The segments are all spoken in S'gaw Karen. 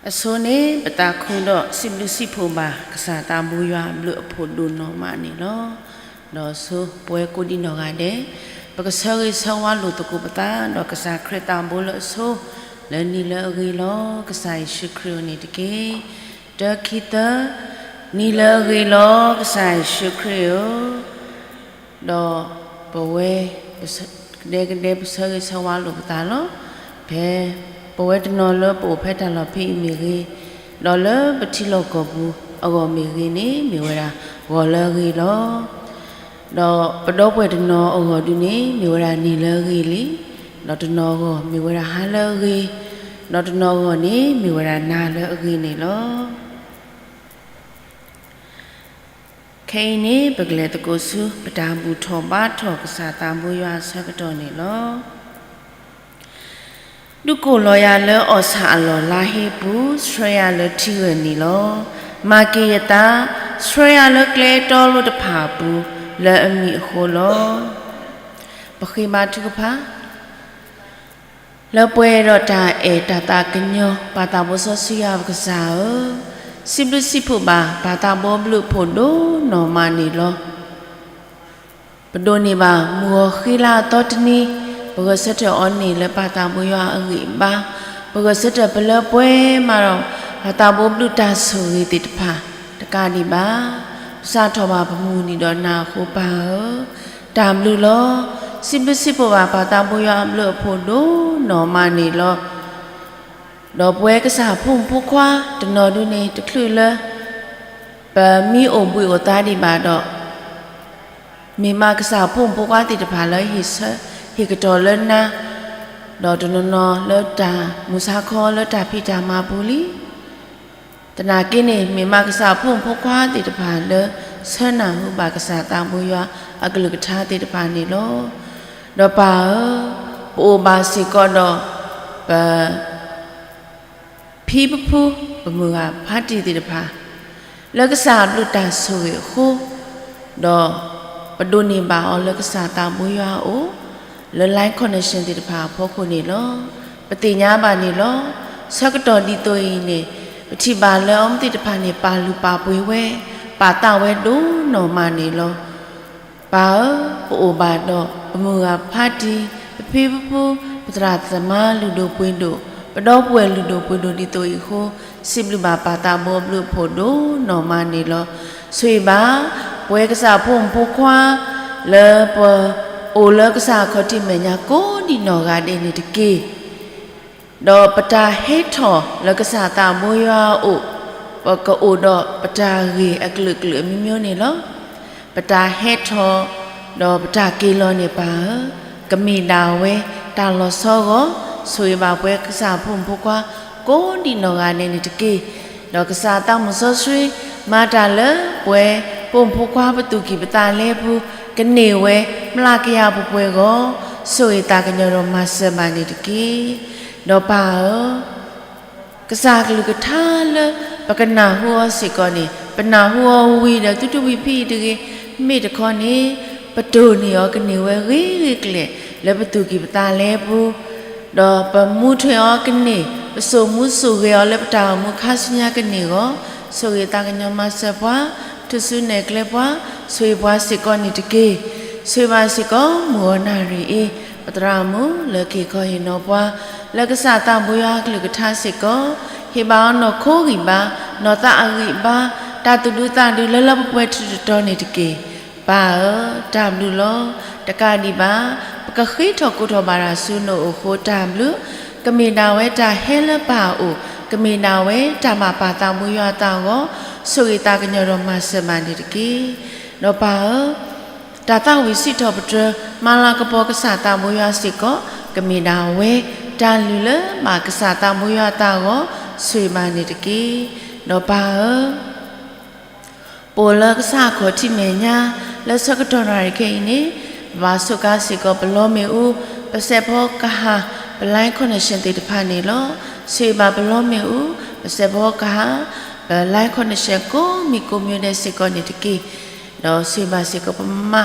အဆိန့ၣ် ပသးခုဒီးစံးဘျုးစံးဖှိၣ်ဘၣ် ကစၢ်သးဘိယွၤအဘျုးအဖှိၣ်ဒိၣ်နီၢ်မးန့ၣ်လီၤ. ဒီးဆိပဝဲကိးဒံနီၢ်ဂၤဒဲး ပကဆၢဂ့ၤဆၢဝါလိာ်သကိးပသး ဒီးကစၢ်ခရံာ်သးဘိလၢအဆိ လၢနံၤလၢအဂ့ၤလီၤ ကစၢ်ယ့ၣ်ၡူးခရံာ်ဧၢန့ၣ်တက့ၢ်. တၢ ခံ သၢ, နံၤလၢအဂ့ၤလီၤ ကစၢ်ယ့ၣ်ၡူးခရံာ်ဧၢ. ဒီးပဝဲ ကဒဲကဒဲပဆၢဂ့ၤဆၢဝါလိာ်ပသးလီၤ. ဖဲ ပဝဲတနီၤလၢပအိၣ်ဖဲတၢ်လီၢ်ဖဲအံၤမ့ၢ်ဂ့ၤ, ဒီးလၢပထံလီၢ်ကီၢ်ပူၤအဂီၢ်မ့ၢ်ဂ့ၤန့ၣ် မ့ၢ်ဝဲဒၣ်ဂီၤလၢအဂ့ၤလီၤ. ဒီးပဒီပုၢ်ဝဲၢ်တနီၤအဂီၢ်ဒုန့ၣ် မ့ၢ်ဝဲဒၣ်နံၤလၢအဂ့ၤလံ, ဒီးတနီၤအဂီၢ်မ့ၢ်ဝဲဒၣ်ဟါလၢအဂ့ၤ, ဒီးတနီၤအဂီၢ်န့ၣ် မ့ၢ်ဝဲဒၣ်နၤလၢအဂ့ၤန့ၣ်လီၤ. ခဲအံၤန့ၣ် ပကလဲၤသကိးဆူ ပတၢ်ဘူၣ်ထီၣ်ဘါထီၣ်ကစၢ်သးဘိယွၤအဆၢကတီၢ်န့ၣ်လီၤ. ဒုးကိၢ်လီၤယၤလၢအီၣ်ဆၣ်အလီၢ်လါဟ့ပူၤ, ဆှၢယၤလၢထံဂၢၢ်နံၤလီၤ. မၤက့ၤယသး, ဆှၢယၤလၢကျဲတီလိတဖၣ်အပူၤ, လၢအမံၤအဃိလီၤ. ပဃ့ဘါထုကဖၣ် လၢပှဲၤဒီးတၢ်အဲၣ်တၢ်သးကညီၤ ပၢ်သးဘိစီဆှံယွၤပကစၢ်ဧၢ, စံးဘျုးစံးဖှိၣ်ဘၣ် ပၢ်သးဘိအဘျုးအဖှိၣ်ဒိၣ်နီၢ်မးန့ၣ်လီၤ. ပဒိးန့ၢ်ဘၣ်မုၢ်ဂီၤဃ့လါအသီတနံၤ, ပဂဲၤဆၢထၢၣ်အီၤန့ၣ်လၢပၢ်သးဘိယွၤအဂံၢ်အဘါ, ပဂဲၤဆၢထၢၣ်ပလၢပှဲၤမးဒီး ပၢ်သးဘိဘျုးတၢ်ဆိၣ်ဂ့ၤသ့ၣ်တဖၣ် တကးဒံးဘၣ် ပစးထီၣ်ဘၣ်ပမုၢ်နံၤဒီးနၤအဃိပၢ်ဧၢ, တၢ်ဘျုးလီၤ. စံးဘျုးစံးဖှိၣ်ဘၣ်ပၢ်သးဘိယွၤအဘျုးအဖှိၣ်ဒိၣ်နီၢ်မးန့ၣ်လီၤ. ဒီးပဝဲကစၢ်ဖိမုၣ်ဖိခွါတနီၤဒုန့ၣ် တချုးလၢ ပမံအိၣ်ဘှံးအိၣ်သါဒံးဘၣ်ဒီး မ့ၢ်မးကစၢ်ဖိမုၣ်ဖိခွါသ့ၣ်တဖၣ်လၢဟ့ၣ်ဆၢ ဟ့ၣ်ကတီၤလၢနၤ, ဒီးတနီၤနီၤလၢတၢ်မုၢ်ဆါခီလၢတၢ်ဖံးတၢ်မၤပူၤလံ. သနာ်က့န့ၣ် မ့ၢ်မးကစၢ်ဖိမုၣ်ဖိခွါသ့ၣ်တဖၣ်လၢ ဆၢနၢ်ဟူဘၣ်ကစၢ်သးဘိယွၤအကလုၢ်ကထါသ့ၣ်တဖၣ်န့ၣ်လီၤ. ဒီးပၢ်ဧၢ, ပအိၣ်ဘၣ်စ့ၢ်ကီးဒီး ပ ဖံပဖု ပမုၢ်ဂၤဖါတံၢ်သ့ၣ်တဖၣ် လၢကစၢ်အဘျုးတၢ်ဆိၣ်ဂ့ၤအဃိ, ဒီးပဒိးန့ၢ်ဘၣ်အီၤလၢကစၢ်သးဘိယွၤအအိၣ်, လၢ line connection သ့ၣ်တဖၣ်အဖီခိၣ်န့ၣ်လီၤ. ပသ့ၣ်ညါဘၣ်န့ၣ်လီၤ. ဆၢကတီၢ်ဒ်သိးအံၤန့ၣ် ပထံၣ်ဘၣ်လၢအဝဲသ့ၣ်တဖၣ်န့ၣ် ပာ်လုၢ်ပာ်ပှ့ၤဝဲ, ပာ်သးဝဲဒိၣ်နီၢ်မးန့ၣ်လီၤ. ပၢ်ဧၢ, ပအိၣ်ဘၣ်ဒီး ပမုၢ်ဂၤဖါတံၢ်, ပဖံပဖု, ပသရၣ်သမါလုၢ်ဒိၣ်ပှ့ၤဒိၣ်, ပဒီပုၢ်ဝဲၢ်လုၢ်ဒိၣ်ပှ့ၤဒိၣ်ဒ်သိးအံၤအဃိ, စံးဘျုးဘၣ်ပၢ်သးဘိအဘျုးအဖှိၣ်ဒိၣ်နီၢ်မးန့ၣ်လီၤ. ဆိၣ်ဂ့ၤဘၣ် ပဝဲကစၢ်ဖိမုၣ်ဖိခွါ လၢပအိၣ်လၢကစၢ်အခီၣ်ထံးမဲာ်ညါကိးဒံးနီၢ်ဂၤဒဲးန့ၣ်တက့ၢ်. ဒီးပတၢ်ဟဲထီၣ်လၢကစၢ်သးဘိယွၤအအိၣ်, ပကအိၣ်ဒီးပတၢ်ဂ့ၢ်အကလုာ်ကလုာ်အမျိုးမျိုးန့ၣ်လီၤ. ပတၢ်ဟဲထီၣ် ဒီးပတၢ်က့ၤလီၤန့ၣ်ပၢ်ဧၢ, ကမ့ၢ်ဒၣ်ဝဲတၢ်လီၤဆီဂီၢ်, ဆိၣ်ဂ့ၤဘၣ်ပဝဲကစၢ်ဖိမုၣ်ဖိခွါ ကိးဒံးနီၢ်ဂၤဒဲးန့ၣ်တက့ၢ်. ဒီးကစၢ်သးမုၢ်စီဆှံ မၤတၢ်လၢပဝဲဖိမုၣ်ဖိခွါပသူၣ်ကံၢ်ပသးလဲပူၤ, ကန့ၢ်ဝဲမျးကယၤပှဲၤပှဲၤဂီၢ်, ဆိၣ်ဂ့ၤသးကညီၤဒီးမၤစၢၤဘၣ်န့ၣ်တက့ၢ်. ဒီးပၢ်ဧၢ, ကစၢ်ကလုၢ်ကထါလၢပကနၢ်ဟူအီၤစ့ၢ်ကီးန့ၣ် ပနၢ်ဟူအီၤဝံၤဒီးသုတဝံၤဖဲအံၤတဂ့ၤ, မ့ၢ်တခီန့ၣ် ပတိၢ်န့ၢ်အီၤကန့ၢ်ဝဲဂ့ၤဂ့ၤကျဲၤ လၢပသူၣ်ကံၢ်ပသးလဲပူၤ, ဒီးပမူထွဲအီၤကန့ၢ်, ပစိာ်မူစိာ်ဂဲၤအီၤလၢပတၢ်အိၣ်မူခါဆူညါကန့ၢ်အဂီၢ်, ဆိၣ်ဂ့ၤသးကညီၤမၤစၢၤပှၤ, ထူၣ်စုနဲၣ်ကျဲပှၤ, ဆိၣ်ဂ့ၤပှၤစ့ၢ်ကီးန့ၣ်တက့ၢ်. ဆိၣ်ဂ့ၤဘၣ်စ့ၢ်ကီး မုၢ်ဂီၤနၣ်ရံၣ်အံၤ ပသရၣ်မုၣ်လၢက့ၤခီဟ့ၣ်နီၤပှၤ လၢကစၢ်သးဘိယွၤအကလုၢ်ကထါစ့ၢ်ကီး, ဟ့ၣ်ဘၣ်အီၤနီၢ်ခိဂံၢ်ဘါ, နီၢ်သးအဂံၢ်ဘါ, တၢ်သူၣ်ဒူသးဒူလၢလၢပှဲၤပှဲၤထူးထူးတီၤတီၤန့ၣ်တက့ၢ်. ပၢ်ဧၢ, တၢ်ဘျုးလီၤ. တကးဒံးဘၣ် ပကဃ့ထီၣ်ကိးထီၣ်ဘၣ်တၢ်ဆူနအိၣ်အဃိတၢ်ဘျုး, ကမ့ၢ်ဒၣ်ဝဲတၢ်ဟဲလၢပၢ်အအိၣ်, ကမ့ၢ်ဒၣ်ဝဲတၢ်ဘၣ်ပၢ်သးဘိယွၤအသးအဂီၢ်, ဆိၣ်ဂ့ၤသးကညီၤဒီးမၤစၢၤဘၣ်န့ၣ်တက့ၢ်. ဒီးပၢ်ဧၢ, တၢ်သးဝံၣ်စံးထီၣ်ပတြၢၤ မၤလၤကပီၤကစၢ်သးဘိယွၤစ့ၢ်ကီး, ကမ့ၢ်ဒၣ်ဝဲတၢ်လုၢ်လၢဘၣ်ကစၢ်သးဘိယွၤအသးအဂီၢ်, ဆိၣ်ဂ့ၤဘၣ်န့ၣ်တက့ၢ်. ဒီးပၢ်ဧၢ, ပအိၣ်လၢကစၢ်အခီၣ်ထံးမဲာ်ညါ လၢဆၢကတီၢ်နၣ်ရံၣ်ခဲအံၤန့ၣ်, ပဘၣ်ဆိးကါစ့ၢ်ကီးပလီမ့ၣ်အူ, ပစဲးဖီကဟၣ်, ပ line connection သ့ၣ်တဖၣ်န့ၣ်လီၤ. ဆိၣ်ဂ့ၤဘၣ်ပလီမ့ၣ်အူ, ပစဲးဖီကဟၣ်, ပ line connection ကိးမံၤကိးမံၤဒဲးစ့ၢ်ကီးန့ၣ်တက့ၢ်. ဒီးဆိၣ်ဂ့ၤဘၣ်စ့ၢ်ကီးပမါ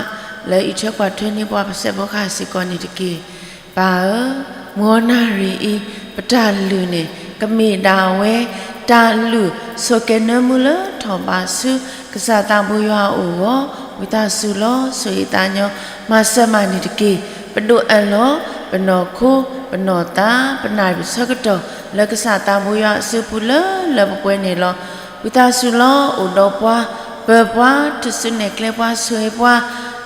လၢအံးထွဲကွၢ်ထွဲန့ၢ်ပှၤ ပစဲးဖီကဟၣ်စ့ၢ်ကီးန့ၣ်တက့ၢ်. ပၢ်ဧၢ, မုၢ်ဂီၤနၣ်ရံၣ်အံၤ ပတၢ်လုၢ်န့ၣ် ကမ့ၢ်ဒၣ်ဝဲ တၢ်လုၢ်ဆိးကဲနၢမူလၢထီၣ်ဘးဆူ ကစၢ်သးဘိယွၤအအိၣ်အဂီၢ်, ဝံသးစူၤလီၤ ဆိၣ်ဂ့ၤသးညီ မၤစၢၤမၤန့ၢ်တက့ၢ်. ပဒိးအၢၣ်လီၤ ပနီၢ်ခိ ပနီၢ်သး ပနၢ်ပၢၢ်ဆၢကတီၢ် လၢကစၢ်သးဘိယွၤအစုပူၤလၢလၢပှဲၤပှဲၤန့ၣ်လီၤ. ဝံသးစူၤလီၤ အိၣ်ဒီးပှၤ ပၢၤပှၤ တစုနဲၣ်ကျဲပှၤ ဆိၣ်ဂ့ၤပှၤ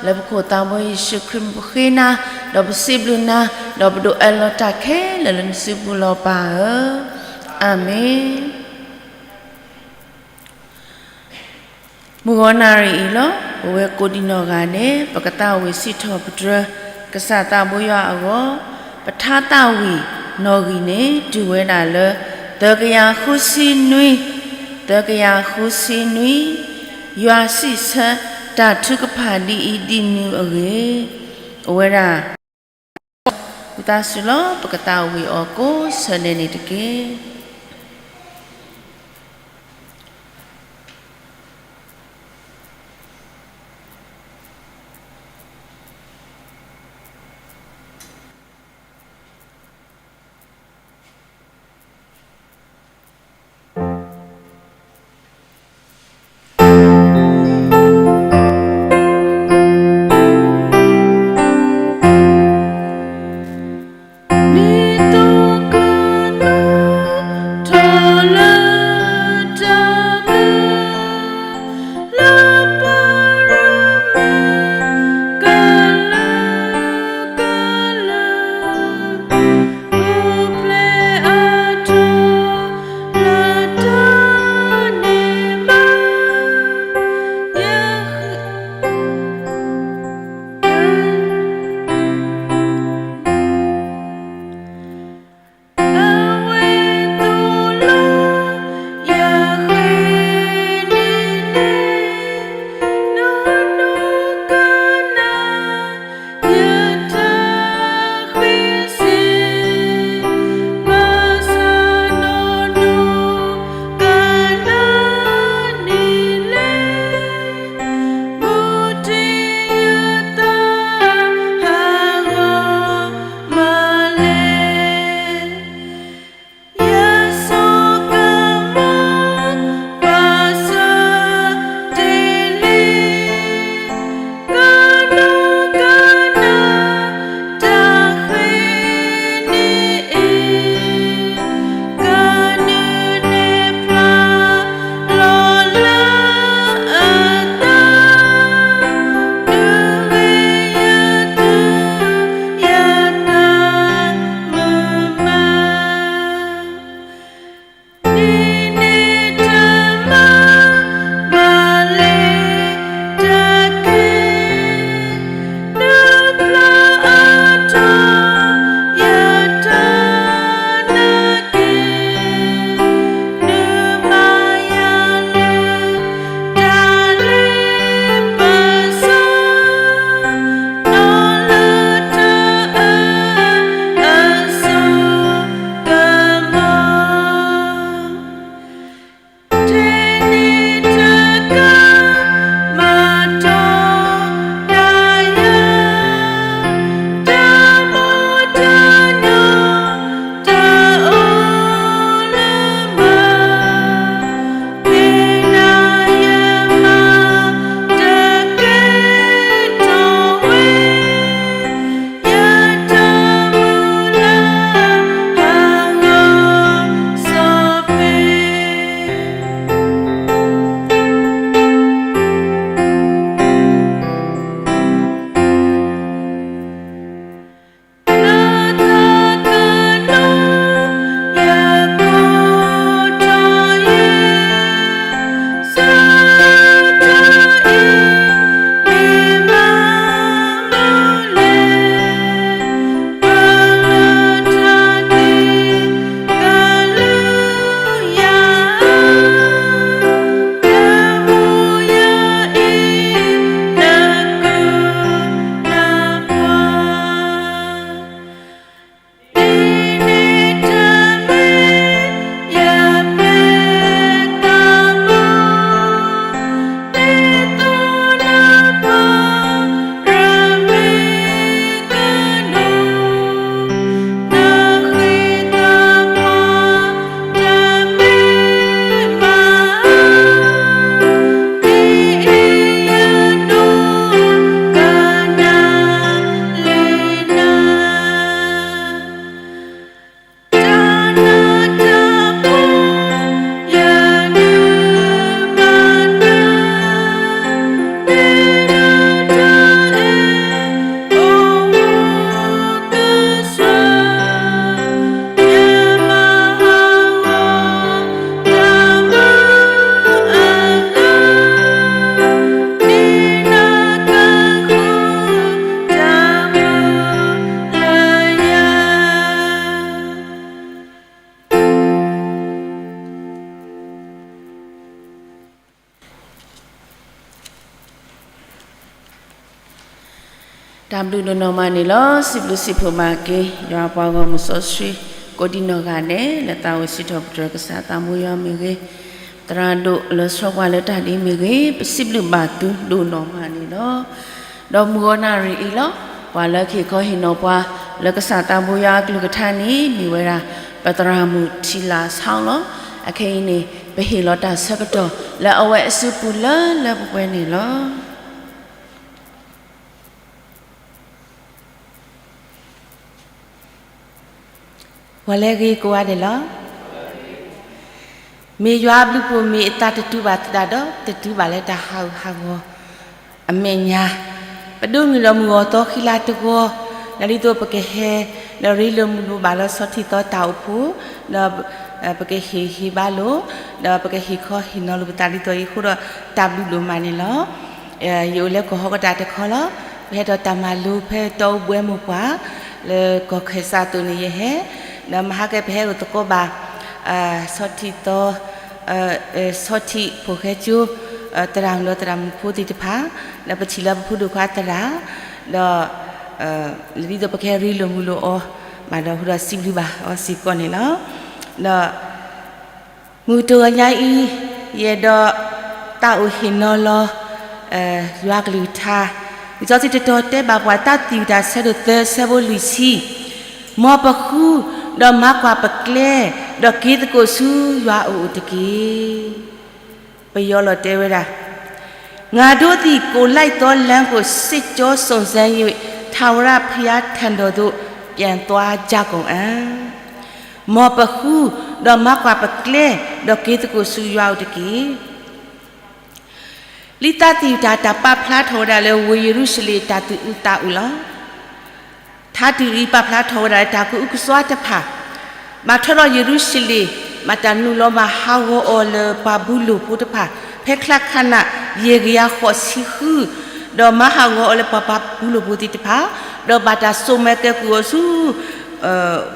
လၢပခိၣ်သးဘိယ့ၣ်ၡူးခရံာ် ပဃ့နၤ ဒီးပစံးဘျုးနၤ ဒီးပဒိးအၢၣ်လီၤတၢ်ခဲလၢာ်လၢနစုပူၤလီၤပၢ်ဧၢ, အၤမ့ၣ်. မုၢ်ဂီၤနၣ်ရံၣ်အံၤလီၤ. ပဝဲကိးဒံးနီၢ်ဂၤဒဲး ပကသးဝံၣ်စံးထီၣ်ပတြၢၤ ကစၢ်သးဘိယွၤအဂီၢ်, ပထါသးဝံၣ်နီၣ်ဂံၢ်န့ၣ် တုၤဝဲဒၣ်လၢ သၢကယၤဃုဆံနွံ, သၢကယၤဃုဆံနွံ, ယွၤစံးဆၢတၢ်ထုကဖၣ်ဒ်အံၤဒ်နုၤအဂ့ၢ်, အိၣ်ဝဲဒၣ် ဝံသးစူၤလီၤ ပကသးဝံၣ်အီၤကိးဆၢဒဲးန့ၣ်တက့ၢ်. တၢ်ဘျုးဒိၣ်နီၢ်မးန့ၣ်လီၤ. စံးဘျုးစံးဖှိၣ်ဘၣ်က့ၤ ယွၤပှၤဂီၢ်မုၢ်စီဆှံ ကိးဒံနီၢ်ဂၤဒဲး လၢသးအိၣ်စံးထီၣ်ပတြၢၤကစၢ်သးဘိယွၤမ့ၢ်ဂ့ၤ, သရၣ်ဒိၣ်လၢဆှၢပှၤလၢတၢ်ဒ်မ့ၢ်ဂ့ၤ, ပစံးဘျုးဘၣ်သုဒိၣ်နီၢ်မးန့ၣ်လီၤ. ဒီးမုၢ်ဂီၤနၣ်ရံၣ်အံၤလီၤ. ပှၤလၢကဟ့ၣ်ခီဟ့ၣ်နီၤပှၤ လၢကစၢ်သးဘိယွၤအကလုၢ်ကထါန့ၣ် မ့ၢ်ဝဲဒၣ် ပသရၣ်မုၣ်ထံလၤဆီလီၤ. အခဲအံၤန့ၣ် ပဟ့ၣ်လီၤတၢ်ဆၢကတီၢ် လၢအဝဲအစုပူၤလၢလၢပှဲၤပှဲၤန့ၣ်လီၤ. ပှၤလၢအဂ့ၤကိးဂၤဒဲးလီၤ. မ့ၢ်ယွၤအဘျုးအဖှိၣ်မ့ၢ်အသးတတုၤဘၣ်သတးဒီး တတုၤဘၣ်လၢတၢ်ဟးဂူာ်ဟးဂီၤအမဲာ်ညါ, ပဒိးန့ၢ်လီၤမုၢ်ဂီၤသီဃံလၤတဂီၤ, ဒီးဒ်သိးပကဟဲ ဒီးရ့လိာ်မုာ်လိာ်ဘၣ်လၢစီၤထံသီတၢ်အိၣ်ဖှိၣ်, ဒီးပကဟ့ၣ်ဂံၢ်ဟ့ၣ်ဘါလိာ်, ဒီးပကဟ့ၣ်ခီဟ့ၣ်နီၤလိာ်ပသးဒ်သိးအံၤအဃိဒီး တၢ်ဘျုးဒိၣ်မးန့ၣ်လီၤ. ယအိၣ်လၢကီၢ်ဟီၣ်ကတၢၢ်တခီလီၤ. ပဟဲဒီးတၢ်မၤလိဖဲတီအူဘှဲမိၢ်ပှၢ် လၢကီၢ်ခဲစးအသိးန့ၣ်ယဟဲ, ဒီးမဟါကဲပဟဲအိၣ်သကိးဘၣ် ဆီထံသီ ဆီထံးဖိၣ်ဃဲကၠိ သရၣ်မုၣ်ဒီးသရၣ်မုၣ်ဖိသ့ၣ်တဖၣ်, ဒီးပထံၣ်လၢပဖိဒိၣ်ခွါသရၣ်, ဒီး ဒ်သိးပကဟဲရ့လိာ်မုာ်လိာ်အီၤ ဘၣ်ဒီးဃုာ်ဒီးစံးဘျုးဘၣ်အီၤစ့ၢ်ကီးန့ၣ်လီၤ. ဒီး မုၢ်တဂီၤညါအံၤ ယအဲၣ်ဒိးသးအိၣ်ဟ့ၣ်နီၤလီၤ ယွၤကလုၢ်ကထါ, လံာ်စီဆှံတတီၤတဲဘၣ်ပှၤ တၢ်သံၣ်တၢ်ဆၢဒိၣ်သၢ ဆၢဖိလွံၢ်ဆံ, မ်ပဃု ဒီးမၤကွၢ်ပကျဲ, ဒီးက့ၤသကိးဆူယွၤအအိၣ်တက့ၢ်. ပယီၤလီၤတဲဝဲဒၣ်, ငါတို့သည် ကိုယ်လိုက်သောလမ်းကို စစ်ကြောစုံစမ်း၍ ထာဝရဘုရားထံတော်သို့ ပြန်သွားကြကုန်အံ့. မ်ပဃု ဒီးမၤကွၢ်ပကျဲ, ဒီးက့ၤသကိးဆူယွၤအအိၣ်တက့ၢ်. လံာ်တၢ်သံၣ်တၢ် တၢ်ပာ်ဖျါထီၣ်ဝဲဒၣ်လၢ ဝ့ၢ်ယရူၤၡလ့ၣ် တၢ်သူၣ်အုးသးအုးလီၤ. ထါတံၢ်အံၤ ပာ်ဖျါထီၣ်ဝဲဒၣ်လၢ တၢ်ကအုကစွါတဖၣ် ဘၣ်ထွဲဒီးယရူၤၡလ့ၣ်, ဘၣ်တၢ်နုာ်လီၤမၤဟးဂီၤအီၤလၢပှၤဘူလိၣ်ဖိတဖၣ် ဖဲချါခနၣ် ယဲၢ်ကယၤဃိးဆံဃု, ဒီးမၤဟးဂီၤအီၤလၢပှၤ ပှၤဘူလိၣ်ဖိသ့ၣ်တဖၣ်, ဒီးဘၣ်တၢ်စိာ်မၢကဲကုၢ်အီၤဆူ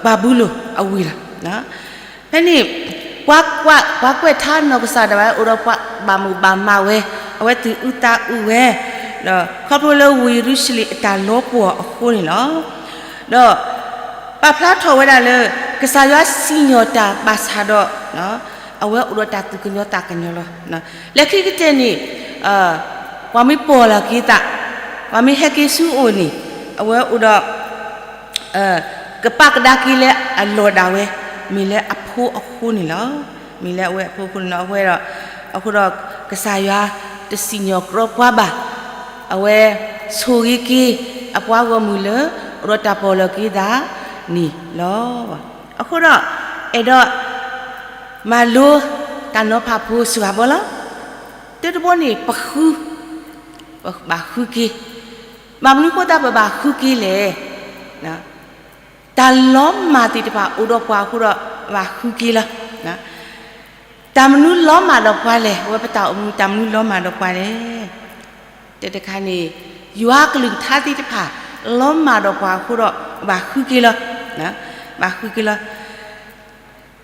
ပှၤဘူလိၣ်အဝ့ၢ်လီၤ. ဖဲန့ၣ် ပှၤကွဲးထါနီၢ်ကစၢ်ဒၣ်ဝဲ အိၣ်ဒီးပှၤဘၣ်မိၣ်ဘၣ်မးဝဲ, အဝဲသူၣ်အုးသးအုးဝဲ, ဒီးခီဖျိလၢဝ့ၢ်ယရူၤၡလ့ၣ်အတၢ်လီၤပှီၢ်အဃိန့ၣ်လီၤ. ဒီးပာ်ဖျါထီၣ်ဝဲဒၣ်လၢ ကစၢ်ယွၤစံၣ်ညီၣ်တၢ်ဘၣ်ဆၣ်ဒီး အဝဲအိၣ်ဒီးတၢ်သူၣ်ကညီၤသးကညီၤလီၤ. လၢခံကတၢၢ်န့ၣ် ပှၤမ့ၢ်ပိာ်လီၤက့ၤသး, ပှၤမ့ၢ်ဟဲက့ၤဆူအအိၣ်န့ၣ် အဝဲအိၣ်ဒီး ကပာ်ကဒါက့ၤလၢအလီၢ်ဒၣ်ဝဲ, မ့ၢ်လၢအဖိအဃိန့ၣ်လီၤ. မ့ၢ်လၢအဝဲအဖိအဃိန့ၣ်လီၤ. အဃိဒီး အဃိဒီးကစၢ်ယွၤတစံၣ်ညီၣ်ကြီပှၤဘၣ်. အဝဲဆိၣ်ဂ့ၤက့ၤအပှၤဂီၢ်မုၢ်လၢ အိၣ်ဒီးတၢ်ပိာ်လီၤက့ၤသးန့ၣ်လီၤ. အဃိဒီး အဲၣ်ဒိး မၤလိတၢ်နီၤဖးဖိစှၤဘီလီၤ. တၢတဘီန့ၣ် ပဃု, ပဘၣ်ဃုက့ၤ. ဘၣ်မနုၤဃိသတးပဘၣ်ဃုက့ၤလဲၣ်. တၢ်လီၤမၢ်သ့ၣ်တဖၣ်အိၣ်ဒီးပှၤအဃိဒီး ပဘၣ်ဃုက့ၤလီၤ. တၢ်မနုၤလီၤမၢ်ဒီးပှၤလဲၣ်, အဝဲပတၢ်အိၣ်မူ တၢ်မနုၤလီၤမၢ်ဒီးပှၤလဲၣ်. တၢ်တခါန့ၣ် ယွၤကလုၢ်ကထါသ့ၣ်တဖၣ် လီၤမၢ်ဒီးပှၤအဃိဒီး ပဘၣ်ဃုက့ၤလီၤ. ဘၣ်ဃုက့ၤလီၤ.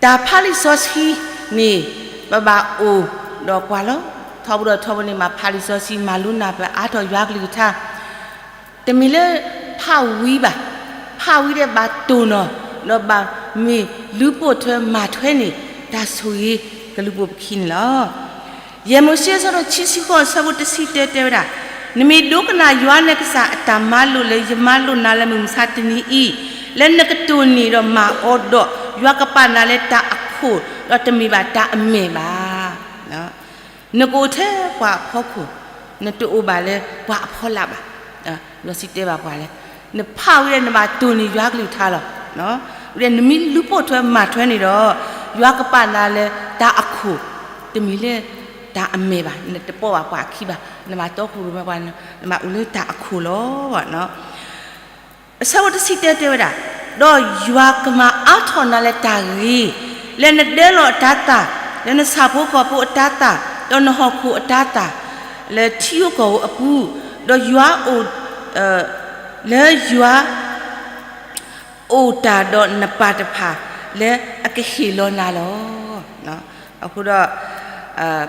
တၢ်ဖးလံာ်စီဆှံန့ၣ် ပဘၣ်အိၣ်ဒီးပှၤလီၤ. ထီဘိဒီးထီဘိန့ၣ် ဘၣ်ဖးလံာ်စီဆှံ မၤလိနၢ်ပၢၢ်အါထီၣ်ယွၤကလုၢ်ကထါ တမ့ၢ်လၢ ဖးဝံၤဘၣ်, ဖးဝံၤဒီးဘၣ်တိၢ်နီၣ်, ဒီးဘၣ်မ့ၢ်လူၤပိာ်ထွဲမၤထွဲန့ၣ် တၢ်ဆိၣ်ဂ့ၤကလူၤပိာ်ပခံန့ၣ်လီၤ. ယဲၢ်မိၤၡ့အဆၢဒိၣ်ခံဆံဃိးအဆၢဖိတဆံတၢတဲဝဲဒၣ်, နမ့ၢ်ဒိကနၣ်ယွၤနကစၢ်အတၢ်မၤလိာ်လၢယမၤလိာ်နၤလၢမုၢ်မဆါတနံၤအံၤ, လၢနကတိၢ်နီၣ်ဒီးမၤအီၤဒီး, ယွၤကပာ်နၤလၢတၢ်အခိၣ်, ဒီးတမ့ၢ်ဘၣ်တၢ်အမဲၢ်ဘၣ်. နကအိၣ်ထဲပှၤအဖီခိၣ်, နတအိၣ်ဘၣ်လၢပှၤအဖီလာ်ဘၣ်. ဒီးစံးတဲဘၣ်ပှၤလဲၣ်, နဖးဝံၤဒီးနဘၣ်တိၢ်န့ၢ်ယွၤကလုၢ်ကထါလီၤ. ဝံၤဒီးနမ့ၢ်လူၤပိာ်ထွဲမၤထွဲန့ၣ်ဒီး, ယွၤကပာ်နၤလၢတၢ်အခိၣ်, တမ့ၢ်လၢတၢ်အမဲၢ်ဘၣ်, နတပိာ်ဘၣ်ပှၤအခံဘၣ်, နဘၣ်တီခိၣ်ရိၣ်မဲပှၤ, နဘၣ်အိၣ်လၢတၢ်အခိၣ်လီၤ. အဆၢဖိတဆံတၢတဲဝဲဒၣ်, ဒီးယွၤကမၤအါထီၣ်နၤလၢတၢ်ဂ့ၤ, လၢနဒၢလီၤအတၤသၣ်, လၢနဆၣ်ဖိကီၢ်ဖိအတၤသၣ်, ဒီးနဟီၣ်ခိၣ်အတၤသၣ်, လၢထံဧိၤကီၢ်ဧိၤအပူၤ, ဒီးယွၤအိၣ်, လၢယွၤ အိၣ်တၢ်ဒီးနပၢ်တဖၣ် လၢအကဟ့ၣ်လီၤနၤလီၤ. အဃိဒီး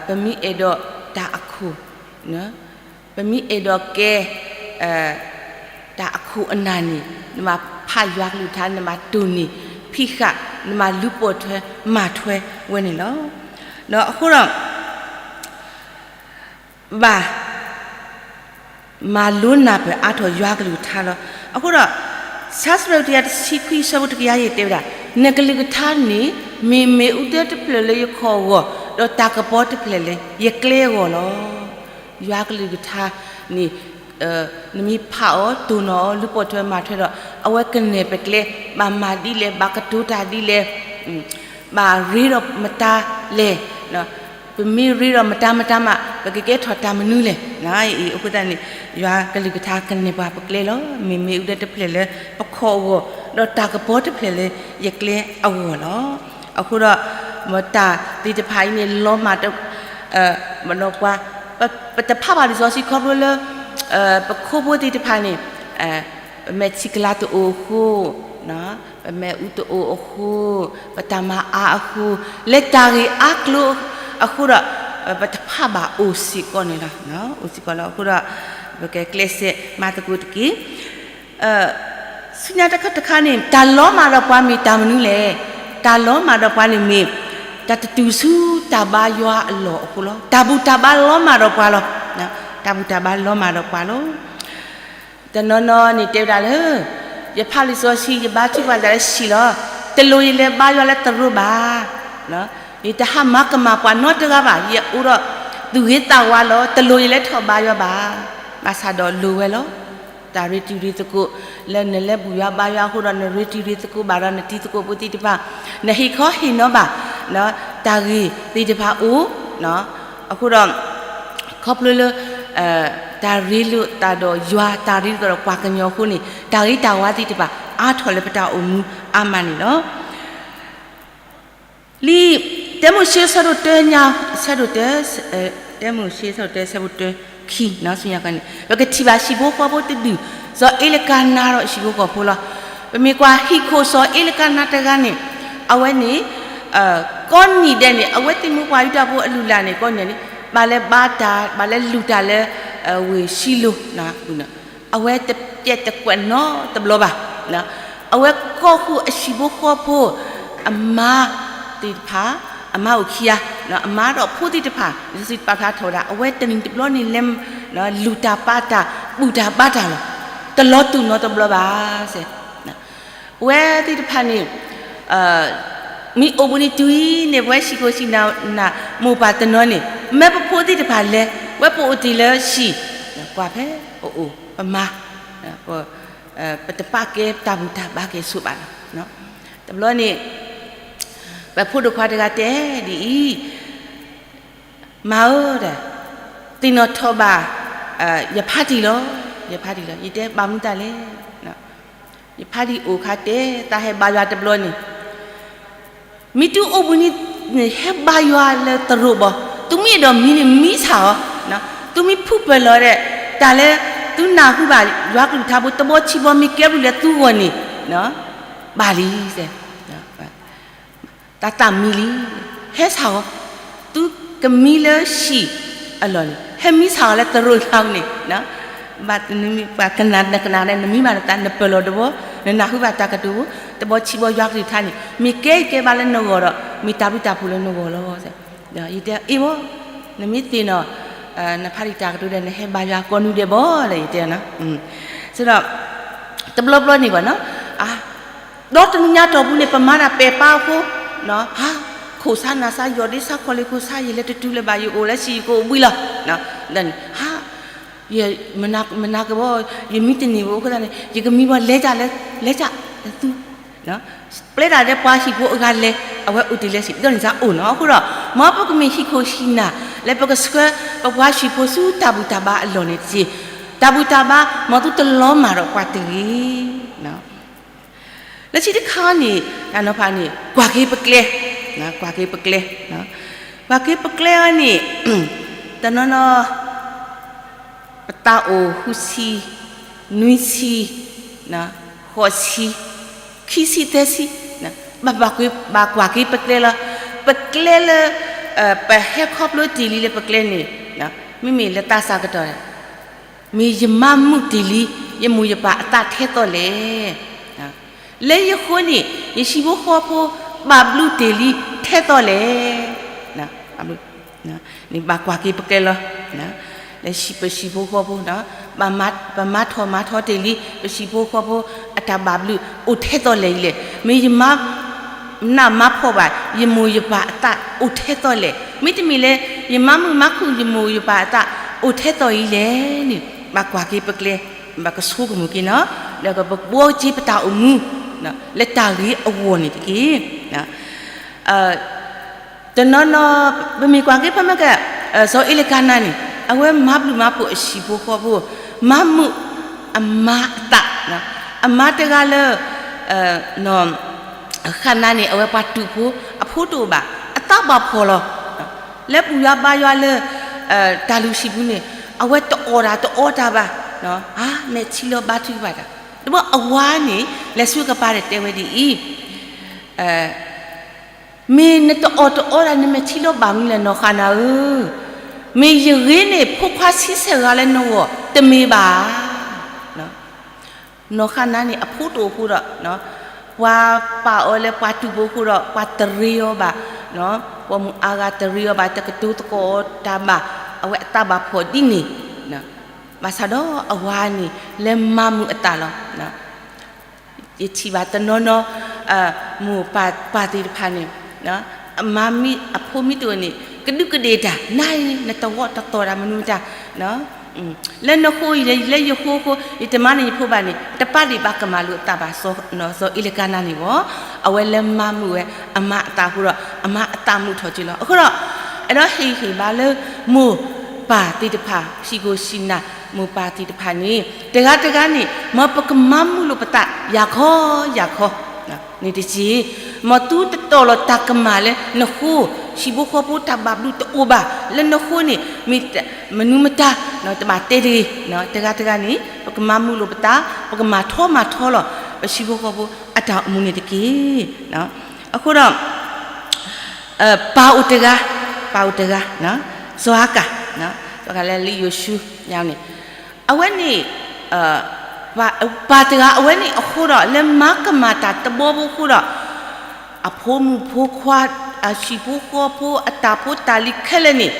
ပမ့ၢ်အဲၣ်ဒိးတၢ်အခိၣ်, ပမ့ၢ်အဲၣ်ဒိးကဲ တၢ် တၢ်အခိၣ်အနၢ်န့ၣ် နဘၣ်ဖးယွၤကလုၢ်ကထါ နဘၣ်တိၢ်န့ၢ် ဖံးဃာ် နဘၣ်လူၤပိာ်ထွဲမၤထွဲဝဲန့ၣ်လီၤ. ဒီးအဃိဒီး ဘၣ် မၤလိနၢ်ပၢၢ်အါထီၣ်ယွၤကလုၢ်ကထါလီၤ. အဃိဒီး စံးထီၣ်ပတြၢၤတကယၤတဆံခွံ အဆၢဖိတကယၤယဲၢ်တဲဝဲဒၣ်, နကလုၢ်ကထါန့ၣ် မ့ၢ်မ့ၣ်အူဒၢတဖျၢၣ်လၢယခီၣ်အဂီၢ်, ဒီးတၢ်ကပီၤတဖျၢၣ်လၢယကျဲအဂီၢ်လီၤ. ယွၤကလုၢ်ကထါန့ၣ် နမ့ၢ်ဖးအီၤ တိၢ်နီၣ်အီၤ လူၤပိာ်ထွဲမၤထွဲဒီး အဝဲကနဲၣ်ပကျဲ, ဘၣ်မၤဒ်လဲၣ်, ဘၣ်ကတိၤတၢ်ဒ်လဲၣ်, ဘၣ်ရ့ဒီးမတၤလဲၣ်, ပမ့ၢ်ရ့ဒီးမတၤမတၤမး ပကကဲထီၣ်တၢ်မနုၤလဲၣ်. အဃိသတးန့ၣ် ယွၤကလုၢ်ကထါကနဲၣ်ပှၤပကျဲလီၤ. မ့ၢ်မ့ၣ်အူဒၢတဖျၢၣ်လၢပခီၣ်အဂီၢ်, ဒီးတၢ်ကပီၤတဖျၢၣ်လၢယကျဲအဂီၢ်လီၤ. အဃိဒီး မတၢ်သ့ၣ်တဖၣ်အံၤန့ၣ် လီၤမၢ် ဒီးပှၤ ပတဖးဘၣ်လံာ်စီဆှံခီဖျိလၢ ပခိၣ်ဖိသ့ၣ်တဖၣ်န့ၣ် ပမဲာ်ထံကလၤတအိၣ်အဃိ, ပမဲာ်အူတအိၣ်အဃိ, ပတၢ်မၤအါအဃိ, လၢတၢ်ဂ့ၢ်အါကျိၤအဃိဒီး ပတဖးဘၣ်အိၣ်စ့ၢ်ကီးန့ၣ်လီၤ. အိၣ်စ့ၢ်ကီးလီၤ. အဃိဒီး ပကကျဲးစၢးမၤသကိးတက့ၢ်. ဆူညါတခါတခါန့ၣ် တၢ်လီၤမၢ်ဒီးပှၤမ့ၢ်တၢ်မနုၤလဲၣ်. တၢ်လီၤမၢ်ဒီးပှၤန့ၣ်မ့ၢ် တၢ်တတုၤဆူတၢ်ဘါယွၤအလီၢ်အဃိလီၤ. တၢ်ဘူၣ်တၢ်ဘါလီၤမၢ်ဒီးပှၤလီၤ. တၢ်ဘူၣ်တၢ်ဘါလီၤမၢ်ဒီးပှၤလီၤ. တနီၤနီၤန့ၣ်တဲဝဲဒၣ်လၢ ယဖးလံာ်စီဆှံ ယဘါထုကဖၣ်တၢ်လၢဆံးလီၤ. တလိၣ်ယလဲၤဘါယွၤလၢသရိာ်ဘၣ်. ယတဟးမၤကမၣ်ပှၤနီတဂၤဘၣ်. ယအိၣ်ဒီးသူၣ်ဂ့ၤသးဝါလီၤ. တလိၣ်ယလဲၤထီၣ်ဘါယွၤဘၣ်. ဘၣ်ဆၣ်ဒီးလိၣ်ဝဲလီၤ. တၢ်ရ့တံၤရ့သကိး လၢနလဲၤဘူၣ်ယွၤဘါယွၤအဃိဒီး နရ့တံၤရ့သကိးဘၣ်ဒီးနတံၤသကိးဖိသ့ၣ်တဖၣ်, နဟ့ၣ်ခီဟ့ၣ်နီၤဘၣ် တၢ်ဂ့ၢ်သ့ၣ်တဖၣ်အိၣ်, အဃိဒီး ခီဖျိလၢ တၢ်ရ့လိာ်သးဒီးယွၤ တၢ်ရ့လိာ်သးဒီးပှၤကညီအဃိန့ၣ် တၢ်ဂ့ၤတၢ်ဝါသ့ၣ်တဖၣ် အါထီၣ်လၢပတၢ်အိၣ်မူအါမးန့ၣ်လီၤ. လံာ်တၢမိၤၡ့အဆၢဒိၣ်တၢညါ, အဆၢဒိၣ်တၢ, တၢမိၤၡ့အဆၢဒိၣ်တၢ အဆၢဖိတၢခံန့ၣ် ပကထံၣ်ဘၣ်ဟံၣ်ဖိဃီဖိတဒူၣ်, စီၤအ့လကၤနၤဒီးဟံၣ်ဖိဃီဖိလီၤ. ပမ့ၢ်ကွၢ်ဟံၣ်ခိၣ်စီၤအ့လကၤနၤတဂၤန့ၣ် အဝဲန့ၣ် ကိးနံၤဒဲးန့ၣ် အဝဲသ့ၣ်မူပှၤယူဒၤဖိအလုၢ်အလၢ်န့ၣ် ကိးနံၤဒဲးန့ၣ် ဘၣ်လဲၤဘါတၢ် ဘၣ်လဲၤလုၢ်တၢ်လၢ ဝ့ၢ်ၡံလိၤ အဝဲတပျဲၢ်တကွဲးနီတဘျီဘၣ်. အဝဲကိးဃုာ်အဟံၣ်ဖိဃီဖိ အမါသ့ၣ်တဖၣ်, အမါအိၣ်ခံဂၤ, အမါဒီးဖိသ့ၣ်တဖၣ် လံာ်စီဆှံပာ်ဖျါထီၣ်ဝဲဒၣ် အဝဲတနံၤတဘျီန့ၣ်လဲၤ လုၢ်တၢ်ပာ်တၢ် ဘူၣ်တၢ်ဘါတၢ်လီၤ. တလီၤတူာ်နီတဘျီဘၣ်. အဝဲသ့ၣ်တဖၣ်န့ၣ် မ့ၢ်အိၣ်ဘှံးနံၤတုၤအံၤန့ၣ် ပဝဲဟံၣ်ခိၣ်ဟံၣ်နၢ်မိၢ်ပၢ်တနီၤန့ၣ် မ့ၢ်ပဖိသ့ၣ်တဖၣ်လဲၤ ဝဲပအိၣ်တ့ၢ်လၢဟံၣ်, ကွၢ်ဖဲပအိၣ်ပမၤ ပတပာ်ကဲတၢ်ဘူၣ်တၢ်ဘါက့ၤဆိးဘၣ်လီၤ. တဘျီန့ၣ် ပဖိဒိၣ်ခွါတဂၤတဲဒ်အံၤ, မါဧၢ, သ့ၣ်နီၣ်ထီၣ်ဘၣ် ယဖါတံၢ်လီၤ, ယဖါတံၢ်လီၤ. ယတဲဘၣ်မနုၤတၢ်လဲၣ်. ယဖါတံၢ်အိၣ်ခါတဲ သးဟဲဘါယွၤတဘျီန့ၣ် မ့ၢ်တုၤအိၣ်ဘှံးနံၤန့ၣ် ဟဲဘါယွၤလၢသရိာ်ဘၣ်, သုမ့ၢ်အဲၣ်ဒိးမံန့ၣ် မံဆၣ်အီၤ, သုမ့ၢ်ဖုပၢၢ်လီၤဒီး တၢ်လၢ သုနၢ်ဟူဘၣ်ယွၤကလုၢ်ကထါဖိ တဘီဆံဘီမ့ၢ်ကဲဘျုးလၢသုဂီၢ်န့ၣ် ဘၣ်လံ, တၢ်သးမံလံ, ဟဲဆၣ်အီၤ, သုကမံလၢဟံၣ်အလီၢ်န့ၣ် ဟဲမံဆၣ်အီၤလၢသရိာ်ညါန့ၣ် ဘၣ်နမံပှၤကနၣ်နကနၣ်ဒီး နမံဘၣ်နသး နပၢၢ်လီၤတဘီ, နနၢ်ဟူဘၣ်တၢ်ကတိၤဖိ, တဘီဆံဘီယွၤကလုၢ်ကထါန့ၣ် မ့ၢ်ကဲကဲဘၣ်လၢနဂီၢ်ဒီး မ့ၢ်တၢ်ဘျုးတၢ်ဖှိၣ်လၢနဂီၢ်လီၤ. ယတဲအ့ၣ်ဘၣ်, နမ့ၢ်သ့ၣ်နီၣ် နဖါတံၢ်တၢ်ကတိၤဒီး နဟဲဘါယွၤကိးနွံဒဲးဘၣ်လၢယတဲ, ဒီး တဘျီဘျီန့ၣ်ဘၣ်နီၤ, ဒီတနံၤညါတီၢ်ပူၤန့ၣ် ပမၤတၢ်ပဲာ်ပာ်အဃိ, ဟါ, ခိၣ်ဆါနၢ်ဆါ ယီၢ်ဒ့ဆါခီလ့ၣ်ခိၣ်ဆါ ယလဲၤတတုၤလၢၤဘၣ် ယအိၣ်လၢဟံၣ် ယကအိၣ်ဘှံးလီၤ, ဟါ, မနၤကဘီ ယမံတန့ၢ်ဘၣ်အဃိသတးန့ၣ် ယကမံဘၣ် လဲၤတၢ်လၢ လဲၤတၢ်လၢသု ပျဲတၢ်လၢပှၤဟံၣ်ဖိအဂၤလဲၤ အဝဲအိၣ်တ့ၢ်လၢဟံၣ် ဒီးန့ၣ်စ့ၢ်အိၣ်နီၤ. အဃိဒီး မ်ပကမ့ၢ်ဟံၣ်ခိၣ်ဟံၣ်နၢ် လၢပကဆှၢပပှၤဟံၣ်ဖိဆူတၢ်ဘူၣ်တၢ်ဘါအလီၢ်န့ၣ်တက့ၢ်. တၢ်ဘူၣ်တၢ်ဘါ မ်သုတလီၤမၢ်ဒီးပှၤတဂ့ၤ. လၢခံတခါန့ၣ် တၢ်နီၤဖးန့ၣ် ကွၢ်က့ၤပကျဲ, ကွၢ်က့ၤပကျဲ, ကွၢ်က့ၤပကျဲအံၤန့ၣ် တနီၤနီၤ ပသးအိၣ်ဃုဆံ, နွံဆံ, ဃိးဆံ, ခံဆံသၢဆံ, ဘၣ်ကွၢ်က့ၤပကျဲလီၤ. ပကျဲလၢ ပဟဲခီဖျိတ့ၢ်လံလၢပကျဲန့ၣ် မ့မ့ၢ်လၢသးစၢ်ကတီၢ် မ့ၢ်ယမၤမုာ်တ့ၢ်လံ ယမိၢ်ယပၢ်အသးထဲသိးလဲၣ်. လၢယဃိန့ၣ် ယဟံၣ်ဖိဃီဖိ ဘၣ်ဘျုးတ့ၢ်လံထဲသိးလဲၣ်. ဘၣ်ကွၢ်က့ၤပကျဲလီၤ. လၢပဟံၣ်ဖိဃီဖိ ပမၤထီၣ်မၤထီတ့ၢ်လံ ပဟံၣ်ဖိဃီဖိ အတၢ်ဘၣ်ဘျုးအိၣ်ထဲသိးလဲၣ်အံၤလဲၣ်. မ့ၢ်ယမၤနးမၤဖှီၣ်ဘၣ် ယမိၢ်ယပၢ်အသးအိၣ်ထဲသိးလဲၣ်. မ့တမ့ၢ်လၢ ယမၤမုာ်မၤခုၣ်ယမိၢ်ယပၢ်အသးအိၣ်ထဲသိးအံၤလဲၣ်န့ၣ် ဘၣ်ကွၢ်က့ၤပကျဲ, ဘၣ်ကဆိကမိၣ်က့ၤနီၤ, ဒီးပကဘှီက့ၤပတၢ်အိၣ်မူ လၢတၢ်ဂ့ၤအဂီၢ်န့ၣ်တက့ၢ်. တနီၤနီၤ ပမ့ၢ်ကွၢ်က့ၤဖဲမ့ၢ်က စီၤအ့လကၤနၤန့ၣ် အဝဲမၤဘျုးမၤဖှိၣ်အဟံၣ်ဖိဃီဖိ, မၤမုာ်အမါအသး, အမါတဂၤလၢ ဃါနၤန့ၣ် အဝဲပှၤတူာ်ဖိ, အဖိတအိၣ်ဘၣ်, အသးဘၣ်ဖှီၣ်လီၤ. လၢပူၤယွၤဘါယွၤလၢ တၢ်လုၢ်ဟံၣ်ပူၤန့ၣ် အဝဲတအီၣ်တၢ်တအီတၢ်ဘၣ်, အါမဲာ်ထံလီၤဘါထုကဖၣ်တၢ်, တဘျီအဝၤန့ၣ် လဲၤဆူကပၤဒီးတဲဝဲဒ်အံၤ, မ့ၢ်နတအီၣ်တအီတၢ် နမဲာ်ထံလီၤဘၣ်မနုၤလဲၣ်နီၢ်ဃါနၤဧၢ, မ့ၢ်ယဂ့ၤန့ၢ်ဖိခွါဆံဆဲၣ်ဂၤလၢနဂီၢ်တမ့ၢ်ဘၣ်. နီၢ်ဃါနၤန့ၣ် အဖိတအိၣ်အဃိဒီး ပှၤပာ်အီၤလၢပှၤတူာ်ဖိအဃိဒီး ပှၤတရ့အီၤဘၣ်, ပိာ်မုၣ်အါဂၤတရ့အီၤဘၣ်, တကတိၤသကိးတၢ်ဘၣ်, အဝဲအသးဘၣ်ဖှီၣ်ဒ်န့ၣ်, ဘၣ်ဆၣ်ဒီးအဝၤန့ၣ် လဲၤမၤမုာ်အသးလီၤ. ယထံၣ်ဘၣ်တနီၤနီၤ မိၢ်ပၢ်သ့ၣ်တဖၣ်န့ၣ် အမါမ့ၢ်အဖိမ့ၢ်တအိၣ်န့ၣ် ကဒူးကဒ့ၣ်တၢ်, နၤအံၤ နတဝီတတီၤတၢ်မနုၤမတၤ, လၢနဃိအံၤ လၢယဃိအဃိ ယတမၤန့ၢ်ယဖိဘၣ်န့ၣ် တပာ်ဒံးဘၣ်ကမၣ်လိာ်အသးဘၣ်, စီၤအ့လကၤနၤန့ၣ်ဝဲ အဝဲလဲၤမၤမုာ်ဝဲအမါအသးအဃိဒီး အမါအသးမုာ်ထီၣ်က့ၤလီၤ. အဃိဒီး အဲၣ်ဒိးဟ့ၣ်ဂံၢ်ဟ့ၣ်ဘါလၢ မိၢ်ပၢ်သ့ၣ်တဖၣ် ဟံၣ်ခိၣ်ဟံၣ်နၢ် မိၢ်ပၢ်သ့ၣ်တဖၣ်န့ၣ် တဂၤတဂၤန့ၣ် မ်ပကမၤမုာ်လိာ်ပသး ယၤခီယၤခီန့ၣ်တက့ၢ်. မ်သုတတီၢ်လီၤတၢ်ကမၣ်လၢနဃိ, ဟံၣ်ဖိဃီဖိတၢ်ဘၣ်ဘျုးတအိၣ်ဘၣ် လၢနဃိန့ၣ် မ့ၢ်မနုၤမတၤ တဘၣ်တဲတဂ့ၤ, တဂၤတဂၤန့ၣ် ပကမၤမုာ်လိာ်ပသး, ပကမၤထီမၤထီလီၤ ပဟံၣ်ဖိဃီဖိအတၢ်အိၣ်မူန့ၣ်တက့ၢ်. အဃိဒီး ပၢ်အိၣ်တဂၤ, ပၢ်အိၣ်တဂၤ, စီၤအၤကၣ်, စီၤအၤကၣ်လၢလံာ်ယိၤၡူညါန့ၣ်, အဝဲန့ၣ် ပၢ်တဂၤအဝဲန့ၣ်အဃိဒီး လၢမၤကမၣ်တၢ်တဘီဖိအဃိဒီး အဖိမုၣ်ဖိခွါ, အဟံၣ်ဖိဃီဖိ အတၢ်ဖိတၢ်လံၤခဲလၢာ်န့ၣ်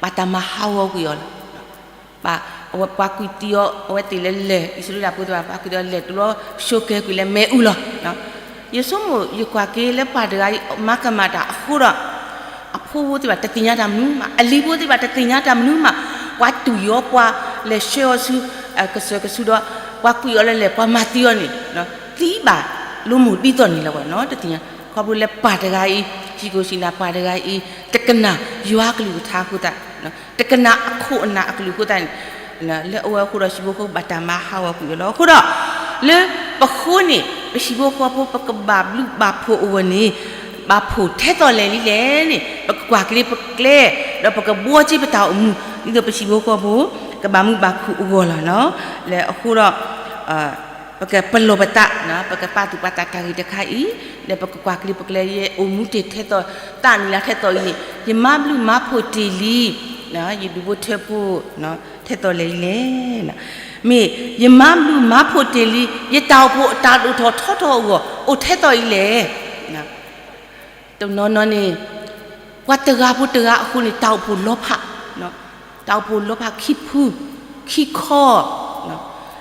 ဘၣ်တၢ်မၤဟးဂီၤကွံာ်အီၤလီၤ. ပှၤကွံာ်တံာ်အီၤ အဝဲသ့ၣ်လၢလဲၢ်, အံၣ်စရ့လးဖိသ့ၣ်တဖၣ် ပှၤကွံာ်တံာ်အီၤလဲၢ် တုၤလီၤဆိကဲၤကွံာ်လၢမ့ၣ်အူလီၤ. ယဆိကမိၣ် ယကွၢ်က့ၤလၢပၢ်တဂၤအံၤ မၤကမၣ်တၢ်အဃိဒီး အဖိဖိသ့ၣ်တဖၣ်တသ့ၣ်ညါတၢ်မနုၤမး, အလံၤဖိသ့ၣ်တဖၣ်တသ့ၣ်ညါတၢ်မနုၤမး, ပှၤတူၢ်အီၤ ပှၤလဲၤဆှၢအီၤဆူ ကစၢၢ်ကဆူဒီး ပှၤကွံာ်အီၤလၢလဲၢ် ပှၤမၤသံအီၤန့ၣ် သံဘၣ်လိၤမိၢ်ဒ်သိးန့ၣ်လီၤဝဲနီၤ တသ့ၣ်ညါ. ခီဖျိလၢပၢ်တဂၤအံၤ ဟံၣ်ခိၣ်ဟံၣ်နၢ်ပၢ်တဂၤအံၤ တကနၣ်ယွၤကလုၢ်ကထါအဃိသတး တကနၣ်အခိၣ်အနၢ်အကလုၢ်အဃိသတးန့ၣ် လၢအဝဲအဃိဒီး ဟံၣ်ဖိဃီဖိဘၣ်တၢ်မၤဟးဂီၤကွံာ်အီၤလီၤ. အဃိဒီး လၢပဃိန့ၣ် ပဟံၣ်ဖိဃီဖိ ပကဘၣ်ဘျုးဘၣ်ဖှိၣ်အဂီၢ်န့ၣ် ဘၣ်ဖှိၣ်ထဲသိးလဲၣ်လံလဲၣ်န့ၣ် ပကကွၢ်က့ၤပကျဲ ဒီးပကဘှီက့ၤပတၢ်အိၣ်မူ ဒ်သိးပဟံၣ်ဖိဃီဖိ ကဘၣ်မုာ်ဘၣ်ခုၣ်အဂီၢ်လီၤနီၤ. လၢအဃိဒီး ပကပလီၢ်ပသး ပကပာ်သူၣ်ပာ်သးတၢ်ဂ့ၢ်တခါအံၤ ဒီးပကကွၢ်က့ၤပကျဲ ယအိၣ်မူတ့ၢ်ထဲသိး သးနံၣ်လၢထဲသိးအံၤန့ၣ် ယမၤဘျုးမၤဖှိၣ်တ့ၢ်လံ ယဒူၣ်ဖိထၢဖိ ထဲသိးလဲၣ်အံၤလဲၣ်. မ့ၢ်ယမၤဘျုးမၤဖှိၣ်တ့ၢ်လံ ယတၢ်အိၣ်ဖှိၣ်အတၢ်ဒိၣ်ထီၣ်ထီထီၣ်အဂီၢ် အိၣ်ထဲသိးအံၤလဲၣ်. တနီၤနီၤန့ၣ် ပှၤတဂၤဖိတဂၤအဃိန့ၣ် တၢ်အိၣ်ဖှိၣ်လီၤဖး, တၢ်အိၣ်ဖှိၣ်လီၤဖးခံဖု ခံခီ,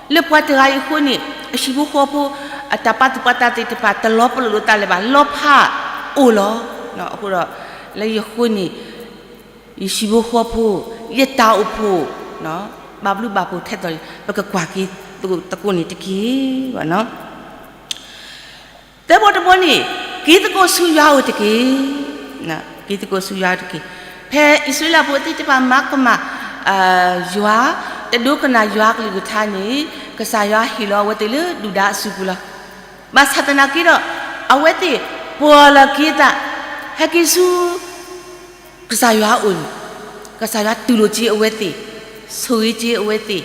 လၢပှၤတဂၤအံၤအဃိန့ၣ် အဟံၣ်ဖိဃီဖိ အတၢ်ပာ်သူၣ်ပာ်သးသ့ၣ်တဖၣ် တလီၤပလိာ်လိာ်သးလၢၤဘၣ် လီၤဖးအိၣ်လီၤ. အဃိဒီး လၢယဃိန့ၣ် ယဟံၣ်ဖိဃီဖိ ယတၢ်အိၣ်ဖှိၣ် ဘၣ်ဘျုးဘၣ်ဖှိၣ်ထဲသိး ပကကွၢ်က့ၤသကိးန့ၣ်တက့ၢ်. သၢဘီတဘီန့ၣ် က့ၤသကိးဆူယွၤအိၣ်တက့ၢ်. က့ၤသကိးဆူယွၤအိၣ်တက့ၢ်. ဖဲအံၣ်စရ့လးဖိသ့ၣ်တဖၣ်မၤကမၣ် ယွၤ တဒိကနၣ်ယွၤကလုၢ်ကထါန့ၣ် ကစၢ်ယွၤဟ့ၣ်လီၤအဝဲသ့ၣ်လၢဒုၣ်ဒါအစုပူၤလီၤ. ဘၣ်ဆၣ်သနာ်က့ဒီး အဝဲသ့ၣ်ပှီၢ်လီၤက့ၤအသး ဟဲက့ၤဆူ ကစၢ်ယွၤအအိၣ်န့ၣ် ကစၢ်ယွၤတူၢ်လိာ်က့ၤအဝဲသ့ၣ်, ဆိၣ်ဂ့ၤက့ၤအဝဲသ့ၣ်,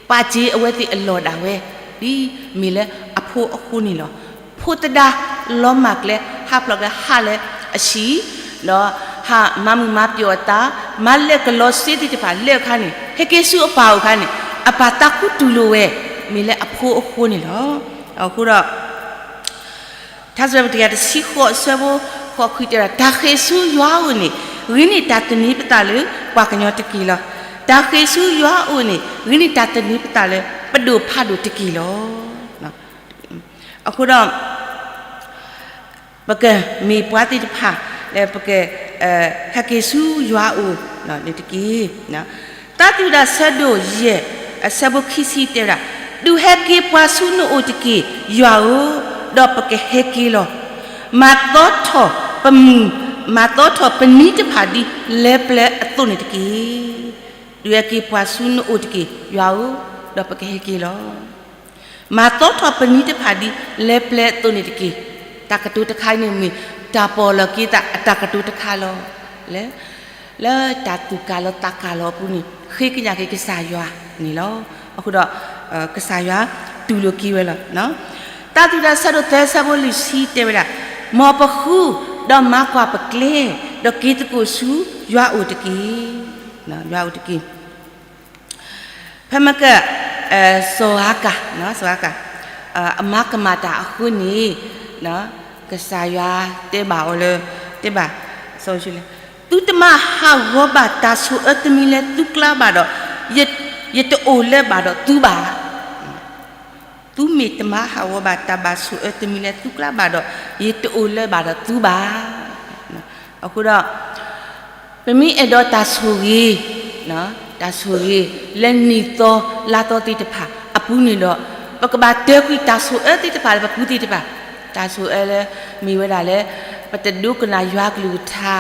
ပာ်က့ၤအဝဲသ့ၣ်အလီၢ်ဒၣ်ဝဲ ဒ်မ့ၢ်လၢအဖိအဃိန့ၣ်လီၤ. ဖိသဒါလီၤမၢ်ကျဲ ဟးဖျိးကျဲဟးလၢအဆံး, ဒီးဟးမၤမုာ်မၤပျီၣ်အသး, မၤလဲၢ်ကလီၤစ့သ့ၣ်တဖၣ်လၢအခါန့ၣ် ဟဲက့ၤဆူအပၢ်အိၣ်အခါန့ၣ် အပၢ်သးခူတူၢ်လိာ်ဝဲ မ့ၢ်လၢအဖိအဃိန့ၣ်လီၤ. အဃိဒီး ထါစံးပတြၢၤတဆံဃိးအဆၢဖိဃိးခွံတဲဝဲဒၣ်, တၢ်ဃ့ၢ်ဆူယွၤအအိၣ်န့ၣ် ဂ့ၤန့ၢ်တၢ်သန့ၤပသးလၢပှၤကညီတက့ၢ်လီၤ. တၢ်ဃ့ၢ်ဆူယွၤအအိၣ်န့ၣ် ဂ့ၤန့ၢ်တၢ်သန့ၤပသးလၢပဒိၣ်ဖးဒိၣ်တက့ၢ်လီၤ. အဃိဒီး ပကမ့ၢ်ပှၤသ့ၣ်တဖၣ် လၢပက ဟဲက့ၤဆူယွၤအအိၣ်န့ၣ်တက့ၢ်. သးသုးဒၣ်ဆၢဒိၣ်ယဲၢ် အဆၢဖိခံဆံတဲဝဲဒၣ်, ဒုးဟဲက့ၤပှၤဆူနအိၣ်တက့ၢ်, ယွၤဧၢ, ဒီးပကဟဲက့ၤလီၤ. မၤသီထီၣ်ပမုၢ်, မၤသီထီၣ်ပနံၤတဖၣ်ဒ်လဲၤပျဲအသိးန့ၣ်တက့ၢ်. ဒုးဟဲက့ၤပှၤဆူနအိၣ်တက့ၢ်, ယွၤဧၢ, ဒီးပကဟဲက့ၤလီၤ. မၤသီထီၣ်ပနံၤတဖၣ်ဒ်လဲၤပျဲအသိးန့ၣ်တက့ၢ်. တၢ်ကတိၤတခါအံၤန့ၣ်မ့ၢ် တၢ်ပီၣ်လီၤက့ၤသးအတၢ်ကတိၤတခါလီၤ. လၢ လၢတၢ်သူၣ်ကၢ်လီၤသးကၢ်လီၤအပူၤန့ၣ် ဃ့ကညးက့ၤကစၢ်ယွၤန့ၣ်လီၤ. အဃိဒီး ကစၢ်ယွၤတူၢ်လိာ်က့ၤဝဲလီၤ. သးသုးဒၣ်ဆၢဒိၣ်သၢဆၢဖိလွံၢ်ဆံတဲဝဲဒၣ်, မ်ပဃု ဒီးမၤကွၢ်ပကျဲ, ဒီးက့ၤသကိးဆူယွၤအအိၣ်တက့ၢ်. ယွၤအအိၣ်တက့ၢ်. ဖဲမ့ၢ်က စီၤဧၤကၣ်, စီၤဧၤကၣ် အမၤကမၣ်တၢ်အဃိန့ၣ် ကစၢ်ယွၤတဲဘၣ်အီၤလၢ တဲဘၣ် သုတမၤဟးဂီၤဘၣ်တၢ်ဆိၣ်အၢတမံၤလၢသုကျါဘၣ်ဒီး ယတအိၣ်လၢၤဘၣ်ဒီးသုဘၣ်. သုမ့ၢ်တမၤဟးဂီၤဘၣ်တၢ်ဘၣ်ဆိၣ်အၢတမံၤလၢသုကျါဘၣ်ဒီး ယတအိၣ်လၢၤဘၣ်ဒီးသုဘၣ်. အဃိဒီး ပမ့ၢ်အဲၣ်ဒိးတၢ်ဆိၣ်ဂ့ၤ, တၢ်ဆိၣ်ဂ့ၤ လၢနံၣ်သီလါသီသ့ၣ်တဖၣ်အပူၤန့ၣ်ဒီး ပကဘၣ်တၢၢ်ကွံာ်တၢ်ဆိၣ်အၢသ့ၣ်တဖၣ်လၢပဖှူသ့ၣ်တဖၣ်, တၢ်ဆိၣ်အၢလၢ မ့ၢ်ဝဲဒၣ်လၢ ပတဒိကနၣ်ယွၤကလုၢ်ကထါ,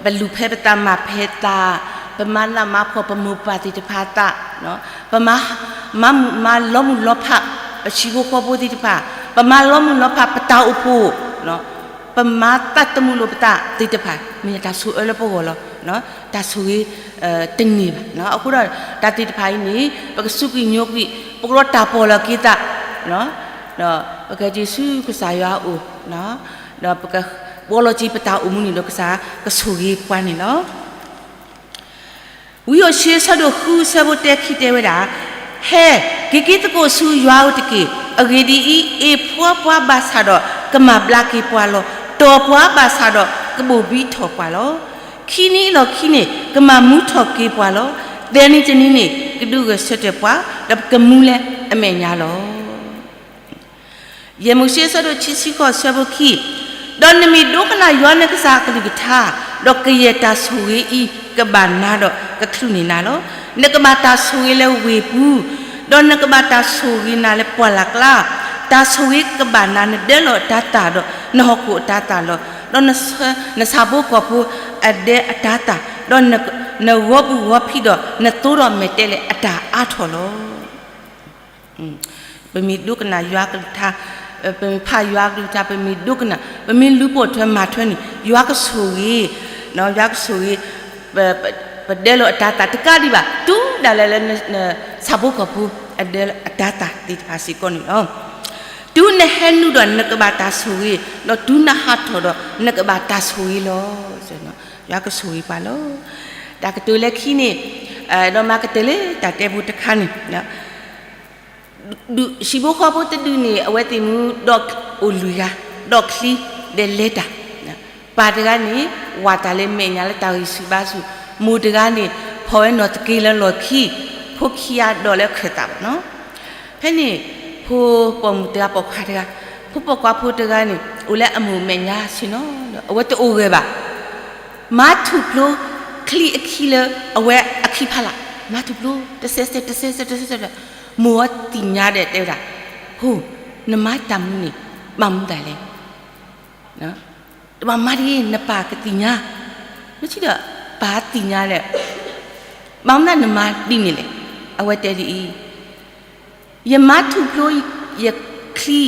ပလူၤဖဲပသးမၤဖဲသး, ပမၤနးမၤဖှီၣ်ပမိၢ်ပၢ်သ့ၣ်တဖၣ်သး, ပမၤ မၤမုာ်မၤလီၤမုၢ်လီၤဖး ပဆံးဖိဃီဖိသ့ၣ်တဖၣ်, ပမၤလီၤမုၢ်လီၤဖးပတၢ်အိၣ်ဖှိၣ်, ပမၤသးသမူလိာ်ပသးသ့ၣ်တဖၣ် မ့ၢ်တၢ်ဆိၣ်အၢလၢပဂီၢ်လီၤ. တၢ်ဆိၣ်ဂ့ၤ တန့ၢ်ဘၣ်. အဃိဒီး တၢ်သ့ၣ်တဖၣ်အံၤန့ၣ် ပကစူးကွံာ်ညိကွံာ် ပကလီတၢ်ပီၣ်လီၤက့ၤသး ဒီးပကက့ၤဆူကစၢ်ယွၤအအိၣ်, ဒီးပကပီၣ်လီၤက့ၤပတၢ်အိၣ်မူန့ၣ်ဒီးကစၢ်ကဆိၣ်ဂ့ၤပှၤန့ၣ်လီၤ. ဝံယိၤၡ့ဆၢဒိၣ်ဃုဆၢဖိတၢခံတဲဝဲဒၣ်, ဟဲ, က့ၤက့ၤသကိးဆူယွၤအအိၣ်တက့ၢ်. အဂ့ၢ်ဒ်အံၤ, အ့ၣ်ဖှီပှၤဘၣ်ဆၣ်ဒီးကမၤဘျါက့ၤပှၤလီၤ. တီၢ်ပှၤဘၣ်ဆၣ်ဒီး ကဘိၣ်ဘံထီၣ်ပှၤလီၤ. ခံနံၤအလီၢ်ခံန့ၣ် ကမၤမူထီၣ်က့ၤပှၤလီၤ. သၢနံၤတနံၤန့ၣ် ကဒုးဂဲၤဆၢထၢၣ်ပှၤ, ဒီးပကမူလၢအမဲာ်ညါလီၤ. ယဲၢ်မိၤၡ့ဆၢဒိၣ်ခံဆံဃိးဆၢဖိခံ, ဒီးနမ့ၢ်ဒိကနၣ်ယွၤနကစၢ်အကလုၢ်ကထါ, ဒီးကယဲၢ်တၢ်ဆိၣ်ဂ့ၤအံၤကဘၣ်နၤဒီးကချုးန့ၢ်နၤလီၤ. နကဘၣ်တၢ်ဆိၣ်ဂ့ၤလၢဝ့ၢ်ပူၤ, ဒီးနကဘၣ်တၢ်ဆိၣ်ဂ့ၤနၤလၢပှၢ်လၢ်ကျါ, တၢ်ဆိၣ်ဂ့ၤကဘၣ်နၤနဒၢလီၤအတၤသၣ်ဒီးနဟီၣ်ခိၣ်အတၤသၣ်လီၤ. ဒီးနဆၢဖိကီၢ်ဖိအဒၢအတၤသၣ်, ဒီးနဂီၤပူၤဂီၤဖံးဒီးနသိဒီးမဲာ်တဲးလဲးအတၢ်အါထီၣ်လီၤ. ပမ့ၢ်ဒိကနၣ်ယွၤကလုၢ်ကထါ, ပမ့ၢ်ဖးယွၤကလုၢ်ကထါ, ပမ့ၢ်ဒိကနၣ်, ပမ့ၢ်လူၤပိာ်ထွဲမၤထွဲန့ၣ် ယွၤကဆိၣ်ဂ့ၤ, ယွၤကဆိၣ်ဂ့ၤ, ပဒၢလီၤအတၤသၣ်တကးဒံးဘၣ်, တုၤဒၣ်လဲာ်လၢ ဆၣ်ဖိကီၢ်ဖိအဒၢအတၤသၣ်သ့ၣ်တဖၣ်စ့ၢ်ကီးန့ၣ်လီၤ. တုၤနဟဲနုာ်ဒီးနကဘၣ်တၢ်ဆိၣ်ဂ့ၤ, ဒီးတုၤနဟးထီၣ်ဒီးနကဘၣ်တၢ်ဆိၣ်ဂ့ၤလီၤ. ယွၤကဆိၣ်ဂ့ၤပှၤလီၤ. တၢ်ကတိၤလၢခံန့ၣ်, ဒီးမၤကတၢၢ်လၢတၢ်တဲဖိတခါန့ၣ် ဆံးဖိဃီဖိတဒုန့ၣ် အဝဲသ့ၣ်မူဒီးအိၣ်လွံၢ်ဂၤ, ဒီးချံဒီးလဲၤတၢ်, ပၢ်တဂၤန့ၣ် ဝးတၢ်လၢမဲာ်ညါလၢတၢ်ဂံၢ်ဆူၣ်ဘါဆူၣ်, မိၢ်တဂၤန့ၣ် ဖီၣ်ဝဲနီၢ်သက့လၢလီၢ်ခံ, ဖိခံဂၤဒီးလၢခၢၣ်သးဘၣ်နီၤ. ဖဲန့ၣ် ဖိပိာ်မုၣ်တဂၤပိာ်ခွါတဂၤ, ဖိပိာ်ခွါဖိတဂၤန့ၣ် အိၣ်လၢအမိၢ်မဲာ်ညါဆ့ၣ်နီၤ, အဝဲတအိၣ်ဂၢၢ်ဘၣ်. မၤထူၣ်ဖျိချံအခံလၢအဝဲအခံဖးလၢ်, မၤထူၣ်ဖျိ တစဲးစဲး တစဲးစဲး တစဲးစဲးဒီး မိၢ်အသ့ၣ်ညါဒီးတဲဝဲဒၣ်, ဖိ, နမၤတၢ်မနုၤန့ၣ် ဘၣ်မနုၤလဲၣ်. တဘၣ်မၤဒ်အံၤ နပၢ်ကသ့ၣ်ညါ, မ့ၢ်ထံၣ်ဒီး ပၢ်သ့ၣ်ညါဒီး ဘၣ်မနုၤနမၤဒ်န့ၣ်လဲၣ်. အဝဲတဲဒ်အံၤ, ယမၤထူၣ်ဖျိယချံ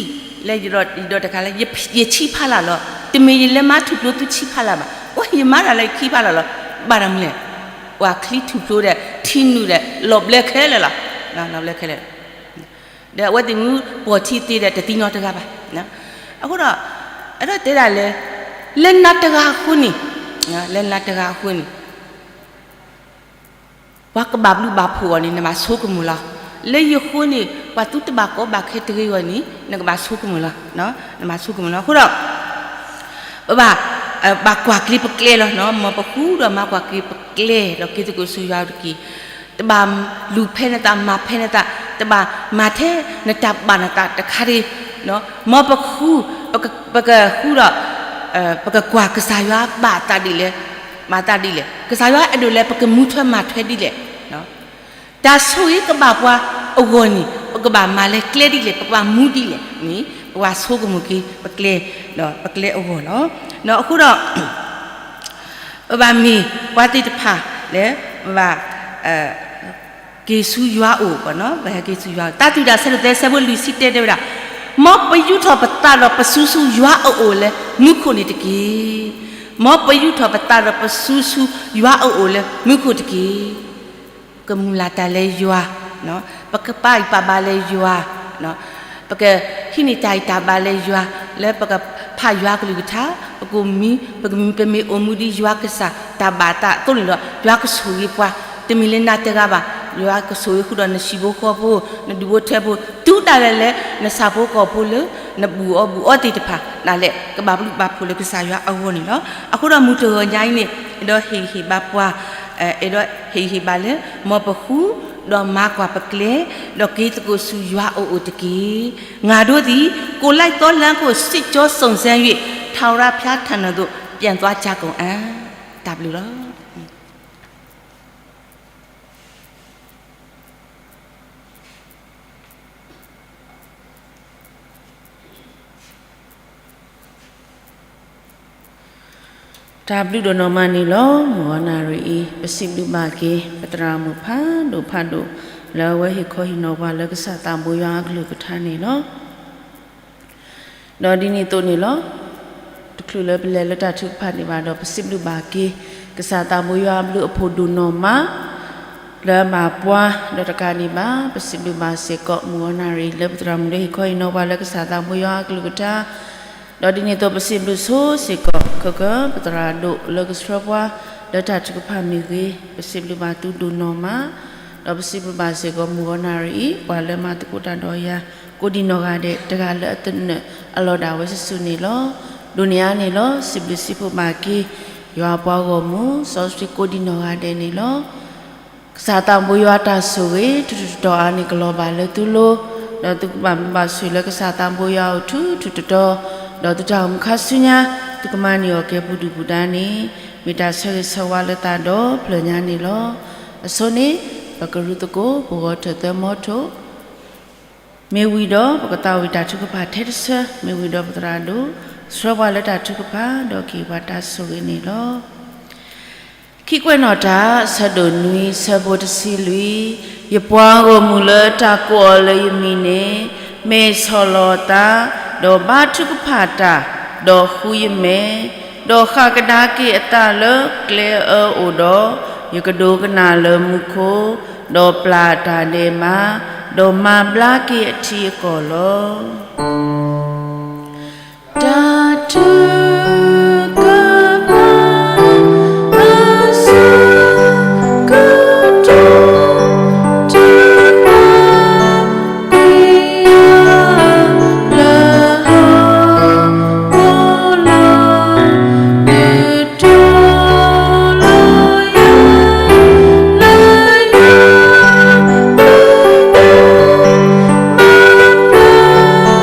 လၢယဒီးတခါလၢ ယဆံဖးလၢ်လီၤ. တမ့ၢ်ယလဲၤမၤထူၣ်ဖျိသုဆံဖးလၢ်ဘၣ်. အိ ယမၤတၢ်လၢယခံဖးလၢ်လီၤ. ဘၣ်တၢ်မနုၤလဲၣ်. ပှၤချံထူၣ်ဖျိဒီး ထံနုာ်ဒီး လီၤဘျၢခဲလၢာ်လီၤ. လီၤဘျၢခဲလၢာ်. ဒီးအဝဲသ့ၣ်မူ ပိာ်ထံသ့ဒီး တသ့ၣ်နီတဂၤဘၣ်. အဃိဒီး အဲၣ်ဒိးတဲဒၣ်လၢ လၢနၤတဂၤအဃိန့ၣ်, လၢနၤတဂၤအဃိန့ၣ် ပှၤကဘၣ်ဘျုးဘၣ်ဖှိၣ်အီၤန့ၣ် နဘၣ်ဆိကမိၣ်လီၤ. လၢယဃိန့ၣ် ပှၤသုတဘၣ်ကီဘၣ်ခဲတဂ့ၤအဂီၢ်န့ၣ် နကဘၣ်ဆိကမိၣ်လီၤ. နဘၣ်ဆိကမိၣ်လီၤ. အဃိဒီး ပဘၣ် ဘၣ်ကွၢ်က့ၤပကျဲလီၤ. မ်ပဃုဒီးမၤကွၢ်က့ၤပကျဲ ဒီးက့ၤသကိးဆူယွၤအအိၣ်တက့ၢ်. တဘၣ်လူၤဖဲနသး မၤဖဲနသး, တဘၣ်မၤထဲနတၢ်ဘၣ်နသးတခါတဂ့ၤ. မ်ပဃု ပကဃုဒီး ပကကွၢ်ကစၢ်ယွၤဘၣ်အသးဒ်လဲၣ်, မၤအသးဒ်လဲၣ်, ကစၢ်ယွၤအဲၣ်ဒိးလၢ ပကမူထွဲမၤထွဲဒ်လဲၣ်. တၢ်ဆိၣ်ဂ့ၤကဘၣ်ပှၤအဂီၢ်န့ၣ် ပကဘၣ်မၤလၢကျဲဒ်လဲၣ်, ပကဘၣ်မူဒ်လဲၣ်န့ၣ် ပကဘၣ်ဆိကမိၣ်က့ၤပကျဲ ဒီးပကျဲအဂီၢ်လီၤ. အဃိဒီး ပဘၣ်မ့ၢ်ပှၤသ့ၣ်တဖၣ်လၢ ပဘၣ် က့ၤဆူယွၤအအိၣ်, ပဟဲက့ၤဆူယွၤအအိၣ်. တၢ်သူၣ်ဝဲဒၣ် ဆၢဒိၣ်သၢ ဆၢဖိလွံၢ်ဆံတဲ တဲဝဲဒၣ်, မ်ပယူးထီၣ်ပသးဒီးပစုဆူယွၤအအိၣ်လၢမူခိၣ်န့ၣ်တက့ၢ်. မ်ပယူးထီၣ်ပသးဒီးပစုဆူယွၤအအိၣ်လၢမူခိၣ်တက့ၢ်. ပကမုၢ်လၢ်တၢ်လၢယွၤ, ပကပာ်ဂံၢ်ပာ်ဘါလၢယွၤ, ပကဟံးန့ၢ်တၢ်ဂံၢ်တၢ်ဘါလၢယွၤ, လၢပကဖးယွၤကလုၢ်ကထါ, ပကမံ, ပကမံ, ပမ့ၢ်အိၣ်မူဒ်ယွၤကစၢ်တၢ်ဘၣ်အသးအသိးန့ၣ်ဒီး ယွၤကဆိၣ်ဂ့ၤပှၤ, တမ့ၢ်လၢနၤတဂၤဘၣ်, ယွၤကဆိၣ်ဂ့ၤဃုာ်ဒီးနဟံၣ်ဖိဃီဖိ, နဒူၣ်ဖိထၢဖိ, တုၤဒၣ်လဲာ်လၢနဆၣ်ဖိကီၢ်ဖိလၢ နဘူးအီၤဘူးအီသ့ၣ်တဖၣ်ဒၣ်လဲာ် ကဘၣ်ဘျုးဘၣ်ဖှိၣ်လၢကစၢ်ယွၤအဂီၢ်န့ၣ်လီၤ. အဃိဒီးမုၢ်တဂီၤညါအံၤန့ၣ် အဲၣ်ဒိးဟ့ၣ်ဂံၢ်ဟ့ၣ်ဘါပှၤ, အဲၣ်ဒိးဟ့ၣ်ဂံၢ်ဟ့ၣ်ဘါလၢ မ်ပဃု, ဒီးမၤကွၢ်ပကျဲ, ဒီးက့ၤသကိးဆူယွၤအအိၣ်တက့ၢ်. ငါတို့သည် ကိုယ်လိုက်သောလမ်းကို စစ်ကြောစုံစမ်း၍ ထာဝရဘုရားထံတော်သို့ ပြန်သွားကြကုန်အံၤ. တၢ်ဘျုးလီၤ. တၢ်ဘျုးဒိၣ်နီၢ်မးန့ၣ်လီၤ. မုၢ်ဂီၤနၣ်ရံၣ်အံၤ ပစံးဘျုးဘၣ်က့ၤ ပသရၣ်မုၣ်ဖးဒိၣ်ဖးဒိၣ် လၢအဝဲဟ့ၣ်ခီဟ့ၣ်နီၤပှၤလၢကစၢ်သးဘိယွၤအကလုၢ်ကထါန့ၣ်လီၤ. ဒီးဒ်န့ၣ်အသိးန့ၣ်လီၤ. တချုးလၢပလဲၤလၢတၢ်ထုကဖၣ်ဒံးဘၣ်ဒီး ပစံးဘျုးဘၣ်က့ၤ ကစၢ်သးဘိယွၤအဘျုးအဖှိၣ်ဒိၣ်နီၢ်မး လၢအဘၣ်ပှၤ ဒီးတကးဒံးဘၣ် ပစံးဘျုးဘၣ်စ့ၢ်ကီး မုၢ်ဂီၤနၣ်ရံၣ် လၢပသရၣ်မုၣ်လၢဟ့ၣ်ခီဟ့ၣ်နီၤပှၤလၢကစၢ်သးဘိယွၤအကလုၢ်ကထါ ဒီးဒ်န့ၣ်အသိး ပစံးဘျုးဆိစ့ၢ်ကီး ခဲကၢ ပသရၣ်ဒိၣ်လၢကဆှၢပှၤ လၢတၢ်ထုကဖၣ်မ့ၢ်ဂ့ၤ, ပစံးဘျုးဘၣ်သုဒိၣ်နီၢ်မး, ဒီးပစံးဘျုးဘၣ်စ့ၢ်ကီး မုၢ်ဂီၤနၣ်ရံၣ်အံၤ ပှၤလၢမၤသကိးတၢ်ဒီးယၤ ကိးဒံနီၢ်ဂၤဒဲး တဂၤလၢအသနၢၣ်အလီၢ်ဒၣ်ဝဲစုာ်စုာ်န့ၣ်လီၤ. ဒိးန့ၢ်အါန့ၣ်လီၤ. စံးဘျုးစံးဖှိၣ်ဘၣ်က့ၤ ယွၤအပှၤဂီၢ်မုၢ် စီဆှံကိးဒံနီၢ်ဂၤဒဲးန့ၣ်လီၤ. ကစၢ်သးဘိယွၤတၢ်ဆိၣ်ဂ့ၤ ထူးထူးတီၤတီၤအါန့ၣ် ကလီၤဘၣ်လၢသုလိၤ, ဒီးသုကဘၣ်ဘျုးဘၣ်ဆိၣ်လၢကစၢ်သးဘိယွၤအအိၣ်ထူးထူးတီၤတီၤ, ဒီးသုတၢ်အိၣ်မူခါဆူညါ သုကမၤန့ၢ်အီၣ်ကဲပူၤဒုၣ်ပူၤဒါန့ၣ် မ့ၢ်တၢ်ဆၢဂ့ၤဆၢဝါလၢသးဒီဖျၢၣ်ညါန့ၣ်လီၤ. အဆိန့ၣ် ပကရူၢ်သကိး ပဂီၤထၢၣ်သၢမီထိၣ် မ့ၢ်ဝံၤဒီး ပကသးဝံၣ်တၢ်ထုကဖၣ်ထဲတဆၢ မ့ၢ်ဝံၤဒီးပသရၣ်ဒိၣ် ဆှၢပှၤလၢတၢ်ထုကဖၣ် ဒီးကဟ့ၣ်ပှၤတၢ်ဆိၣ်ဂ့ၤန့ၣ်လီၤ. ခံကွဲးနီၣ်တၢ် ဆၢဒိၣ်နွံ ဆၢဖိတဆံလွံၢ်, ယပှၤဂီၢ်မုၢ်လၢတၢ်ကိးအီၤလၢယမံၤန့ၣ် မ့ၢ်ဆီၣ်လီၤအသး, ဒီးဘါထုကဖၣ်တၢ်, ဒီးဃုယမဲာ်, ဒီးဃၣ်ကဒါက့ၤအသးလၢကျဲအၢအိၣ်ဒီး, ယကဒိကနၣ်လၢမူခိၣ်, ဒီးပျၢ်အတၢ်ဒဲးဘး, ဒီးမၤဘျါက့ၤအထံအကီၢ်လီၤ. တၢ်ထုကဖၣ်အဆၢကတီၢ် တၢ်ပျၢ်လၢဟီၣ်ခိၣ်လီၤ ဒုးတီၤလီၤယၤ လၢယွၤအပူၤ မၤပျၢ်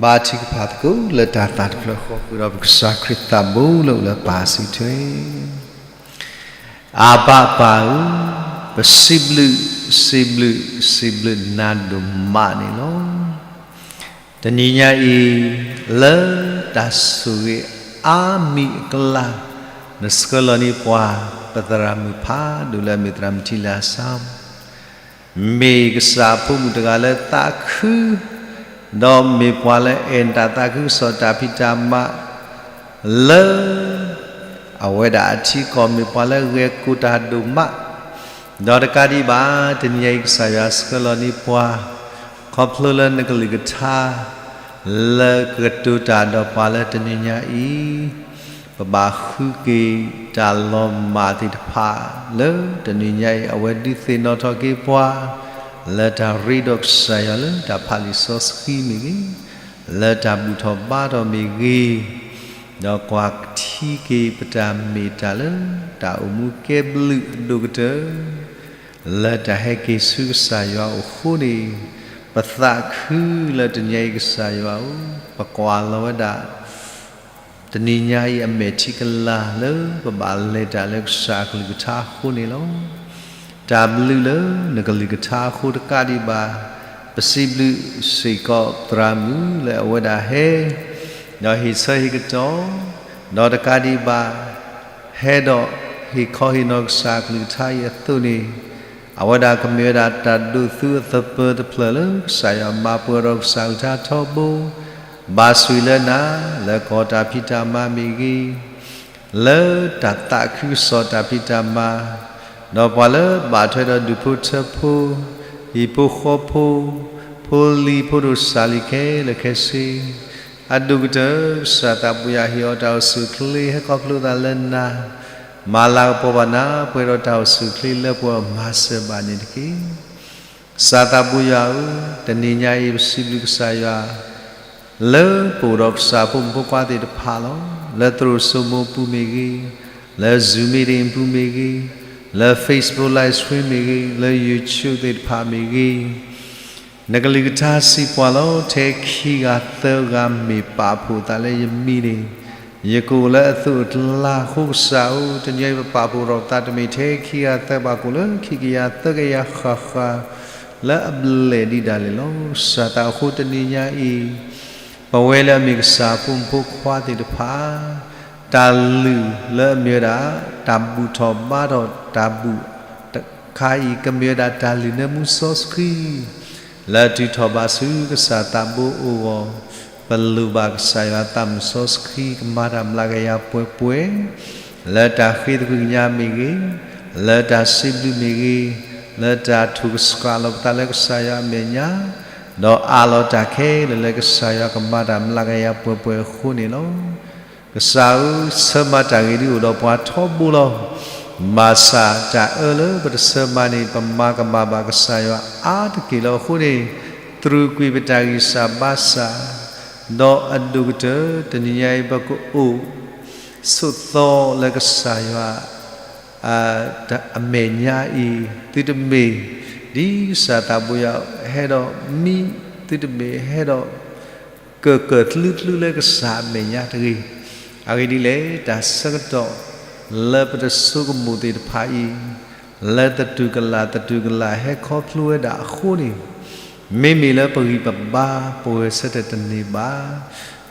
ဘါထုကဖၣ်သကိးလၢတၢ်သးတဖျၢၣ်ဃီ ဃုာ်ဒီးပကစၢ်ခရံာ်သးဘိလၢအိၣ်လၢပၢ်စုထွဲ, အဘၣ်ပၢ်ဧၢ, ပစံးဘျုး, စံးဘျုး, စံးဘျုးနၤဒိၣ်မးန့ၣ်လီၤ. တနံၤညါအံၤ, လၢတၢ်ဆိၣ်ဂ့ၤအါမံၤအကျါ, နဆှၢလီၤန့ၢ်ပှၤ ပသရၣ်မုၣ်ဖးဒိၣ်လၢအမ့ၢ်သရၣ်မုၣ်ထံလၢအဆၢ မ့ၢ်ကစၢ်အဖိမုၣ်တဂၤလၢသးခု, ဒီးမ့ၢ်ပှၤလၢအဲၣ်တၢ်သးခုကစီၣ်တၢ်ဖံးတၢ်မၤ လၢအဝဲဒၣ်အထံအကီၢ် မ့ၢ်ပှၤလၢဂဲၤကိၢ်တၢ်ဒိၣ်မး, ဒီးတကးဒံးဘၣ် တနံၤညါအံၤကစၢ်ယွၤဆှၢလီၤန့ၢ်ပှၤ ခီဖျိလၢနကလုၢ်ကထါ လၢကကတိၤတၢ်ဒီးပှၤလၢတနံၤညါအံၤ ပဘၣ်ဃုက့ၤတၢ်လီၤမၢ်သ့ၣ်တဖၣ်လၢတနံၤညါအံၤ အဝဲဒုးသ့ၣ်နီၣ်ထီၣ်က့ၤပှၤ လၢတၢ်ရ့ဒီးကစၢ်ယွၤလၢတၢ်ဖးလံာ်စီဆှံမ့ၢ်ဂ့ၤ, လၢတၢ်ဘူၣ်ထီၣ်ဘါထီၣ်မ့ၢ်ဂ့ၤ, ဒီးကွၢ်ထံက့ၤပတၢ်မ့ၢ်တၢ်လၢတၢ်အိၣ်မူကဲဘျုးအဒိၣ်ကတၢၢ် လၢတၢ်ဟဲက့ၤဆူကစၢ်ယွၤအအိၣ်အဃိန့ၣ်, ပသးခုလၢတနံၤညါအံၤကစၢ်ယွၤဧၢ, ပကွၢ်လီၤဝဲဒၣ် တနံၤညါအံၤအမဲာ်ထံကလၤလၢပဘၣ်လဲၤတၢ်လၢကစၢ်အကလုၢ်ကထါအဃိန့ၣ်လီၤ. တၢ်ဘျုးလၢနကလုၢ်ကထါအဃိတကးဒံးဘၣ်, ပစံးဘျုးစ့ၢ်ကီးသရၣ်မုၣ်လၢအဝဲဒၣ်ဟဲ ဒီးဟ့ၣ်ဆၢဟ့ၣ်ကတီၢ်, ဒီးတကးဒံးဘၣ် ဟဲဒီးဟ့ၣ်ခီဟ့ၣ်နီၤကစၢ်အကလုၢ်ကထါအံၤအသိးန့ၣ်, အဝဲဒၣ်ကမ့ၢ်ဝဲဒၣ်တၢ်ဒိးသူအသပၢၤတဖျၢၣ်လၢကစၢ်ယွၤမၤပှဲၤဒီးကစၢ်အကလုၢ်ကထါထီဘိ, ဘၣ်ဆိၣ်လၢနၤ, လၢကီၢ်တၢ်ဖံးတၢ်မၤမ့ၢ်ဂ့ၤ, လၢတၢ်သးခုကစီၣ်တၢ်ဖံးတၢ်မၤ, ဒီးပှၤလၢဘၣ်ထွဲဒီးဒူၣ်ဖိထၢဖိ, ဟံၣ်ဖိဃီဖိ, ဖိလံၤဖိဒိၣ်ကစၢ်လံၤခဲလၢာ်ခဲဆ့, အဒိၣ်ကတၢၢ်ကစၢ်သးပူၤယၤဟ့ၣ်အီၤတၢ်အိၣ်ဆူၣ်အိၣ်ချ့ ဟဲခီဖျိသးလၢနၤ, မၤလၤကပီၤဘၣ်နၤ ပှဲၤဒီးတၢ်အိၣ်ဆူၣ်အိၣ်ချ့လၢပှဲၤအီၤမၤစၢၤဘၣ်န့ၣ်တက့ၢ်. ကစၢ်သးပူၤယွၤဧၢ, တနံၤညါအံၤပစံးဘျုးကစၢ်ယွၤ လၢပအိၣ်ဒီးကစၢ်ဖိမုၣ်ဖိခွါသ့ၣ်တဖၣ်လီၤ. လၢသရိာ်စိမိၢ်ပူၤမ့ၢ်ဂ့ၤ, လၢ Zoom meeting ပူၤမ့ၢ်ဂ့ၤ, လၢ Facebook live stream မ့ၢ်ဂ့ၤ, လၢ YouTube သ့ၣ်တဖၣ်မ့ၢ်ဂ့ၤ, နကလုၢ်ကထါစံးပှၤလီၤ, ထဲခံဂၤသၢဂၤမ့ၢ်ပာ်ဖှိၣ်သးလၢယမံၤန့ၣ်, ယကအိၣ်လၢအသိးအကျါအဃိကစၢ်ဧၢ, တနံၤအံၤပပာ်ဖှိၣ်ထီၣ်ပသးတမ့ၢ်ထဲခံဂၤသၢဂၤ ပကအိၣ်လၢခံကယၤသၢကယၤဃၣ်ဃၣ် လၢအဘျဲၣ်ဒံးဒၣ်လဲာ်လီၤ. ကစၢ်သးအဃိတနံၤညါအံၤ, ပဝဲလၢအမ့ၢ်ကစၢ်ဖိမုၣ်ဖိခွါသ့ၣ်တဖၣ်, တၢ်လုၢ်လၢအမ့ၢ်ဝဲဒၣ် တၢ်ဘူၣ်ထီၣ်ဘါထီၣ်တၢ်ဘူၣ်တခါအံၤ ကမ့ၢ်ဝဲဒၣ်တၢ်လုၢ်နၢမူစီဆှံ လၢအထုးထီၣ်ဘၣ်ဆူကစၢ်သးဘိအဂီၢ်, ပလိၣ်ဘၣ်ကစၢ်ယွၤသးမုၢ်စီဆှံကမၤတၢ်မျးကယၤပှဲၤပှဲၤ, လၢတၢ်ဃ့သကွံာ်ကညးမ့ၢ်ဂ့ၤ, လၢတၢ်စံးဘျုးမ့ၢ်ဂ့ၤ, လၢတၢ်ထူၣ်ကဆှၣ်လီၤပသးလၢကစၢ်ယွၤအမဲာ်ညါ, ဒီးအးလီၤတၢ်ခဲလၢာ်လၢကစၢ်ယွၤကမၤတၢ်မျးကယၤပှဲၤပှဲၤအဃိန့ၣ်လီၤ. ကစၢ်ဧၢ, ဆၢမၤတၢ်ဂ့ၤဒုးအိၣ်ဒီးပှၤထီဘိလီၤ. ဘၣ်ဆၣ်တၢ်အၢလၢပတဆၢမၤန့ၣ် ပမၤကမၣ်ဘၣ်ကစၢ်ယွၤအါတက့ၢ်လီၤ. အဃိန့ၣ်, တြူာ်ကွံာ်ပတၢ်ဂံၢ်စၢ်ဘါစၢ်, ဒီးအဒိၣ်ကတၢၢ် တနံၤညါအံၤ ပကအိၣ်ဆိးသီလၢကစၢ်ယွၤ အမဲာ်ညါအံၤ, သုတမ့ၢ် ဒ်ကစၢ်သးဘိယွၤဟဲဒီးမံ, သုတမ့ၢ်ဟဲဒီး ကကၢၢ်ကၢၢ်ကျူကျူလၢကစၢ်အမဲာ်ညါတဂ့ၤ. အဂ့ၢ်ဒ်လဲၣ်, တၢ်ဆၢကတီၢ်လၢပတဆိကမိၣ်သ့ၣ်တဖၣ်အံၤ, လၢသတူၢ်ကလာ်သတူၢ်ကလာ်ဟဲခီဖျိဝဲဒၣ်အဃိန့ၣ်, မ့မ့ၢ်လၢပဂံၢ်ပဘါ ပဝဲဆၢထၢၣ်တန့ၢ်ဘၣ်.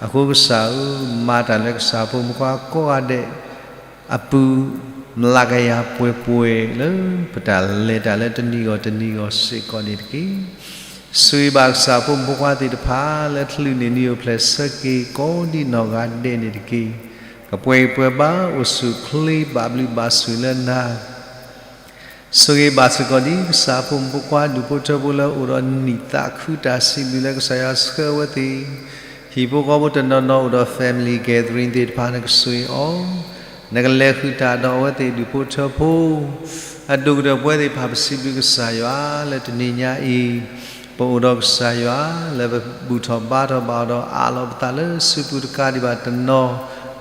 အဃိကစၢ်ဧၢ, မၤတၢ်လၢကစၢ်ဖိမုၣ်ဖိခွါကိးဂၤဒဲး အပူၤ မျးကယၤပှဲၤပှဲၤလၢ ပတၢ်လဲၤတၢ်လၢတနံၤဂီၢ်တနံၤဂီၢ်စ့ၢ်ကီးန့ၣ်တက့ၢ်. ဆိၣ်ဂ့ၤဘၣ်ကစၢ်ဖိမုၣ်ဖိခွါသ့ၣ်တဖၣ် လၢချုးန့ၢ်နံၣ်အိၣ်ဖျဲၣ်ဆၢက့ၤကိးဒံးနီၢ်ဂၤဒဲးန့ၣ်တက့ၢ်. ကပှဲၤပှဲၤဘၣ်အိၣ်ဆူၣ်အိၣ်ချ့ဘၣ်ဘျုးဘၣ်ဆိၣ်လၢနၤ ဆိၣ်ဂ့ၤဘၣ်စ့ၢ်ကီးဒ်ကစၢ်ဖိမုၣ်ဖိခွါဒူၣ်ဖိထၢဖိလၢအိၣ်ဒီးနံၣ်သးခုတၢ်စံးဘျုးလၢကစၢ်ယွၤဆှၢအဝဲသ့ၣ်, ဟံၣ်ဖိဃီဖိတနီၤနီၤအိၣ်ဒီး family gathering သ့ၣ်တဖၣ် နကဆိၣ်ဂ့ၤအီၤ, နကလဲၤဃုာ်တၢ်ဒီးအဝဲသ့ၣ်ဒူၣ်ဖိထၢဖိ, အဒိၣ်ကတၢၢ်ပဝဲသ့ၣ်တဖၣ်ပစံးဘျုးကစၢ်ယွၤလၢတနံၤညါအံၤ, ပအိၣ်ဒီးကစၢ်ယွၤလၢပဘူၣ်ထီၣ်ဘါထီၣ်ဘၣ်အီၤဒီးအးလီၤပသးလၢစုပူၤတကးဒံးဘၣ်တနီၤ,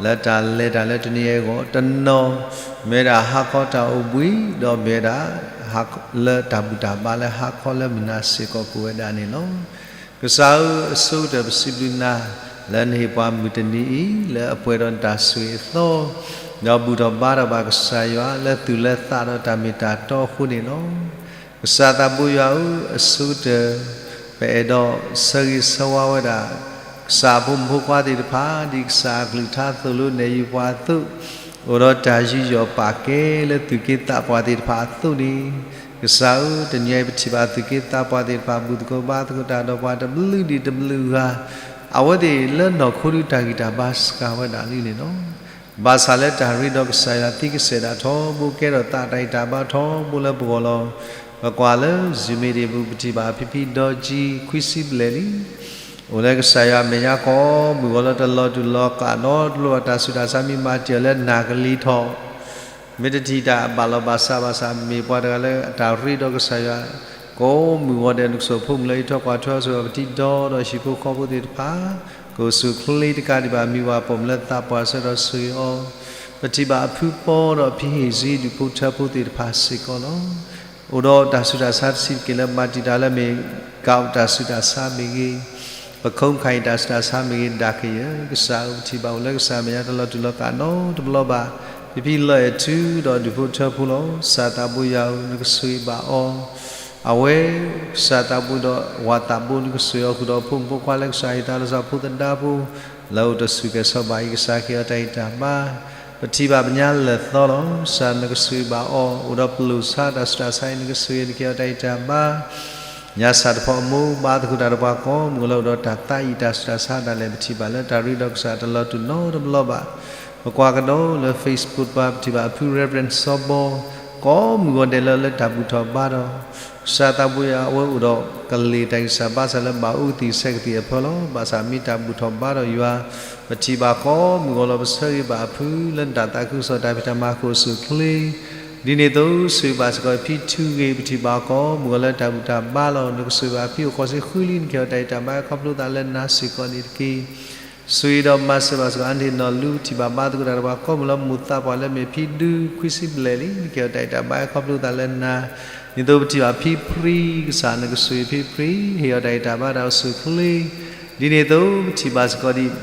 လၢတၢ်လဲၤတၢ်လၢတနံၤအဂီၢ်တနီၤ, မ့ၢ်ဝဲဒၣ်ဟါခီတၢ်အိၣ်ဘှံး, ဒီးမ့ၢ်ဝဲဒၣ် လၢတၢ်ဘူၣ်တၢ်ဘါလၢဟါခီလၢမုၢ်နၤစ့ၢ်ကီးကိးဝဲဒၣ်န့ၣ်လီၤ. ကစၢ်ဧၢ, အဆိကတၢၢ်ပစံးဘျုးနၤ လၢနဟ့ၣ်ပှၤမုၢ်တနံၤအံၤ လၢအပှဲၤဒီးနတၢ်ဆိၣ်ဂ့ၤအသီ, ဒီးဘူၣ်ထီၣ်ဘါထီၣ်ဘၣ်ကစၢ်ယွၤ လၢသူၣ်လၢသးဒီးတၢ်မ့ၢ်တၢ်တီအဃိန့ၣ်လီၤ. ကစၢ်သးဘိယွၤဧၢ, အဆိကတၢၢ် ပအဲၣ်ဒိးဆၢဂ့ၤဆၢဝါဝဲဒၣ် ကစၢ်အဖိမုၣ်ဖိခွါသ့ၣ်တဖၣ် ဒ်ကစၢ်အကလုၢ်ကထါသိၣ်လိနဲၣ်ယုာ်ပှၤအသိး, အိၣ်ဒီးတၢ်ယူးယီၣ်ပာ်ကဲလၢသူၣ်က့သးပှၢ်သ့ၣ်တဖၣ်အသိးန့ၣ်, ကစၢ်ဧၢ, တနံၤအံၤပထံၣ်ဘၣ်သူၣ်က့သးပှၢ်သ့ၣ်တဖၣ် ဘူၣ်သကိးဘါသကိးတၢ်ဒီးပှၤတဘျုးဒံးတဘျုးဂၤ, အဝဲသ့ၣ်လၢနီၢ်ခိဒုတၢ်ဂံၢ်တၢ်ဘါစှၤဝဲဒၣ်လံန့ၣ်လီၤ. ဘၣ်ဆၣ်လၢတၢ်ရ့ဒီးကစၢ်ယွၤသံကစဲာ်ဒၣ်ထီဘိ ကဲထီၣ်သးတၢ်ဂံၢ်တၢ်ဘါထီဘိလၢပဂီၢ်လီၤ. ပကွၢ်လၢ Zoom မ့ၢ်ဒၣ်ပူၤ ပထံၣ်ဘၣ်ဖံဖံဒီကၠံ ခွံဆံဘျဲၣ်လံ အိၣ်လၢကစၢ်ယွၤအမဲာ်ညါကိးမုၢ်ဂီၤလၢ တလီၤတူာ်လီၤကာ်နီတဘျီဘၣ်. တၢ်ဆူးတၢ်ဆါမ့ၢ်မၤတ့ၢ်အီၤလၢနၢ်ကလံၤထီၣ်, မ့ၢ်တထံၣ်တၢ်ဘၣ်လီၤဘၣ်စးဘၣ်ဆၣ် မ့ၢ်ပှၤတဂၤလၢအတၢ်ရ့ဒီးကစၢ်ယွၤ ကိးမုၢ်ဂီၤဒဲး နကစၢၢ်ဖိမုၣ်လၢ အံးထွဲကွၢ်ထွဲအီၤဆူပထံဒီဒီးဟံၣ်ဖိဃီဖိသ့ၣ်တဖၣ် ကအိၣ်ဆူၣ်အိၣ်ချ့တကးဒံးဘၣ် မံၤဝၤပိာ်မုၣ်လၢသးပှၢ်ဆၢကတီၢ်ဆိၣ်ဂ့ၤအီၤ, ပထံၣ်ဘၣ်အဖုပီဒီးဖံဟ့ၣ်ဆံ ဒူၣ်ဖိထၢဖိသ့ၣ်တဖၣ်စ့ၢ်ကီးလီၤ. အိၣ်ဒီးတၢ်ဆူးတၢ်ဆါတဆံးတက့ၢ်လၢ မၤတံာ်တာ်လၢမ့ၢ် ကးတၢ်ဆူးတၢ်ဆါမ့ၢ်ဂ့ၤ, ပခိၣ်ခါအံၤတၢ်ဆူးတၢ်ဆါမ့ၢ်ဂ့ၤ ဒၣ်ကယၢၢ် ကစၢ်ဧၢ, ပထံၣ်ဘၣ်အိၣ်လၢကစၢ်အမဲာ်ညါ တလီၤတူာ်လီၤကာ်နီတဘျီဘၣ်. ဖံဖံလီၤအဲၣ်ထုဒီးဒူၣ်ဖိထၢဖိလီၤ. ကစၢ်သးဘိယွၤဧၢ, နကဆိၣ်ဂ့ၤဘၣ်အီၤ အဝဲ ကစၢ်သးဘိဒီးဝၤသးဘိ နကဆိၣ်ဂ့ၤအီၤဃုာ်ဒီးဖိမုၣ်ဖိခွါလၢကစၢ်ဟ့ၣ်သါလီၤဆီ ဖိသဒါဖိ လၢအိၣ်တဆူၣ်ကဲၤဆီဘၣ်အံၤ ကစၢ်ကဟ့ၣ်အီၤတၢ်ဂံၢ်တၢ်ဘါ, ပထံၣ်ဘၣ်ပညါလၢာ်သီလီၤ. ကစၢ်နကဆိၣ်ဂ့ၤဘၣ်အီၤ အိၣ်ဒီးပလိာ်ဆါတၢ်ဆူးတၢ်ဆါအံၤ နကဆိၣ်ဂ့ၤ နကဟ့ၣ်အီၤတၢ်ဂံၢ်တၢ်ဘါ ညါစၢ်တဖီအမိၢ် ဘါသကိးတၢ်ဒီးပှၤကိးမုၢ်ဂီၤလၢအိၣ်ဒီးတၢ်သးအံၣ်တၢ်ဆူးတၢ်ဆါဒၣ်လဲာ် ပထံၣ်ဘၣ်လၢတၢ်ရ့ဒီးကစၢ်တလီၤတူာ်နီတဘျီဘၣ်. ပကွၢ်ကဒီးလၢ Facebook ပှၤ ပထံၣ်ဘၣ်အဖု Reverend စီၤဘီ ကိးမုၢ်ဂီၤဒဲးလၢ လၢတၢ်ဘူၣ်ထီၣ်ဘါထီၣ် ကစၢ်သးဘိယွၤ အဝဲအိၣ်ဒီးကလ့ၢ်တၢ်ဂံၢ်စၢ်ဘါစၢ် လၢဘၣ်အူကသံၣ်ဆဲးကသံၣ်အဖၢလီၤ. ဘၣ်ဆၣ်မ့ၢ်တၢ်ဘူၣ်ထီၣ်ဘါထီၣ်ယွၤ ပထံၣ်ဘၣ်ကိးမုၢ်ဂီၤလီၤ. ပဆၢဂ့ၤဘၣ်အဖု လၢနတၢ်သးခုကစီၣ်တၢ်ဖံးတၢ်မၤ ကအိၣ်ဆူၣ်အိၣ်ချ့ ဒ်န့ၣ်အသိး ဆိၣ်ဂ့ၤဘၣ်စ့ၢ်ကီးဖံထူဂ့ၤ ပထံၣ်ဘၣ်ကိးမုၢ်ဂီၤလၢတၢ်ဘူၣ်တၢ်ဘါလီၤ. နကဆိၣ်ဂ့ၤဘၣ်ဖံအိၣ်ဃိးဆံဃုလံ နကဟ့ၣ်အီၤတၢ်ဂံၢ်တၢ်ဘါ ခီဖျိသးလၢနၤစ့ၢ်ကီးန့ၣ်တက့ၢ်. ဆိၣ်ဂ့ၤဒီးမၤစၢၤဘၣ်စ့ၢ်ကီး အါန့ၢ်နီၢ်လူ ပထံၣ်ဘၣ်ဘါသကိးတၢ်ဒီးပှၤကိးမုၢ်ဂီၤလၢ မိၢ်သးပှၢ်လၢမ့ၢ်ဖံဒု ခွံဆံဘျဲၣ်လံ နကဟ့ၣ်အီၤတၢ်ဂံၢ်တၢ်ဘါ ခီဖျိသးလၢနၤ ဒ်န့ၣ်အသိး ပထံၣ်ဘၣ်ဖံဖြံ ကစၢ်နကဆိၣ်ဂ့ၤဖံဖြံ ဟ့ၣ်အီၤတၢ်ဂံၢ်တၢ်ဘါတၢ်အိၣ်ဆူၣ်အိၣ်ချ့ ဒ်န့ၣ်အသိး ပထံၣ်ဘၣ်စ့ၢ်ကီးဒ်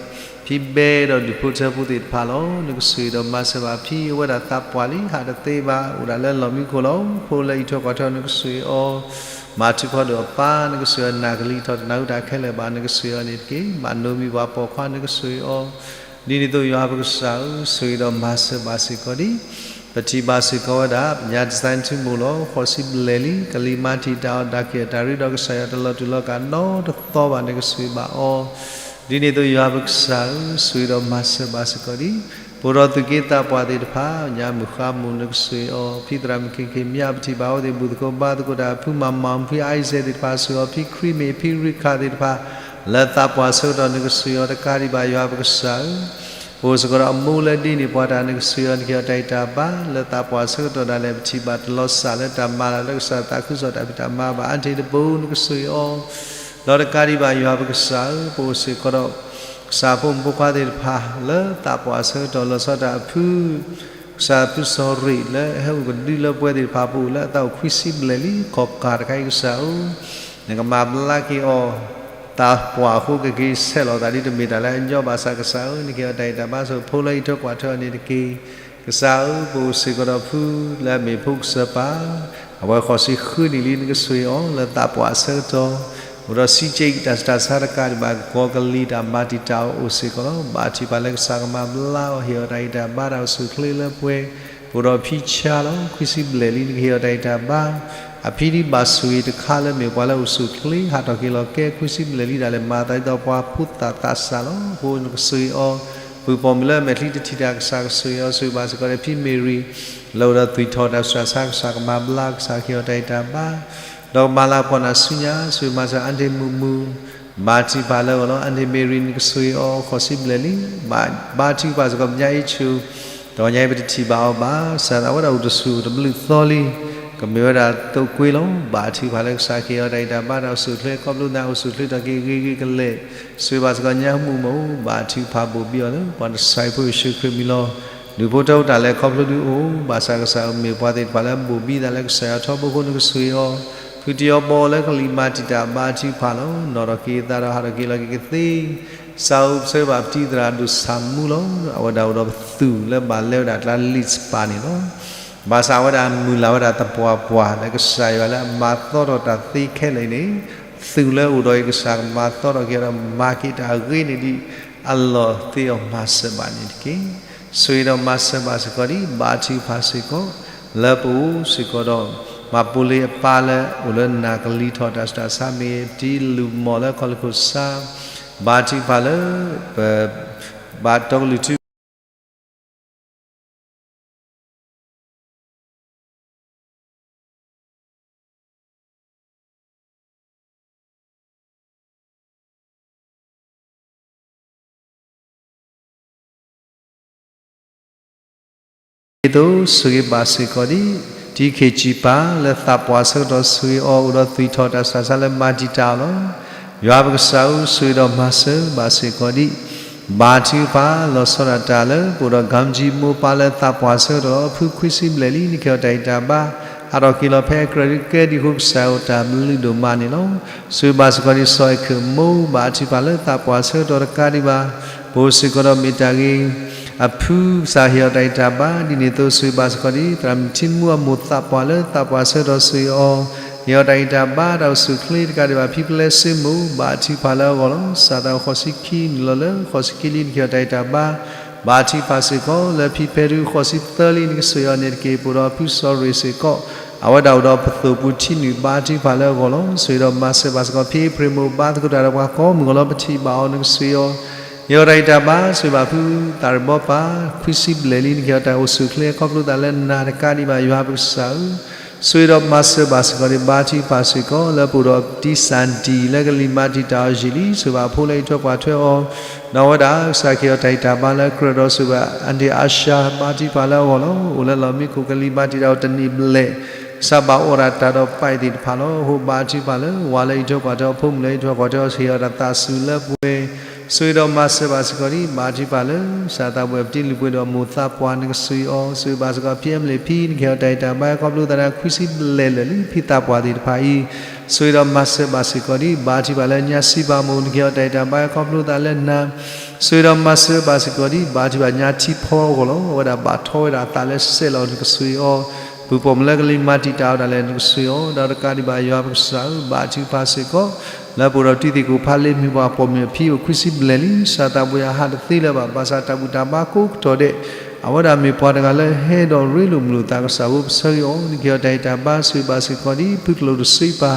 ဖံဘဲဒီးဒူၣ်ဖိထၢဖိသ့ၣ်တဖၣ်လီၤ. နကဆိၣ်ဂ့ၤဒီးမၤစၢၤဘၣ်ဖံ အဝဲဒၣ်သးပှၢ်လံ ဟးတသ့ဘၣ် အိၣ်ဒၣ်လၢလီၢ်မံခိၣ်လီၤ. ဖိလၢအံးထွဲကွၢ်ထွဲအီၤ နကဆိၣ်ဂ့ၤအီၤ မၤထူၣ်ဖီဒိၣ်အပၢ် နကဆိၣ်ဂ့ၤအီၤ နၢ်ကလံၤထီၣ် တနၢ်ဟူတၢ်ခဲလၢာ်ဘၣ် နကဆိၣ်ဂ့ၤအီၤန့ၣ်တက့ၢ်. ဘၣ်နိမံၤပှၤပိာ်ခွါ နကဆိၣ်ဂ့ၤအီၤ ဒ်န့ၣ်အသိး ယွၤပကစၢ်ဧၢ, ဆိၣ်ဂ့ၤဒီးမၤစၢၤဘၣ်စ့ၢ်ကီးဒ် ပထံၣ်ဘၣ်စ့ၢ်ကီးဝဲဒၣ် ပညါတစဲးထူမိၢ်လီၤ. ဃိးဆံဘျဲၣ်လံ ကလံၤမၤတံာ်တာ်အီၤ ဒၣ်ကယၢၢ် တၢ်ရ့ဒီးကစၢ်ယွၤတလီၤတူာ်လီၤကာ်နီတသီဘၣ် နကဆိၣ်ဂ့ၤဘၣ်အီၤ ဒ်န့ၣ်အသိး ယွၤပကစၢ်ဧၢ, ဆိၣ်ဂ့ၤဒီးမၤစၢၤဘၣ်စ့ၢ်ကီးဒ် ပအိၣ်ဒီးသူၣ်က့သးပှၢ်သ့ၣ်တဖၣ် ညါမုၢ်ဃါမုၢ် နကဆိၣ်ဂ့ၤအီၤ ဖံသရၣ်မုၣ်ခ့ခ့ၣ်မၠၣ် ပထံၣ်ဘၣ်အဝဲသ့ၣ် ဘူၣ်သကိးဘါသကိးတၢ် ဖုမၤမၤ ဖံအါအံစဲးသ့ၣ်တဖၣ် ဆိၣ်ဂ့ၤအီၤ ဖံခရံမ့ၢ် ဖံရံခၣ်သ့ၣ်တဖၣ် လၢသးပှၢ်ဆၢကတီၢ် နကဆိၣ်ဂ့ၤအီၤတကးဒံးဘၣ် ယွၤပကစၢ်ဧၢ ပအိၣ်စ့ၢ်ကီးဒီးအမိၢ်လၢဒ်န့ၣ် ပှၤတၢ်နကဆိၣ်ဂ့ၤအီၤ နကဟ့ၣ်အီၤတၢ်ဂံၢ်တၢ်ဘါ လၢသးပှၢ်ဆၢကတီၢ်ဒၣ်လဲာ် ပထံၣ်ဘၣ်တလီၤစၢ်လၢတၢ်မၤလၢကစၢ်သးခုကစီၣ်တၢ်ဖံးတၢ်မၤဘၣ် အါန့ၢ်တဘိ နကဆိၣ်ဂ့ၤအီၤ ဒီးတကးဒံးဘၣ် ယွၤပကစၢ်ဧၢ, ပအိၣ်စ့ၢ်ကီးဒီး ကစၢ်ဖိမုၣ်ဖိခွါသ့ၣ်တဖၣ် လၢသးပှၢ်ဆၢကတီၢ် လီၤဆီဒၣ်တၢ်အဖု ကစၢ်ဖုစီၤရ့ၣ် လၢအဟဲအိၣ်ကဒုလၢပှဲၤသ့ၣ်တဖၣ် ပအိၣ်လၢအသးအိၣ်ခွံဆံဘျဲၣ်လံ ခီၣ်ကၢ်တခါအံၤ ကစၢ်ဧၢ, နကမၤဘျါက့ၤအီၤ သးပှၢ်အဃိ ကက့ၤဆဲးလီၤသးဒ်တမ့ၢ်တၢ်လၢအညီဘၣ်ဆၣ် ကစၢ်ဧၢ, နကဟ့ၣ်အီၤတၢ်ဂံၢ်တၢ်ဘါ ဆိၣ်ဂ့ၤဖိလၢအံးထွဲကွၢ်ထွဲအီၤန့ၣ်တက့ၢ်. ကစၢ်ဧၢ, ပအိၣ်စ့ၢ်ကီးဒီးဖုလၢအမ့ၢ်ဖိကစၢၢ်ပၢ် အဝဲဃိးဆံဃုနံၣ်လံ နကဆိၣ်ဂ့ၤအီၤ လၢသးပှၢ်အဆၢကတီၢ် အိၣ်ဒီးစံးက့ၤတၢ်ဆူးတၢ်ဆါတကးဒံးဘၣ် ကီၢ်ကလံၤတၢ်မၤတံာ်တာ်အီၤအိၣ်စ့ၢ်ကီးလီၤ. ဘါထုကဖၣ်လၢကစၢ်ကမၤဘျါအီၤ ဟ့ၣ်အီၤတၢ်ဂံၢ်တၢ်ဘါတၢ်အိၣ်ဆူၣ်အိၣ်ချ့လၢပှဲၤ, ပအိၣ်ဒီးဖံဆါလီၤ ခွံဆံဘျဲၣ်လံ နကဟ့ၣ်အီၤတၢ်ဂံၢ်တၢ်ဘါ အဖံဒံးဘၣ်ဆိၣ်ဂ့ၤတခါလၢမ့ၢ်ပှၤလၢအိၣ်ဆူၣ်အိၣ်ချ့ ဟးထီၣ်က့ၤလီၤကဲ ခွံဆံဘျဲၣ်လံဒၣ်လဲာ် မၤသးဒ်သိးပှၤဖိသၣ်သးစၢ်လီၤ. အဃိနကဆိၣ်ဂ့ၤအီၤ ပုၢ်ပိာ်မုၣ်လၢအမဲာ်ချံတထံၣ်တၢ် ကစၢ်ကဆိၣ်ဂ့ၤအီၤ ဆိၣ်ဂ့ၤဘၣ်စ့ၢ်ကီးဒီးဖံမ့ၢ်ရံၤ လၢအိၣ်ဒီးသွံၣ်ထီၣ်တၢ်ဆူးတၢ်ဆါ ကစၢ်ကမၤဘျါ ကစၢ်ကဟ့ၣ်အီၤတၢ်ဂံၢ်တၢ်ဘါ ဒီးကမၤလၤကပီၤနၤဆူညါ ဆိၣ်ဂ့ၤမၤစၢၤအါန့ၢ်မုာ်မုာ် ဘါထုကဖၣ်လၢအဂီၢ်လီၤ. အါန့ၢ်မ့ၢ်ရံၤ နကဆိၣ်ဂ့ၤအီၤ ဃိးဆံဘျဲၣ်လံ ဘါထုကဖၣ်စ့ၢ်ကီးပညါအံၤဆူ တဂီၤညါအံၤပတထံၣ်ဘၣ်အီၤဘၣ် ကစၢ်သးဝဲဒၣ်အိၣ်တဆူၣ်တဘျုးသီလံ ကမ့ၢ်ဝဲဒၣ်သိးကွ့လီၤ. ဘါထုကဖၣ်လၢကစၢ်ကဟ့ၣ်အီၤတၢ်ဂံၢ်တၢ်ဘါတၢ်အိၣ်ဆူၣ်အိၣ်ချ့ ခီဖျိသးအိၣ်ဆူၣ်အိၣ်ချ့ထီၣ်က့ၤဂ့ၤဂ့ၤကလဲာ် ဆိၣ်ဂ့ၤဘၣ်စ့ၢ်ကီးညါမုာ်မုာ် ဘါထုကဖၣ်ဘိၣ်ဘံၣ်အီၤလၢ ပှၤနဆှၢဖိယ့ၣ်ၡူးခရံာ်မံၤလီၤ. ဒူၣ်ဖိထၢဖိတၢ်လဲၤခီဖျိဒုးအိၣ် ဘၣ်ဆၣ်ကစၢ်ဧၢ မ့ၢ်ပှၤသ့ၣ်တဖၣ်လၢဘိၣ်ဘံၣ်သးလၢကစၢ်ယွၤထီဘိအဃိ နကဆိၣ်ဂ့ၤအီၤ သုတယီၤဘီလၢကလံၤမၤတံာ်တာ်ဘါထုကဖၣ်လီၤ. နီၣ်ထီၣ်က့ၤသးဒီးဟးထီၣ်က့ၤလီၤက့ၤကသ့, ကစၢ်အိၣ်ပဆၢဘၣ်ပတံၤသရၣ်ဒိၣ်ဆၣ်မူလီၤ. အဝဲဒၣ်အိၣ်ဒီးပသုးလၢဘၣ်လဲဝဲဒၣ်ကျါလံာ်စပၤန့ၣ်လီၤ. ဘၣ်ဆၣ်အဝဲဒၣ်မုၢ်လၢ်ဝဲဒၣ်သပှၢ်ပှၢ်လၢကစၢ်ယွၤလၢအမၤသီထီၣ်တၢ်သ့ခဲလၢာ်အံၤန့ၣ်, သုးလၢအိၣ်ဒီးအံၤကစၢ်ကမၤသီထီၣ်က့ၤဒီးမၤက့ၤတၢ်အဂ့ၤန့ၣ်ဒ်အလီၢ်သ့အီၤမၤစၢၤဘၣ်န့ၣ်တက့ၢ်. ဆိၣ်ဂ့ၤဒီးမၤစၢၤဘၣ်စ့ၢ်ကီးဒ်ဘါထုကဖၣ်စ့ၢ်ကီး, လၢပအိၣ်စ့ၢ်ကီးဒီး မၤပိာ်လ့အပၢ်လၢအိၣ်လၢနၢ်ကလံၤထီၣ်တၢ်ဆူးတၢ်ဆါမ့ၢ်ဂ့ၤ, ပတံၤလုၢ်မီၢ်လၢခီၣ်လ့ၢ်ခိၣ်ဆါ, ဘါထုကဖၣ်လၢ ပဘၣ်တီကလုၢ်ထူ ဒ်သိးဆိၣ်ဂ့ၤဘၣ်စ့ၢ်ကီးဒ် တံၤခ့ၣ်ကၠံၣ်ပၤ လၢသးပှၢ်ဆၢကတီၢ်ဆိၣ်ဂ့ၤအီၤ အိၣ်ဒီးသွံၣ်ထီၣ်တၢ်ဆူးတၢ်ဆါလၢမၤတံာ်တာ်အီၤလီၤ. ယွၤပကစၢ်ဧၢ, ဆိၣ်ဂ့ၤဒီးမၤစၢၤဘၣ်စ့ၢ်ကီးဒ် ဘါထုကဖၣ် လီၤဆီဒၣ်တၢ်လၢ ပအိၣ်ဒီးကၣ်ကၠံမိၢ်ပၢ်လၢသးပှၢ်ဆၢကတီၢ်ဒီးအဖုခွံဆံဘျဲၣ်လံ နကဟ့ၣ်အီၤတၢ်ဂံၢ်တၢ်ဘါ ဟးထီၣ်က့ၤလီၤဖဲအကြၢးဒုးကဲဒံးအဃိ ကစၢ်ယွၤအိၣ်တၢ်ဘျုးဒိၣ်မးန့ၣ်လီၤ. ဆိၣ်ဂ့ၤဘၣ်စ့ၢ်ကီးဒ်စီၤအဲၣ်ခၢၣ်မိၢ် ဘါထုကဖၣ်လၢသးပှၢ်ဆၢကတီၢ်တကးဒံးဘၣ် ပအိၣ်စ့ၢ်ကီးဒီးမ့ၢ်တၢ်ဂ့ၤ အဖုကစၢ်ဟ့ၣ်အီၤတၢ်ဂံၢ်တၢ်ဘါ ဒ်န့ၣ်အသိးဆိၣ်ဂ့ၤဘၣ်စ့ၢ်ကီးဒ် သရၣ်မုၣ်ထံမူအမိၢ်သးပှၢ်လၢသးပှၢ်ဆၢကတီၢ်ဆိၣ်ဂ့ၤအီၤ ဟ့ၣ်အီၤတၢ်ဂံၢ်တၢ်ဘါ တၢ်အိၣ်ဆူၣ်အိၣ်ချ့တကးဒံးဘၣ် ဖံပလဲစ့မိၢ် ဘါထုကဖၣ်လၢအဂီၢ်လီၤ. စးထီၣ်ဃိးဆံခံနုာ်လီၤလၢဃိးဆံခံလံ နကဟ့ၣ်အီၤတၢ်ဂံၢ်တၢ်ဘါ ဘါထုကဖၣ်စ့ၢ်ကီး လၢဖံဖဲဒုဃိးဆံသၢလံ နကဆိၣ်ဂ့ၤအီၤန့ၣ်တက့ၢ်. ပအိၣ်ဒီးဖုစီၤရ့ၣ်စ့ၢ်ကီး အဝဲဒၣ်အိၣ်ဒီးပသိၣ်ပူၤထံနုာ် ဘါထုကဖၣ်လၢအဂီၢ်လီၤ. ဆိၣ်ဂ့ၤဒီးမၤစၢၤဘၣ်စ့ၢ်ကီး ဖံအ့ဖြ့ၣ်မိၢ် ဘါသကိးတၢ်ဒီးပှၤကိးမုၢ်ဂီၢ်လီၤ ပထံၣ်ဘၣ်အီၤနကဆိၣ်ဂ့ၤအီၤ ဟ့ၣ်အီၤတၢ်ဂံၢ်တၢ်ဘါ ဆိၣ်ဂ့ၤဘၣ်ဖုသးရ့ၣ်ဘီပၢ် ခွံဆံဘျဲၣ်လံ နကဟ့ၣ်အီၤတၢ်အိၣ်ဆူၣ်အိၣ်ချ့ခီဖျိသးလၢနၤတကးဒံးဘၣ် ယွၤပကစၢ်ဧၢ, ဆိၣ်ဂ့ၤဒီးမၤစၢၤဘၣ်စ့ၢ်ကီးဒ် ဘါထုကဖၣ်စ့ၢ်ကီး လၢပအိၣ်ဒီးတံၤစၣ်တံၢ်လၢကလံၤမၤတံာ်တာ်အီၤယံာ်လံ ဆိၣ်ဂ့ၤဘၣ်အဖိလၢအံးထွဲကွၢ်ထွဲအီၤ ဒီးအဝဲဒၣ်ကစၢ်ကဟ့ၣ်အီၤတၢ်ဂံၢ်တၢ်ဘါလၢကြၢးဒီးဆိၣ်ဂ့ၤဘၣ် အဒ့ၣ်အါၡါ ဘါထုကဖၣ်လၢအဂီၢ်လီၤ. အိၣ်လၢလီၢ်မံခိၣ်ကလံၤမၤတံာ်တာ်အီၤတနံၣ်ဘျဲၣ် ကစၢ်ဘၣ်အိးထီၣ်တၢ်ဒီးပၢ်အံၤသ့ၣ်တဖၣ်လီၤ. အဃိဘါထုကဖၣ်လၢ ဝၤလၢအံးထွဲကွၢ်ထွဲအီၤ ဖိမုၣ်လၢအံးထွဲကွၢ်ထွဲအီၤ ဟ့ၣ်အီၤတၢ်သးစူၤလၢပှဲၤ ဆိၣ်ဂ့ၤဒီးမၤစၢၤဘၣ်စ့ၢ်ကီးဒ် ဘါထုကဖၣ်လၢ ကစၢ်သးပှၢ်ပတံၤလုၢ်ပှ့ၤဒီးမိၢ်သးပှၢ် နကဆိၣ်ဂ့ၤအီၤ ဆိၣ်ဂ့ၤဘၣ်စ့ၢ်ကီး ဖံအဲမလ့ၣ်ဖံ နကဟ့ၣ်အီၤတၢ်ဂံၢ်တၢ်ဘါ ဟဲခီဖျိသးဒီးခွံဆံဘျဲၣ်လၢာ်လံ ဖံသးပှၢ်သ့ၣ်တဖၣ်အံၤ ဆိၣ်ဂ့ၤဒီးမၤစၢၤဘၣ်စ့ၢ်ကီးဒ် ဘါထုကဖၣ်လၢညါစံးပာ်မိၢ် နကဟ့ၣ်အီၤတၢ်ဂံၢ်တၢ်ဘါ ဟဲခီဖျိသးလၢနၤ ဆိၣ်ဂ့ၤဒီးမၤစၢၤဘၣ်စ့ၢ်ကီးဒ် ဘါထုကဖၣ်ညါထံဖီအဂီၢ်လီၤ. အဝဲဒၣ်ဘၣ်ထီဝဲဒၣ်အသးလၢစဲးလီၤ နကဆိၣ်ဂ့ၤအီၤ ပုၢ်ပိာ်မုၣ်လၢကလံၤမၤတံာ်တာ်အီၤဒၣ်လဲာ် နကဆိၣ်ဂ့ၤအီၤ ဒီးတကးဒံးဘၣ်ယွၤပကစၢ်ဧၢ, ဘါထုကဖၣ်စ့ၢ်ကီး လၢပအိၣ်ဒီးတံၤသကိးဖးလ့ မ့ၢ်ပှၤပိာ်မုၣ်အဖံ အိၣ်ခွံဆံဘျဲၣ်လံ ကစၢ်သးပှၢ်အဟးတသ့လၢၤဘၣ် ဘၣ်ဆၣ်တၢ်ဘူၣ်တၢ်ဘါကိးကတီၢ်ဒဲး အဝဲဒၣ်မ့ၢ်ပှၤတဂၤလၢဟဲဒီးရ့လိာ်မုာ်လိာ်သး ကစၢ်ဧၢ ပဆၢဂ့ၤအီၤ နကဟ့ၣ်အီၤတၢ်ဂံၢ်တၢ်ဘါ ဆိၣ်ဂ့ၤဘၣ်စ့ၢ်ကီးဒ် ဖုကလိာ်တဆှံပၤ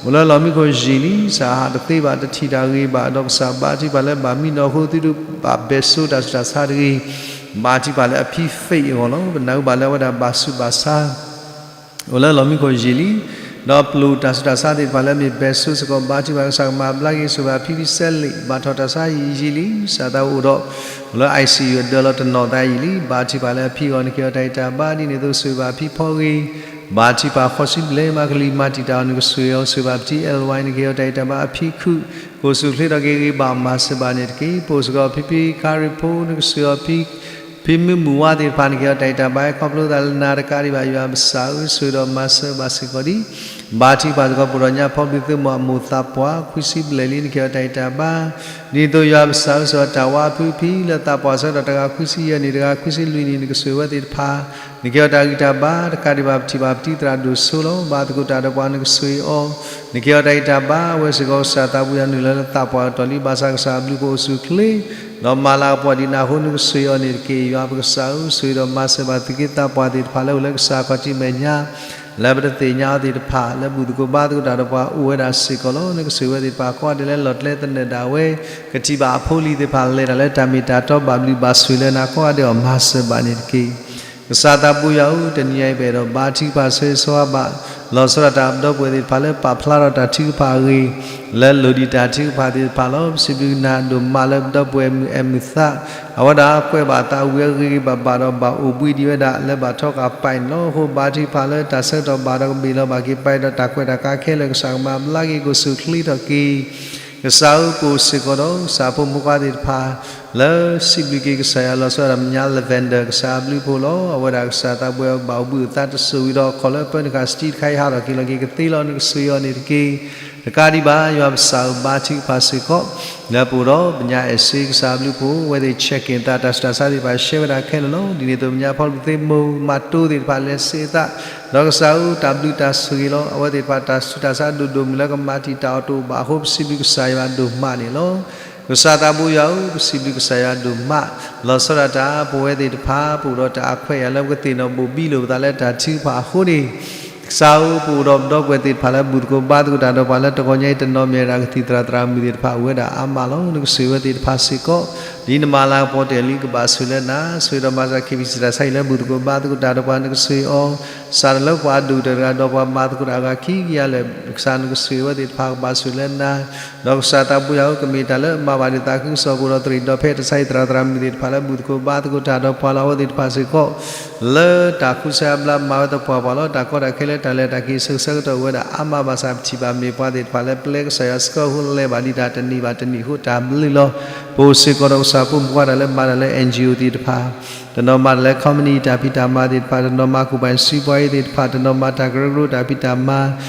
အိၣ်လၢလီၢ်မံခိၣ်ယံာ်လံ ကစၢ်ဟးတသ့ဘၣ် တထံၣ်တၢ်ဂ့ၤဘၣ် ဒီးကစၢ်ဘါထုကဖၣ်လၢဘၣ်မံနီၤအဃိ သုတဘၣ်ဘဲၣ်ဆိတၢ်ဆူးတၢ်ဆါတဂ့ၤ ဘါထုကဖၣ်လၢအဖံ faith အဂီၢ်လီၤ. ပနၢ်ဟူဘၣ်လၢအဝဲဒၣ်ဘၣ်ဆူးဘၣ်ဆါ အိၣ်လၢလီၢ်မံခိၣ်ယံာ်လံ ဒီးပျိာ်တၢ်ဆူးတၢ်ဆါသ့ၣ်တဖၣ်လၢမ့ၢ်ဘဲၣ်ဆိစ့ၢ်ကီး ဘါထုကဖၣ် ကစၢ်ကမၤဘျါက့ၤ ဆိၣ်ဂ့ၤဘၣ်ဖံဖံစဲလ့း ဘၣ်ထီၣ်တၢ်ဆါယံာ်ယံာ်လံ ကစၢ်သးအိၣ်ဒီး အိၣ်လၢ I C U အဒၢးလီၤတနီၤသးယံာ်လံ ဘါထုကဖၣ်လၢအဖံအဂီၢ် နကဟ့ၣ်အီၤတၢ်ဂံၢ်တၢ်ဘါ ဒ်န့ၣ်အသိးဆိၣ်ဂ့ၤဘၣ်ဖံဖီဂ့ၤ ဘါထုကဖၣ်ဃိးဆံဘျဲၣ်မး ကလံၤမၤတံာ်တာ်အီၤ နကဆိၣ်ဂ့ၤအီၤ ဆိၣ်ဂ့ၤဘၣ်ပတံၤ L Y နကဟ့ၣ်အီၤတၢ်ဂံၢ်တၢ်ဘါ အဖံခုၣ် ကအိၣ်ဆူၣ်အိၣ်ချ့ထီၣ်က့ၤဂ့ၤဘၣ်မၤစၢၤဘၣ်န့ၣ်တက့ၢ်. ပအိၣ်စ့ၢ်ကီးဖံဖံခါရံၣ်ဖိ နကဆိၣ်ဂ့ၤအီၤဖံ ဖံမုၢ်မုၢ်ဝါသ့ၣ်တဖၣ် နကဟ့ၣ်အီၤတၢ်ဂံၢ်တၢ်ဘါ ဟဲခီဖျိသးလၢနၤတကးဒံးဘၣ် ယွၤပကစၢ်ဧၢ ဆိၣ်ဂ့ၤဒီးမၤစၢၤဘၣ်စ့ၢ်ကီးဒ် ဘါထုကဖၣ်စ့ၢ်ကီး ပအိၣ်ဒီးညါဖီဘျုးသုးမီၤအမိၢ်သးပှၢ် ခွံဆံဘျဲၣ်လံ နကဟ့ၣ်အီၤတၢ်ဂံၢ်တၢ်ဘါ ဒ်သိးယွၤပကစၢ်ဧၢ ဆိၣ်ဂ့ၤအီၤတၢ်ဝါအဖုဖံ လၢသးပှၢ်ဆၢကတီၢ်တဂၤခွံဆံယဲၢ်နံၣ် တဂၤခွံဆံလွံၢ်နံၣ် နကဆိၣ်ဂ့ၤဝဲသ့ၣ်တဖၣ် နကဟ့ၣ်အီၤတၢ်ဂံၢ်တၢ်ဘါ တကးဒံးဘၣ် ပထံၣ်ဘၣ်ပတံၤသရၣ်ဒိၣ်စိလီၤ ဘၣ်သကိးတၢ်ဒီးပှၤ နကဆိၣ်ဂ့ၤအီၤ နကဟ့ၣ်အီၤတၢ်ဂံၢ်တၢ်ဘါ အဝဲစ့ၢ်ကီး ကစၢ်သးပှၢ်ယွၤနုာ်လီၤလၢသးပှၢ်အတီၢ်လံ ဘၣ်ဆၣ်ကစၢ်အဘျုးကအိၣ်ဆူၣ်အိၣ်ချ့ ဒီးမၤလၤကပီၤဒံးနၤအဃိ နကဆိၣ်ဂ့ၤအီၤန့ၣ်တက့ၢ်. ယွၤပကစၢ်ဧၢ ဆိၣ်ဂ့ၤဒီးမၤစၢၤဘၣ်သုးက့သးပှၢ်သ့ၣ်တဖၣ်လၢအိၣ်လၢကစၢ်ခီၣ်ထံးမဲာ်ညါ လၢပတသ့ၣ်ညါအီၤသ့ၣ်တဖၣ် လၢဘူၣ်သကိးဘါသကိးတၢ်ဒီးပှၤအိၣ်ဝဲဒၣ်စ့ၢ်ကီးလီၤ. နကဆိၣ်ဂ့ၤဝဲသ့ၣ်တဖၣ် ကိးဂၤဒဲးလၢလီၢ်ကျဲသနၢၣ်ဒၣ်ဝဲ ကထံၣ်ဘၣ်အဖိအလံၤသ့ၣ်တဖၣ် လဲၤတၢ်လၢတၢ်မ့ၢ်တၢ်တီဘၣ်ဘျုးဘၣ်ဆိၣ်ဂ့ၤလၢနၤ ကိးဂၤဒဲးအီၤ မၤစၢၤဘၣ်န့ၣ်တက့ၢ်. ကစၢ်သးပှၢ်ယွၤဧၢ တနံၤအံၤပအဲၣ်ဒိးဘါထုကဖၣ်ဆိၣ်ဂ့ၤဆိၣ်ဝါဘၣ် လီၤဆီဒၣ်တၢ်ပဒီပုၢ်ဝဲၢ်သ့ၣ်တဖၣ်လၢပာ်ဖျါထီၣ်တၢ်ထုကဖၣ်အဂ့ၢ် လၢလိၣ်ဒံးတၢ်ထုကဖၣ်သ့ၣ်တဖၣ်လီၤ. ပစံးဘျုးနၤဒိၣ်မးလၢပဒီပုၢ်ဝဲၢ်မုၢ်အဲၣ်မုၢ်သး အဝဲဒၣ်ကွဲးဘၣ်သးဝံၤအဂ့ၤဂ့ၤဘၣ်ဘၣ်ဒီးဘၣ်အိၣ်ဘှံးဒံးဝဲဒၣ်လၢဘၣ်ထီၣ်ကၢ်ပာ်န့ၣ်လီၤ. အဃိဘါထုကဖၣ်လၢတၢ်ဆၢကတီၢ်ဘၣ်ဒီးကဘ့ၣ်လီၤဘၣ်က့ၤပာ်ဒီးတၢ်ကွဲးတၢ်ကါခဲလၢာ် ကစၢ်ကမၤဘျါက့ၤ ကအိၣ်ဆူၣ်အိၣ်ချ့ထီၣ်က့ၤ ကစၢ်ဧၢ ပအိၣ်စ့ၢ်ကီးဒီးကစၢ်ဖိမုၣ်ခွါသ့ၣ်တဖၣ် လၢစံးဘျုးက့ၤကစၢ်ယွၤလီၤဆီဒၣ်တၢ်မဲာ်ညါ Lavender ကစၢ်အဘျုးအဖှိၣ်လီၤ. အဝဲဒၣ်ကစၢ်သးဘိယွၤဘၣ်အိၣ်ဘှံးအိၣ်သါတစိၤဝံၤဒီး ခီၣ်လၢပၢနုာ်ဃာ်စတံတခါအံၤ ဟးထီၣ်က့ၤလီၤက့ၤကသ့လီၤ. နကစၢ်ယွၤန့ၣ်တက့ၢ်. တကးဒံးဘၣ် ယွၤပစံးဘျုးဘါထုကဖၣ်စ့ၢ်ကီး လၢပအိၣ်ဒီးမဲာ်ညါ အဲၣ်စ့ကစၢ်အဘျုးအဖှိၣ် အဝဲသ့ၣ် check in သးတၢ်ဆူးတၢ်ဆါသ့ၣ်တဖၣ် ရှဲဝဲဒၣ်ခဲလၢာ်လီၤ. ဒ်န့ၣ်အသိး မဲာ်ညါဖီတဖုသ့ၣ် မိၢ်မးတိသ့ၣ်တဖၣ် လဲၤစ့အသး ဒီးကစၢ်ဧၢ တၢ်ဘျုးတၢ်ဆိၣ်ဂ့ၤလီၤ. အဝဲသ့ၣ်တဖၣ်တၢ်ဆူးတၢ်ဆါဒိၣ်ဒိၣ်မုၢ်လၢကမၤတံာ်တာ်အီၤတအိၣ်ဘၣ်အဃိ ပစံးဘျုးကစၢ်ယွၤဒိၣ်မးန့ၣ်လီၤ. ကစၢ်သးဘိယွၤဧၢ, ပစံးဘျုးကစၢ်ယွၤဒိၣ်မး လီၤဆီဒၣ်တၢ် ပဝဲသ့ၣ်တဖၣ် ပအိၣ်ဒီးတၢ်အခွဲးအယာ်လၢပကသ့ၣ်နီၣ်ဘိၣ်ဘံလိာ်ပသးလၢတၢ်ထုကဖၣ်အဃိန့ၣ် ကစၢ်ဧၢ, ပအိၣ်ဒီးပဒီပုၢ်ဝဲၢ်သ့ၣ်တဖၣ်လၢဘူၣ်သကိးဘါသကိးတၢ်ဒီးပှၤလၢတဂီၤညါအံၤ တနီၤမ့ၢ်ဝဲဒၣ်ကသံၣ်သရၣ်သရၣ်မုၣ်သ့ၣ်တဖၣ် အိၣ်ဝဲဒၣ်အါမးလီၤ. နကဆိၣ်ဂ့ၤဝဲသ့ၣ်တဖၣ်စ့ၢ်ကီး ဒ်နမၤလၤကပီၤတ့ၢ်လံကဘၣ်ဆိၣ်လၢနၤ, ဆိၣ်ဂ့ၤဒီးမၤစၢၤ KBC တၢ်ဆါဟံၣ်လၢဘူၣ်သကိးဘါသကိးတၢ်ဒီးပှၤ နကဆိၣ်ဂ့ၤအီၤ စးထီၣ်လၢပှၤအဒိၣ်ကတၢၢ်တဂၤဒီးပှၤမၤသကိးတၢ်အဂၤခံကယၤလၢာ် ကစၢ်နကဆိၣ်ဂ့ၤဝဲသ့ၣ်တဖၣ်ကဘၣ်ဆိၣ်လၢနၤ ဒီးကစၢ်သးဘိယွၤဧၢ, ကမ့ၢ်တၢ်လၢအမၤဘၣ်ဒံးသးခုကစီၣ် ပအိၣ်ဒီးသရံးဒီးဖဲတၢ်ဆါဟံၣ်သရၣ်သရၣ်မုၣ်သ့ၣ်တဖၣ်လၢဘူၣ်သကိးဘါသကိးတၢ်ဒီးပှၤလီၤ. အဝဲသ့ၣ်တဖၣ်စ့ၢ်ကီး လၢတၢ်ဃုစဲအါဘျါမၤဝဲသပှၢ်ပှၢ်လီၤ. တၢ်ကီတၢ်ခဲလၢတၢ်လဲၤတၢ်က့ၤအဆၢကဆၢကတီၢ်အိၣ်ဝဲဒၣ်အါမးဘၣ်ဆၣ် ပထံၣ်ဘၣ်မ့ၢ်ပှၤသ့ၣ်တဖၣ်လၢပျဲကစၢ်ယွၤစ့ၢ်ကီးအဃိ လဲၤဘၣ်ဒံးတၢ်တနံၣ်ဘၣ်တနံၣ်အဃိ တၢ်ဘျုးလီၤ. ပအိၣ်စ့ၢ်ကီးဒီးကစၢ်ဖိမုၣ်ခွါတၢ်လၢမၤတၢ်လၢ NGO သ့ၣ်တဖၣ် တနီၤမၤတၢ်လၢ company တၢ်ဖံးတၢ်မၤသ့ၣ်တဖၣ်, တနီၤမၤကူၣ်ဘၣ်စံးပှၤအံၤသ့ၣ်တဖၣ်, တနီၤမၤတၢ်ကရၢကရိတၢ်ဖံးတၢ်မၤ,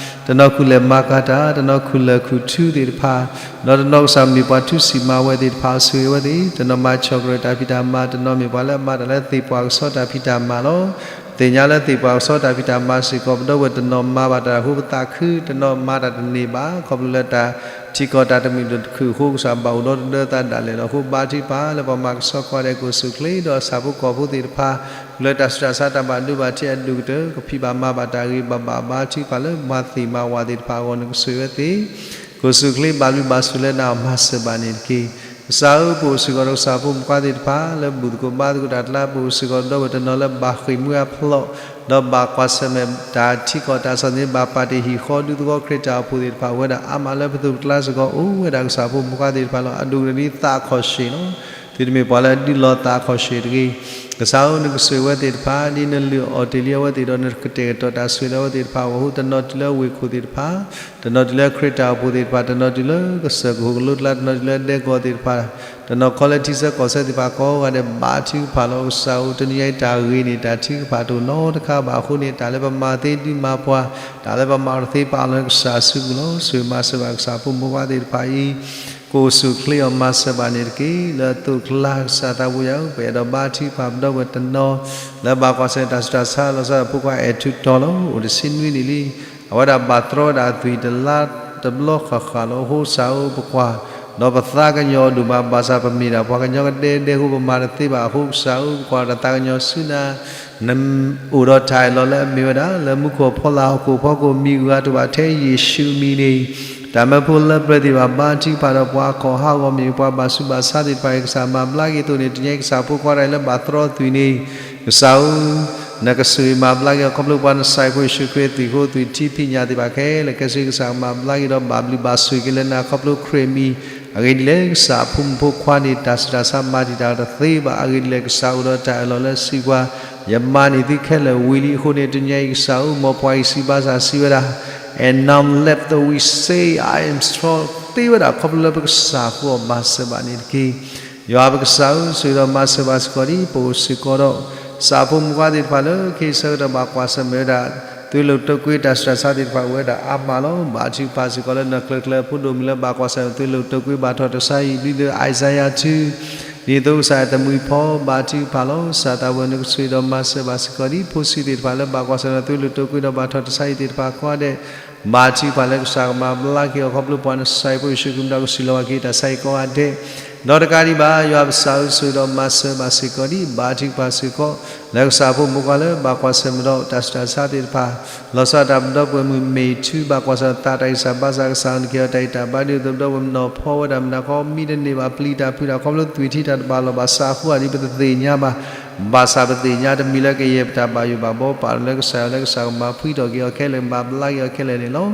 တနီၤခူၣ်လဲၢ်မၤကၤတၢ်, တနီၤခူၣ်လဲၢ်ခူၣ်ထူသ့ၣ်တဖၣ်, ဒီးတနီၤကစၢ်မ့ၢ်ပှၤထူစံာ်မၤဝဲသ့ၣ်တဖၣ် ဆိၣ်ဂ့ၤဝဲသ့ၣ်, တနီၤမၤဆီၣ်ကရၢၢ်တၢ်ဖံးတၢ်မၤ, တနီၤမ့ၢ်ပှၤလၢအမၤတၢ်လၢသ့ၣ်ပှၢ်ကဆီတၢ်ဖံးတၢ်မၤလီၤ. သ့ၣ်ညါလၢသ့ၣ်ပှၢ်ကဆီတၢ်ဖံးတၢ်မၤစ့ၢ်ကီး ပဒီပုၢ်ဝဲၢ်တနီၤမၤဘၣ်တၢ်အဃိပသးခု, တနီၤမၤတၢ်တန့ၢ်ဘၣ် ခီဖျိလၢတၢ်ထံကီၢ်တၢ်တမုာ်တခုၣ်အဃိ ကစၢ်ဘၣ်အိၣ်ဒီးတဒၢသးဒၣ်လဲာ်လီၤ. အဃိဘါထုကဖၣ်လၢပှၤမၤကဆှီကွၢ်ဒဲး ကိၣ်စူၣ်ချ့ဒီးဆၣ်ဖိကီၢ်ဖိသ့ၣ်တဖၣ် လၢတၢ်ဆူးတၢ်ဆါတၢ်ဘၣ်ဒိဘၣ်ထံးအဒိၣ်ကတၢၢ် ကဖံးဘၣ်မၤဘၣ်တၢ်ဂ့ၤဘၣ်ဘၣ် ဘါထုကဖၣ်လၢမၤသ့ၣ်မၤဝၣ်သ့ၣ်တဖၣ်အဂီၢ် နကဆိၣ်ဂ့ၤဝဲသ့ၣ် ကိၣ်စူၣ်ချ့ဘၣ်ဘျုးဘၣ်ဆိၣ်လၢနၤ မၤစၢၤဘၣ်န့ၣ်တက့ၢ်. ကစၢ်ဧၢ, ပအိၣ်စ့ၢ်ကီးဒီးကစၢ်ဖိမုၣ်ခွါသ့ၣ်တဖၣ် လၢဘူၣ်သကိးဘါသကိးတၢ်အကျါ, ပအိၣ်စ့ၢ်ကီးဒီးပဒီပုၢ်ဝဲၢ်တနီၤလၢဘၣ်ဃ့ၢ်မှံဟးဖျိး ဒီးဘၣ်ကွၢ်ဆၢၣ်မဲာ်တၢ်ထံကီၢ်တၢ်ကစီၣ်န့ၣ် ဘၣ်ပာ်တ့ၢ်ဟံၣ်ဃီဒူသဝီခရံာ်တၢ်အိၣ်ဖှိၣ်သ့ၣ်တဖၣ် အိၣ်ဝဲဒၣ်အါမးလၢပသိးပကျါစ့ၢ်ကီး အိၣ်ဝဲဒၣ်ကစၢ်ဖိမုၣ်ခွါသ့ၣ်တဖၣ်လီၤ. အဒိၣ်ကတၢၢ်ဒ်သးအခီၣ်ဆ့ၣ်လီၤ. သုတမ့ၢ်ပှၤလၢအဒုးလီၤသးအခီၣ်ဆ့ၣ်တဂ့ၤ. ကစၢ်ဧၢ, နကဆိၣ်ဂ့ၤဝဲသ့ၣ်တဖၣ် ဒ်နလုၢ်အီၣ်တ့ၢ်လံအဝဲသ့ၣ်ဒီး နကတဲာ်ကတီၤတၢ်ဆိၣ်ဂ့ၤလၢအဝဲသ့ၣ်တဖၣ်အဂီၢ်အဃိ တနီၤတုၤလၢဝ့ၢ်ခိၣ်သ့ၣ်တဖၣ်, တနီၤတုၤလၢခရံာ်တၢ်အိၣ်ဖှိၣ်သ့ၣ်တဖၣ်, တနီၤတုၤလၢကစၢၢ်ကဟူးကလိကျါ, တနီၤတုၤလၢဒဲကဝီၤသ့ၣ်တဖၣ်, တနီၤခီလၢထံဆၢကီၢ်ဆၢသ့ၣ်တဖၣ်ကိးဂၤဒဲး ဘါထုကဖၣ်လီၤ. ကစၢ်ဧၢ, တနံၤညါအံၤတၢ်ဂ့ၤန့ၣ် တၢ်ထုကဖၣ်တအိၣ်နီတခါဘၣ်အဃိန့ၣ် တၢ်လၢပမၤသ့ဒုးမၤပှၤ, တၢ်လၢပမၤအီၤတသ့ ပအၢၣ်လီၤလၢကစၢ်အစုပူၤလီၤ. ဆိၣ်ဂ့ၤမၤစၢၤဘၣ်ကစၢ်ဖိမုၣ်ခွါသ့ၣ်တဖၣ်အံၤ ကိၣ်စူၣ်ချ့အီၤ မၤစၢၤဘၣ်န့ၣ်တက့ၢ်. လၢအသိးကျါ ကစၢ်သးဘိယွၤဧၢ, ပအဲၣ်ဒိးဘါထုကဖၣ်ပဒီပုၢ်ဝဲၢ်တနီၤ လၢဘၣ်ကွၢ်ဆၢၣ်တၢ်ဆူးတၢ်ဆါလီၤဆီဒၣ်တၢ် ဖိခွါအဲၣ်ထူးတီၤလီၤ. အိၣ်တဆံနွံနံၣ်လံ. အဝဲဒၣ်ဘၣ်တြီဝဲဒၣ်အသွံၣ်တလါတဘျီဃၣ်ဃၣ်လီၤ. အဃိကစၢ်ဧၢ, ပကွၢ် ဒီးပသးကညီၤအဒိၣ်မး ဘၣ်ဆၣ်ပမ့ၢ်ဒၣ်ပှၤကညီကဒဲကဒဲအဃိ ပမၤတသ့ဘၣ်အဃိ ကစၢ်ဧၢ, ပကွၢ်ဒီးသးကညီၤဆူနၤ နအိၣ်ဒီးတၢ်အၢၣ်လီၤလၢအမ့ၢ်ဝဲဒၣ် လၢမူခိၣ်ဖီလာ်ဟီၣ်ခိၣ်ဖီခိၣ် မံၤဂုၤဂၤတဘၣ်ထဲယ့ၣ်ၡူးအမံၤန့ၣ် တၢ်မၢဖိလၢပျၢၤသ့ၣ်တဖၣ် ဘါထုကဖၣ်ဒီးပှၤအခီၣ်ဟးဂီၤ မ့ၢ်ပှၤဘၣ်ဆူးဘၣ်ဆါသ့ၣ်တဖၣ်အံၤ ကစၢ်မၤဘျါက့ၤအသိးန့ၣ် တနံၤအံၤကစၢ်ဖိခွါတဂၤအံၤလၢဘၣ်တြီအသွံၣ်န့ၣ် ကစၢ်ဧၢ, နကဆိၣ်ဂ့ၤမၤဘျါက့ၤအီၤ ခီဖျိပှၤနစၢ်ဖိယ့ၣ်ၡူးခရံာ်အသွံၣ်အဃိ သွံၣ်ထံဖံးညၣ်သ့ၣ်တဖၣ်ခဲလၢာ်ခဲဆ့ ကစၢ်ကမၤဘျါက့ၤဒီးဘၣ်ဘျုးဘၣ်ဆိၣ်ဂ့ၤက့ၤလၢနၤ ခီဖျိခရံာ်အမံၤ အဂ့ၢ်ဒ်လဲၣ် ကစၢ်အဖိမုၣ်ဖိခွါန့ၣ် တၢ်ဆူးတၢ်ဆါမၤတံာ်တာ်တသ့ဘၣ် အဂ့ၢ်ဒ်လဲၣ် ကစၢ်အိၣ်ဒီးတၢ်အၢၣ်လီၤလၢစံးပှၤ ယမၤန့ၢ်သုခဲလၢာ်ဝံၤလံအဃိန့ၣ် တနံၤအံၤကစၢ်ဧၢ မ်ပှၤအံၤစံးဘၣ်ဆၣ်စံးဝဲဒၣ် And now let the weak say, I am strong သ့ဝဲဒၣ် ခီဖျိလၢပကစၢ်အဃိ မၤစၢၤဘၣ်န့ၣ်တက့ၢ်. ယွၤပကစၢ်ဧၢ, ဆိၣ်ဂ့ၤဒီးမၤစၢၤဘၣ်စ့ၢ်ကီးဒ် ပအိၣ်စ့ၢ်ကီးဒီး ကစၢ်ဖိမုၣ်ခွါသ့ၣ်တဖၣ်လၢ ခဲအံၤဆၢကတီၢ်ဘၣ်ကွၢ်ဆၢၣ်မဲာ်ဝဲဒၣ် သွံၣ်လိာ်တိာ်ကွံာ်တၢ်ဆူးတၢ်ဆါသ့ၣ်တဖၣ် အိၣ်ဝဲဒၣ်အါမးလီၤ. ဘါထုကဖၣ်စ့ၢ်ကီးလၢနချၢၣ်ချၢၣ်ဖိဒိၣ်မုၢ်လၢဘၣ်ကွၢ်ဆၢၣ်မဲာ် သွံၣ်လိာ်တိာ်ကွံာ်ဘၣ်ထီၣ်တၢ်ဆါဟံၣ် ဒ်သိး Isaiah two ဒ်သိးကစၢ်အဲၣ်သမူအံၤဖီ ဘါထုကဖၣ်လီၤ. ကစၢ်သးဘိယွၤ နကဆိၣ်ဂ့ၤဒီးမၤစၢၤဘၣ်စ့ၢ်ကီးဒ် ဖိဆံးသ့ၣ်တဖၣ်လၢဘၣ်ကွၢ်ဆၢၣ်မဲာ် သွံၣ်လိာ်တိာ်ကွံာ်ဒီးဘၣ်ထီၣ်တၢ်ဆါဟံၣ်သ့ၣ်တဖၣ်ကိးဂၤဒဲး ဘါထုကဖၣ်လၢကစၢ်ကမၤဘျါက့ၤအီၤ ခီဖျိပှၤနစၢ်ဖိယ့ၣ်ၡူးခရံာ်အမံၤဒီးကစံးလီၤဘၣ်က့ၤတၢ်ဆါဟံၣ်ကိးဂၤဒဲး ဒီးတကးဒံးဘၣ် ယွၤပကစၢ်ဧၢ ဆိၣ်ဂ့ၤဒီးမၤစၢၤဘၣ်စ့ၢ်ကီးဒ် ဘါထုကဖၣ်စ့ၢ်ကီး လၢကစၢ်ဖိမုၣ်ခွါလၢဘၣ်ကွၢ်ဆၢၣ်မဲာ်ဒီးတၢ်ဆူးတၢ်ဆါသ့ၣ်တဖၣ် လီၤဆီဒၣ်တၢ်ပဒီပုၢ်ဝဲၢ်မုၣ်မ့ၢ်ထူ ဘၣ်ကွၢ်ဆၢၣ်မဲာ်သးတၢ်ဂံၢ်စၢ်ဘါစၢ် ကစၢ်အံၤနကဟ့ၣ်အီၤတၢ်ဂံၢ်တၢ်ဘါဒ်သိးဒီး ပဒီပုၢ်ဝဲၢ်မုၣ်နီၢ်ဖီဝဲဒၣ်မုၢ်နၤခီ မံတန့ၢ်ဘၣ် ပျံၤတၢ်ဖုးတၢ် ခီဖျိသွံၣ်ထံတၢ်တဘၣ်လီၢ်ဘၣ်ဆၣ်အဃိ အဒံးပတသ့ၣ်ညါဘၣ် ဘၣ်ဆၣ်ပသ့ၣ်ညါတမံၤလၢကယဲၢ်ပတၢ်ဘၣ်ယိၣ်ဘၣ်ဘီ ပာ်လၢကစၢ်ယွၤလၢကစၢ်ကမၤဖှံထီၣ်က့ၤအီၤခဲလၢာ် မၤဘျါက့ၤအီၤခဲလၢာ်န့ၣ်လီၤ.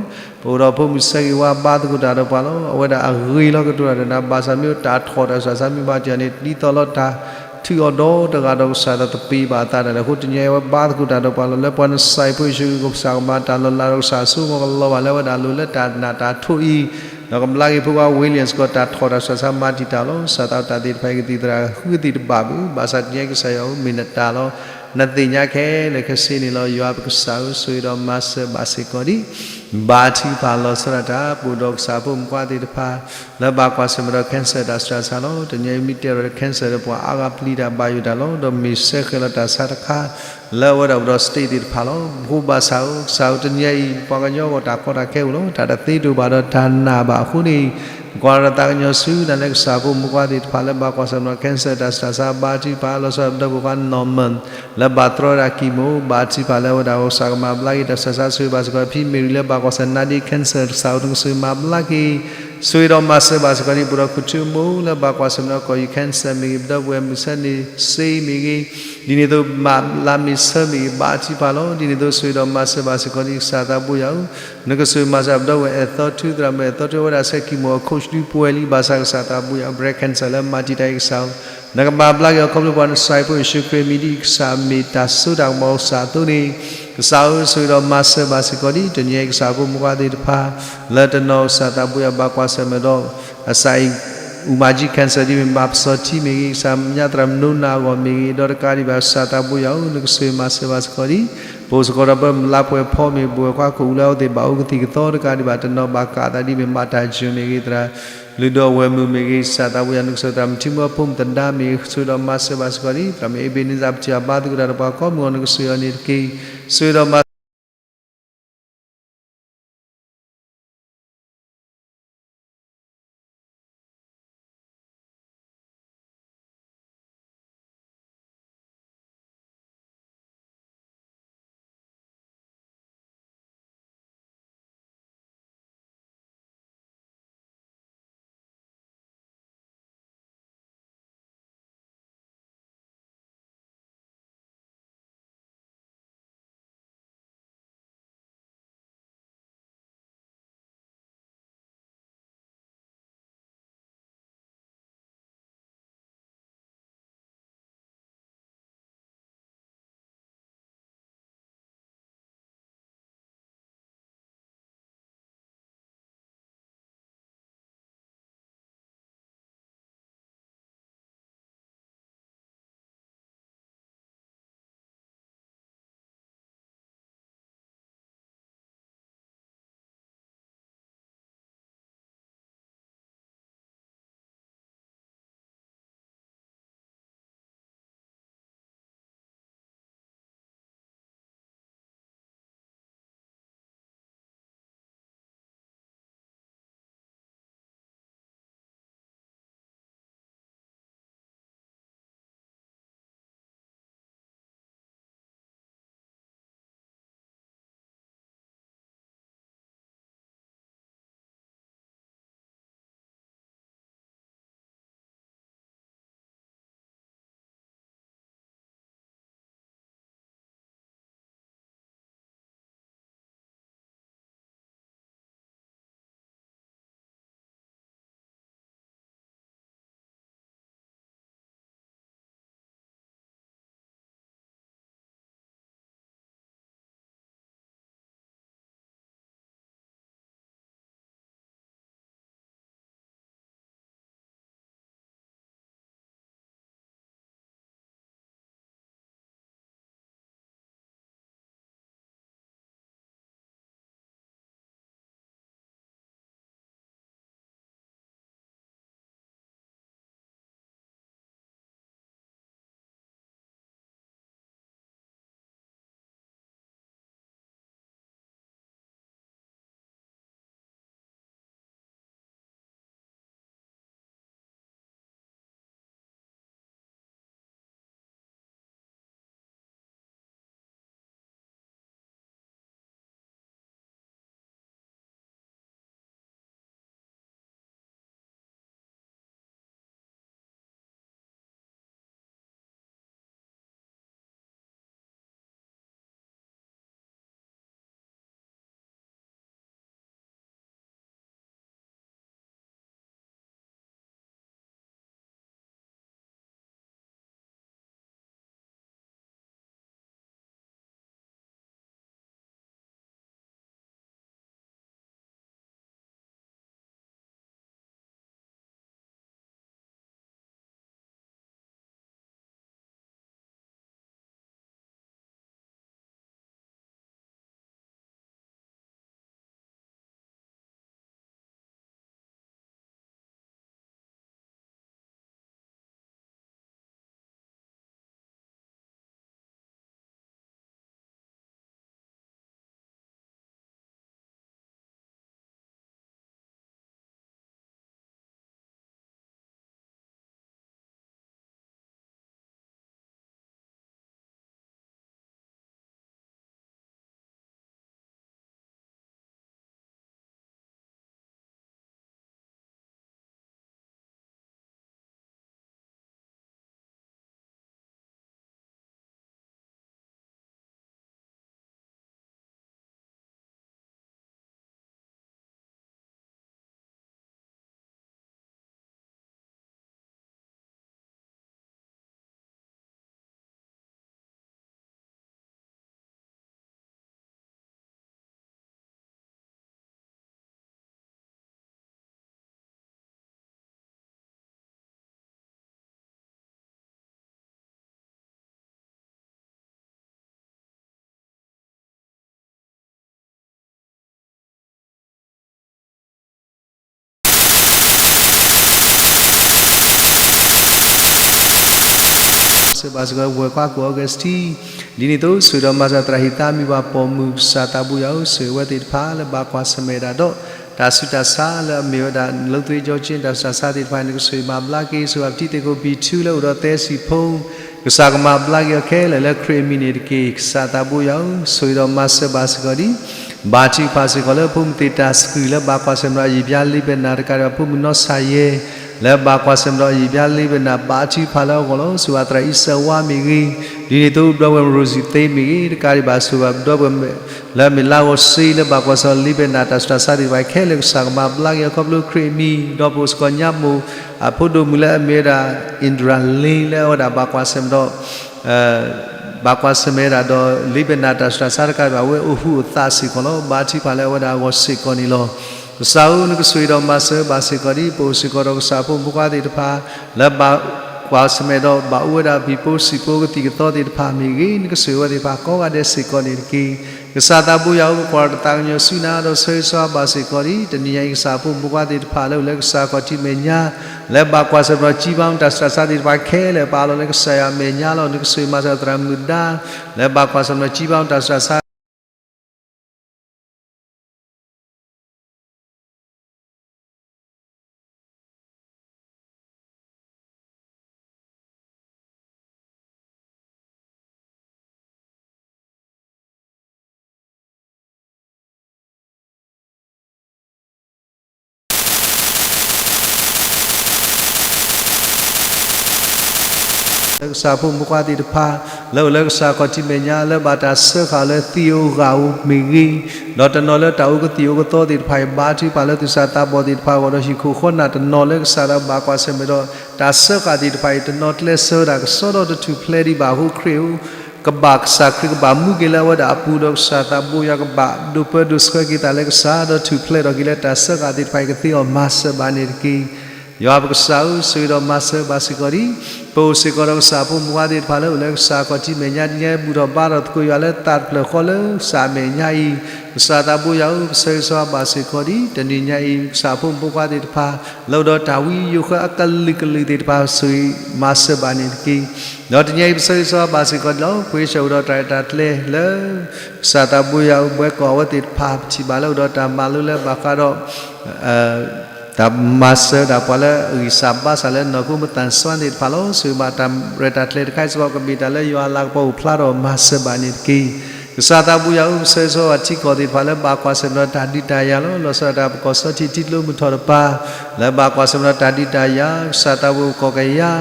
ပအိၣ်ဒီးဖိမုၣ်ဆၢဂ့ၤဝါ ဘါသကိးတၢ်ဒီးပှၤလီၤ. အဝဲဒၣ်အဂ့ၤလီၤကတိၤတၢ်ဒီးနၤ ဘၣ်ဆၣ်မ့ၢ်တၢ်ထီၣ်တၢ်ဆူးတၢ်ဆါမ့ၢ်ဘၣ်တ့ၢ်န့ၣ် ဒ်သိးလီၤတၢ်ထုးအီၤဒီတဂၤဒီးကစၢ်ဒီးသပ့ၤဘၣ်အသးဒၣ်လဲာ်အဃိ တနံၤအံၤအဝဲဘါသကိးတၢ် ဒီးပှၤလီၤ လၢပှၤနစၢ်ဖိယ့ၣ်ၡူးခရံာ် ကစၢ်ကမၤတၢ်လီၤလးဒီးကစၢ်အစိကမီၤကလီၤဘၣ်လၢအဝဲဒၣ်အလိၤလၢတၢ်နာ်တၢ်ထိးအံၤ ဒီးကဘျါက့ၤဖိခွါ Williams ကီး တၢ်ထီၣ်တၢ်ဆူးတၢ်ဆါ မၤတံာ်တာ်လီၤ. စးသးတၢ်သ့ၣ်တဖၣ်အံၤ ကသံၣ်သရၣ်ဃုကသံၣ်တဘၣ်ဘၣ်, ဘၣ်ဆၣ်တနံၤအံၤ ကစၢ်ယွၤဧၢ, မ့ၢ်နတၢ်လီၤ. နသ့ၣ်ညါခဲလၢာ်ခဲဆ့န့ၣ်လီၤ. ယွၤပကစၢ်ဧၢ, ဆိၣ်ဂ့ၤဒီးမၤစၢၤဘၣ်စ့ၢ်ကီးဒံး ဘါထုကဖၣ်လီၤဆီဒၣ်တၢ် ပအိၣ်ဒီးကစၢ်ဖိမုၣ်ဖိခွါသ့ၣ်တဖၣ် လၢဘၣ်ကွၢ်ဆၢၣ်မဲာ်ဒီး cancer တၢ်ဆူးတၢ်ဆါလီၤ. တနံၤအံၤမ့ၢ်တဲဒီး cancer ဒီးပှၤအါဂၤပျံၤတၢ်ဘၣ်ယိၣ်တၢ်လီၤ. ဒီးမ့ၢ်ဆဲးဃဲၤလီၤတၢ်ဆါတခါ လၢအဝဲဒၣ်အိၣ်ဒီး state သ့ၣ်တဖၣ်လီၤ. ပဃိဘၣ်ဆၣ်ဧၢ, ကစၢ်ဧၢ, တနံၤအံၤ ပှၤကညီအဂီၢ်တၢ်ကီတၢ်ခဲအိၣ်လီၤ. တၢ်တသ့တအိၣ်ဘၣ်ဒီးတၢ်နာ်ဘၣ်အဃိန့ၣ် ကွၢ်ဒီးသးကညီၤဆူ နၤလၢကစၢ်ဖိမုၣ်ဖိခွါသ့ၣ်တဖၣ်လၢဘၣ်ကွၢ်ဆၢၣ်မဲာ်ဒီး cancer တၢ်ဆူးတၢ်ဆါ ဘါထုကဖၣ်လီၤဆီဒၣ် ပဒီပုၢ်ဝဲၢ်ခွါ Norman လၢဘၣ်တြီဝဲဒၣ် chemo ဘါထုကဖၣ်လၢအဝဲဒၣ်ကစၢ်ကမၤဘျါက့ၤတၢ်ဆူးတၢ်ဆါ ဆိၣ်ဂ့ၤဘၣ်စ့ၢ်ကီး ဖံမ့ၢ်ရံလၢဘၣ်ကွၢ်ဆၢၣ် နာ်ဒ့ cancer ကစၢ်ဧၢ နကဆိၣ်ဂ့ၤမၤဘျါက့ၤ ဆိၣ်ဂ့ၤဒီးမၤစၢၤဘၣ်စ့ၢ်ကီးဒံး ပဒီပုၢ်ဝဲၢ်ခွါ ထူမိၢ် လၢဘၣ်ကွၢ်ဆၢၣ်မဲာ်ဒီး ကီၢ်ယူၢ် cancer မ့ၢ်ဂ့ၤ ပဒီပုၢ်ဝဲၢ်မုၢ်ဆါန့ၣ် စ့မ့ၢ်ဂ့ၤ ဒ်န့ၣ်အသိး မးလါမ့ၤဆၢမ့ၢ်ဂ့ၤ ဘါထုကဖၣ်လီၤ. ဒ်န့ၣ်အသိး ဆိၣ်ဂ့ၤဒီးမၤစၢၤဘၣ်စ့ၢ်ကီးဒံး ကစၢ်သးဘိယွၤဧၢ, နကဆိၣ်ဂ့ၤမၤစၢၤ ပဒီပုၢ်ဝဲၢ်အဲၣ်သီထူ သရၣ်မုၣ်အဲၣ်သီထူ အဝဲဒၣ်ဆဲး chemo အ course ဒုပှဲၤလံ ဘၣ်ဆၣ်ကစၢ်သးဘိယွၤ breast cancer လၢမၤတံာ်တာ်အံၤ ကစၢ်ဧၢ နကမၤဘျါက့ၤအီၤ ခီဖျိပှၤနစၢ်ဖိယ့ၣ်ၡူးခရံာ်အမံၤဒ်အံၤ ကစၢ်မ့ၢ်တၢ်စိတၢ်ကမီၤကစၢ်အသိးန့ၣ် ကစၢ်ဧၢ ဆိၣ်ဂ့ၤဒီးမၤစၢၤဘၣ်စ့ၢ်ကီးဒံး တနံၤအံၤ ကစၢ်ဖိမုၣ်ဖိခွါသ့ၣ်တဖၣ် လၢတနီၤကစၢ်သးဘိယွၤ ဘၣ်ကွၢ်ဆၢၣ်မဲာ်ဒီး အစၢ်အံၤ အူမၤကံ cancer ဒ်မ့ၢ်ဘၣ်ပစီၤထံမ့ၢ်ဂ့ၤ ကစၢ်ညါသရၣ်မုၣ်ဒိကနၣ်အဂီၢ်မ့ၢ်ဂ့ၤ ဒီးတကးဒံးဘၣ် ကစၢ်သးဘိယွၤဧၢ နကဆိၣ်ဂ့ၤမၤစၢၤဘၣ်စ့ၢ်ကီးဒံး ပအိၣ်စ့ၢ်ကီးဒီးပလါပှဲၤဖီမ့ၢ်ဂ့ၤ ပဝဲၢ်ခွါခိၣ်အူလၢအဝဲသ့ၣ်ဘၣ်အိၣ်ကသံၣ်ကသီတကးဒံးဘၣ် တနီၤဘၣ်ကးသးဒ်မ့ၢ် မၤတၢ်ယိၣ်မ့ၢ်ဂ့ၤ သရၣ်လုၢ်ဒိၣ်အဝဲၢ်မုၣ်မ့ၢ်ဂ့ၤ ကစၢ်သးဘိယွၤ နကဆိၣ်ဂ့ၤ သရၣ်မုၣ်ထံမိၢ်အဖိမုၣ်သဒါမ့ၢ်ဂ့ၤ ဆိၣ်ဂ့ၤဒီးမၤစၢၤဘၣ်စ့ၢ်ကီးဒံး သရၣ်မုၣ်အ့ဘ့းန့စၢ် ပထံၣ်အဘါသကိးတၢ်ဒီးပှၤကိးမုၢ်ဂီၢ် နကဆိၣ်ဂ့ၤအီၤန့ၣ်တက့ၢ်. ဆိၣ်ဂ့ၤဒီးမၤ မၤစၢၤဘၣ်စ့ၢ်ကီး ဝဲၢ်ကွၢ်ကိး Augustine, ဒ်န့ၣ်အသိး ဆိၣ်ဂ့ၤဒီးမၤစၢၤသရၣ်ဟံသးမံၤပှၤပိာ်မုၣ် ကစၢ်သးဘိယွၤဧၢ, ဆိၣ်ဂ့ၤဝဲသ့ၣ်တဖၣ်လၢဘၣ်ကွၢ်ဆၢၣ်မဲာ်ဒၣ်ဒီး တၢ်ဆူးတၢ်ဆါလၢအမ့ၢ်ဝဲဒၣ် လိသ့ကၠီကၠ့ တၢ်ဆူးတၢ်ဆါသ့ၣ်တဖၣ် နကဆိၣ်ဂ့ၤမၤဘျါက့ၤ, ဆိၣ်ဂ့ၤဘၣ်ပထံသ့ၣ်ခိၣ် ဘံၣ်ထူလၢအိၣ်ဒီးသဲစံၣ်ဖိ ကစၢ်ကမၤဘျါက့ၤအီၤခဲလၢာ်လၢခရံာ်အမံၤန့ၣ်တက့ၢ်. ကစၢ်သးဘိယွၤဧၢ, ဆိၣ်ဂ့ၤဒီးမၤစၢၤဘၣ်စ့ၢ်ကီးဒ် ဘါထုကဖၣ်စ့ၢ်ကီးလၢဖိမုၣ်သ့ၣ်တၢ်စကူၣ် လၢဘၣ်ကွၢ်ဆၢၣ်မဲာ်ဒီးယံာ်ဘျါလ့ဘဲနၤတကးဒံးဘၣ် ဖိမုၣ်နီၢ်ဆၣ်ယဲၢ် လၢဘၣ်ကွၢ်ဆၢၣ်မဲာ်ဒီးယံာ်ဘျါလ့ဘဲနၤ ဘါထုကဖၣ်လၢအဂီၢ်လီၤ. ဆိၣ်ဂ့ၤဘၣ်သရၣ်အံၤစၢဝါမ့ၢ်ဂ့ၤ, ဒ်န့ၣ်အသိး ပဒီပုၢ်ဝဲၢ်ရိၤစံသ့မ့ၢ်ဂ့ၤ တကးဒံးဘၣ် ဆိၣ်ဂ့ၤဘၣ်ပဒီပုၢ်ဝဲၢ် လၢအမ့ၢ်လါဂီၤစ့လၢဘၣ်ကွၢ်ဆၢၣ်မဲာ်လ့ဘဲနၤ တၢ်ဆူးတၢ်ဆါသ့ၣ်တဖၣ်ခဲလၢာ် ကစၢ်ကမၤဘျါက့ၤအီၤ ခီဖျိခရံာ်အမံၤ, ဒီးပအိၣ်စ့ၢ်ကီးညါမိၢ် အဖိဒိၣ်မုၣ်လၢအမ့ၢ်ဝဲဒၣ် Indra Lane လၢအဝဲဒၣ်ဘၣ်ကွၢ်ဆၢၣ်မဲာ်ဒီး ဘၣ်ကွၢ်ဆၢၣ်မဲာ်ဒၣ်ဒီး လ့ဘဲနၤတၢ်ဆူးတၢ်ဆါတကးဒံးဘၣ် အဝဲအိၣ်ဟူးအိၣ်သးစ့ၢ်ကီးလီၤ. ဘါထုကဖၣ်လၢအဝဲဒၣ်အဂီၢ်စ့ၢ်ကီးန့ၣ်လီၤ. ကစၢ်ဧၢ, နကဆိၣ်ဂ့ၤဒီးမၤစၢၤဘၣ်စ့ၢ်ကီးဒ် ပအိၣ်စ့ၢ်ကီးဒီးကစၢ်ဖိမုၣ်ဖိခွါသ့ၣ်တဖၣ် လၢဘၣ်ကွၢ်ဆၢၣ်မဲာ်ဒီး ဘၣ်အိၣ်ဝဲဒၣ်ဘံၣ်ဖိစံၣ်ဖိကသံၣ်ကသီသ့ၣ်တဖၣ်မ့ၢ်ဂ့ၤ, နကဆိၣ်ဂ့ၤဝဲသ့ၣ်တဖၣ်ကိးဂၤဒဲးစ့ၢ်ကီးန့ၣ်တက့ၢ်. ကစၢ်သးဘိယွၤဧၢ, ပကွၢ်တၢ်သးကညီၤဆူနၤဒီး ဆိၣ်ဂ့ၤဆိၣ်ဝါဘၣ်စ့ၢ်ကီးဒ် တနံၤညါအံၤ ကစၢ်ဖိမုၣ်ဖိခွါသ့ၣ်တဖၣ်လၢအိၣ်လၢကစၢ်ခီၣ်ထံးမဲာ်ညါ လၢဘၣ်ကွၢ်ဆၢၣ်မဲာ်ဒီး ကံဘါတၢ်ဆူးတၢ်ဆါသ့ၣ်တဖၣ်ခဲလၢာ် ပာ်လီၤလၢကစၢ်ယွၤအမဲာ်ညါလီၤ. နကဆိၣ်ဂ့ၤမၤစၢၤသရၣ်မုၣ်ဒါ လၢဘၣ်ကွၢ်ဆၢၣ်မဲာ်ဒီး ကံဘါတၢ်ဆူးတၢ်ဆါ လၢကစၢ်ဖိမုၣ်ဖိခွါသ့ၣ်တဖၣ် လၢအိၣ်လၢကစၢ်ခီၣ်ထံးမဲာ်ညါ လၢဘၣ်တၢ်စၢဃာ်လၢသံဧိၤဂာ်ဧိၤမ့ၢ်ဂ့ၤ, ဒီးတနီၤလၢတၢ်အိၣ်ကသံၣ်အိၣ်ကသီသ့ၣ်တဖၣ်အံၤ ဘါထုကဖၣ်လၢသူၣ်စၢ်သးဘီၣ်သ့ၣ်တဖၣ်အဂီၢ်ဒီး ဟံၣ်ခိၣ်ဃီနၢ်တနီၤလၢကစၢ်ဒီးဘၣ်ကွၢ်ဆၢၣ်မဲာ်ဒီး တၢ်စၢဃာ်သ့ၣ်တဖၣ်အံၤ တနီၤကျဲးစၢးဝဲဒၣ်ကစီဒီတထူၣ်ဖျဲးဒံးဘၣ်အဃိ ခရံာ်ဧၢ ကဘၣ်ကစၢ်ခရံာ်ကဘၣ်မူက့ၤလၢအဝဲဒၣ်အပူၤဒီး ကစၢ်သးဘိယွၤကဘၣ်ဒိးပၢဒိးဆှၢက့ၤသးလၢကစၢ် ဒီးထူၣ်ဖျဲးထီၣ်က့ၤလၢတၢ်စၢဃာ်သ့ၣ်တဖၣ်အံၤ ကသ့အီၤမၤစၢၤဘၣ်န့ၣ်တက့ၢ်. ယွၤပကစၢ်ဧၢ, ဆိၣ်ဂ့ၤဒီးမၤစၢၤဘၣ်စ့ၢ်ကီးဒ် ပအိၣ်စ့ၢ်ကီးဒီးကစၢ်ဖိမုၣ်ဖိခွါသ့ၣ်တဖၣ်လၢအိၣ်လၢကစၢ်ခီၣ်ထံးမဲာ်ညါ ဒ်ညါဘူၣ်ထီၣ်ဘါထီၣ်သကိးယွၤလၢသးတဖျၢၣ်ဃီလၢကစၢ်အမဲာ်ညါအံၤ, ကစၢ်သးဘိယွၤဧၢ, ပဆိၣ်ဂ့ၤဆိၣ်ဝါဘၣ်စ့ၢ်ကီးဒ် တနံၤညါအံၤ ကစၢ်ဖိမုၣ်ဖိခွါသ့ၣ်တဖၣ် လၢအိၣ်ဒီးတၢ်ဝံယိၤဃၢအကလုာ်ကလုာ်သ့ၣ်တဖၣ် ဆိၣ်ဂ့ၤမၤစၢၤဘၣ်န့ၣ်တက့ၢ်. ဒီးတနံၤညါအံၤ ပဆိၣ်ဂ့ၤဆိၣ်ဝါဘၣ်စ့ၢ်ကီးဒ်လီၤ. ပဝဲဆၢၣ်အိၣ်ဒီးတၢ်ရဲၣ်တၢ်ကျဲၤလၢ ကစၢ်သးဘိယွၤဧၢ ဘှဲကီၢ်အဝဲသ့ၣ်တဖၣ် ပထံၣ်ဘၣ်လၢအိၣ်ဒီးတၢ်မၤလိလၢဘၣ်ဃးဒီး တၢ်မၤစၢၤဒၣ်ပှၤလၢအဂံၢ်စၢ်ဘါစၢ်လၢနီၢ်ခိမသးစွါသ့ၣ်တဖၣ်လီၤ. ဆိၣ်ဂ့ၤဘၣ်တၢ်ရဲၣ်တၢ်ကျဲၤတခါအံၤစ့ၢ်ကီး ကမ့ၢ်တၢ်လၢယွၤအလၤကပီၤအိၣ်ဖျါထီၣ်မၤစၢၤဘၣ်န့ၣ်တက့ၢ်. ကစၢ်သးဘိယွၤဧၢ, ပဆိၣ်ဂ့ၤဆိၣ်ဝါထံကီၢ်သ့ၣ်တဖၣ်လၢဘၣ်ကွၢ်ဆၢၣ်မဲာ်ဒီးတၢ်ဒုးတၢ်ယၤလီၤ. လီၤဆီဒၣ်တၢ်ပကီၢ်စီထံထံကျိမုၢ်ထီၣ်တပၤ လၢဘၣ်ကွၢ်ဆၢၣ်မဲာ်ဒီးတၢ်ဒုးတၢ်ယၤ, ကစၢ်သးဘိယွၤကီၢ်ကယၤ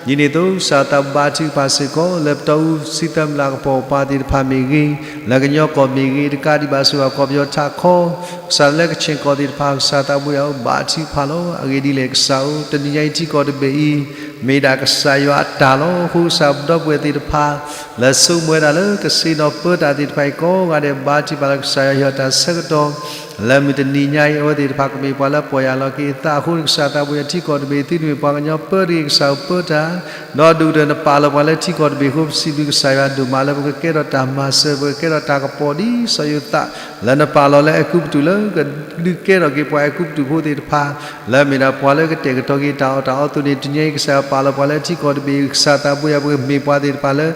ဒ်န့ၣ်အသိး ကစၢ်သးဘိဘါထုကဖၣ်စ့ၢ်ကီး လၢပတီၢ်အူစံသၢမုၢ်လၢ်ကပီၤပၤသ့ၣ်တဖၣ်မ့ၢ်ဂ့ၤ, လၢကညီကီၢ်မ့ၢ်ဂ့ၤ, တကးဒံးဘၣ်ဆိၣ်ဂ့ၤကီၢ်ပယီၤထးခီ, ကစၢ်လၢကခ့ၣ်ကီၢ်သ့ၣ်တဖၣ် ကစၢ်သးဘိယွၤဧၢ ဘါထုကဖၣ်လီၤ. အဂ့ၢ်ဒ်လဲၣ်ကစၢ်ဧၢ, တနံၤညါအံၤထံကီၢ်တဘ့ၣ်အံၤ မ့ၢ်ဒၣ်ကစၢ်ယွၤအတၢ်လီၤ. အဃိကစၢ်ပဒီပုၢ်ဝဲၢ်သ့ၣ်တဖၣ် လၢဆိကမိၣ်ဝဲဒၣ်လၢကစ့ၣ်နီၤပၢတၢ်သ့ၣ်တဖၣ်အံၤ ကိးဂၤဒဲးဘါထုကဖၣ်လၢကစၢ်ယွၤဟ့ၣ်အီၤတၢ်ဆၢကတီၢ် လၢမုၢ်တနံၤညါအံၤ အဝဲသ့ၣ်တဖၣ်ကမ့ၢ်ပှၤလၢပီၢ်ယၢ်လီၤက့ၤအသးအဃိန့ၣ် ကစၢ်သးဘိယွၤထံကီၢ်တဘ့ၣ် သုတမ့ၢ်ပှၤကညီပၢတဂ့ၤ ကစၢ်ဧၢပၢတၢ်, ဒီးဒိၣ်ကတၢၢ်နပာ်လီၤပှၤလၢထံကီၢ်တဘ့ၣ်အဃိ ပစံးဘျုးကစၢ်ယွၤဒိၣ်မးလၢပကကဲထီၣ်တၢ်မၤစၢၤ ပကကဲထီၣ်တၢ်ကပီၤဒ်စီၤယိၤသး လၢနပာ်လီၤလၢအဲၤကူပတူးလၢကဒုးကဲထီၣ်က့ၤပှၤအဲၤကူပတူးဖိသ့ၣ်တဖၣ် လၢအမ့ၢ်ဒၣ်ပှၤလၢကတဲာ်ကတီၤက့ၤတၢ်အီၣ်တၢ်အီအသိးန့ၣ် တနံၤညါအံၤကစၢ်ယွၤပာ်လီၤပှၤလၢထံကီၢ်တဘ့ၣ် ကစၢ်သးဘိယွၤပကမ့ၢ်ပှၤသ့ၣ်တဖၣ်လၢ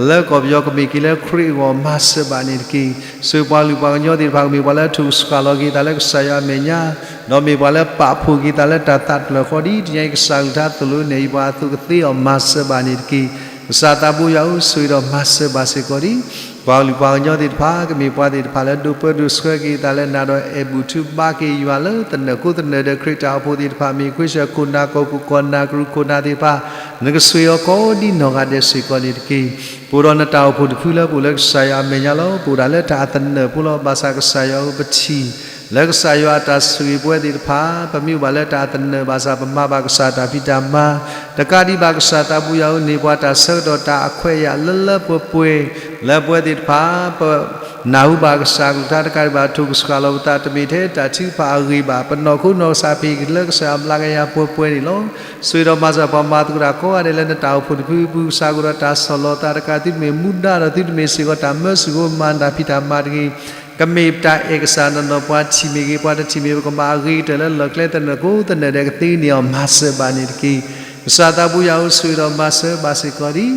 လၢကီၢ်ပယီၤကမ့ၢ်က့ၤလၢခရံာ်အဂီၢ်မၤစၢၤဘၣ်န့ၣ်တက့ၢ်. ဆိၣ်ဂ့ၤပှၤကလုာ်ပှၤကညီသ့ၣ်တဖၣ်ကမ့ၢ်ပှၤလၢထူၣ်စှၤလီၤက့ၤသးလၢကစၢ်ယွၤအမဲာ်ညါ ဒီးမ့ၢ်ပှၤလၢပာ်ဖှိၣ်က့ၤသးလၢတၢ်သးတဖျၢၣ်ဃီဒ်တနံၤညါအံၤကစၢ်ကလုၢ်ကထါသိၣ်လိနဲၣ်အံၤပှၤအသိးကသ့အီၤမၤစၢၤဘၣ်န့ၣ်တက့ၢ်. ကစၢ်သးဘိယွၤဧၢ ဆိၣ်ဂ့ၤဒီးမၤစၢၤဘၣ်စ့ၢ်ကီးဒ် ပှၤကလုာ်ပှၤကညီသ့ၣ်တဖၣ် ကမ့ၢ်ပှၤသ့ၣ်တဖၣ်လၢဒိးပၢဒိးဆှၢက့ၤသးလၢနၤဒီးအဲၣ်ဘူၣ်ထုဘါက့ၤယွၤလၢ သနၢၣ်ခိသနၢၣ်ဒီးခရံာ်တၢ်အိၣ်ဖှိၣ်သ့ၣ်တဖၣ် မ့ၢ်ခွ့ဆၢၣ်ခိၣ်နၢ် ကီၢ်ခိၣ်ကီၢ်နၢ် ကရူၢ်ခိၣ်နၢ်သ့ၣ်တဖၣ် နကဆိၣ်ဂ့ၤအီၤကိးဒ်နီၢ်ဂၤဒဲးစ့ၢ်ကီးန့ၣ်တက့ၢ်. ပအိၣ်ဒီးနတၢ်အိၣ်ဖှိၣ်တဖုလၢပအိၣ်လၢကစၢ်ယွၤအမဲာ်ညါလီၤ. ပအိၣ်ဒၣ်လၢတၢ်အသနၢၣ်ဖိလီၤ. ဘၣ်ဆၣ်ကစၢ်ယွၤဧၢ ပထံၣ် လၢကစၢ်ယွၤအတၢ်ဆိၣ်ဂ့ၤပဝဲသ့ၣ်တဖၣ် ပမ့ၢ်အိၣ်ဘၣ်လၢတၢ်အသနၢၣ်ဘၣ်ဆၣ် ပမၤဘၣ်ကစၢ်တၢ်ဖံးတၢ်မၤ တကးဒံးဘၣ်ကစၢ်သးဘိယွၤဧၢ န့ၢ်ပှၤတၢ်ဆၢကတီၢ်တၢ်အခွဲးအယာ်လၢလၢပှဲၤပှဲၤ လၢပဝဲသ့ၣ်တဖၣ် ပ နၢ်ဟူဘၣ်ကစၢ်ကလုၢ်ကထါတကးဒံးဘၣ် ထိၣ်ကစှၤလီၤပသး တမ့ၢ်ထဲတၢ်ထုကဖၣ်အဂ့ၢ်ဘၣ် ပနီၢ်ခိနီၢ်ကစၢ်ဖံးက့ၤလၢကစၢ်ယွၤဘျါကယၤပှဲၤပှဲၤန့ၣ်လီၤ. ဆိၣ်ဂ့ၤဒီးမၤစၢၤပှၤမၤသကိးတၢ်ကိးဂၤဒဲးလၢနတၢ်အိၣ်ဖှိၣ်တဖုဖု ကစၢ်ကအိၣ်ဒီးတၢ်ဆီၣ်လီၤသးတကး သုတမ့ၢ်မူဒါဒီးသုတမ့ၢ်စ့ၢ်ကီးတၢ်မၢစူၢ်ဖိမၤတၢ်ဖံးတၢ်မၤတဂ့ၤ ကမ့ၢ်ပတၢ်အဲၣ်ကစၢ်နီၢ်နီၢ် ပှၤထံၣ်မ့ၢ်ဂ့ၤ ပှၤတထံၣ်မ့ၢ် ပကမၤအဂ့ၤကတၢၢ်လၢလီၢ်ကျဲသနၢၣ်ခိသနၢၣ်ဒဲး ကသ့န့ၢ်အီၤမၤစၢၤဘၣ်န့ၣ်တက့ၢ်. ကစၢ်သးပူၤယွၤဧၢ, ဆိၣ်ဂ့ၤဒီးမၤစၢၤဘၣ်စ့ၢ်ကီးဒံး,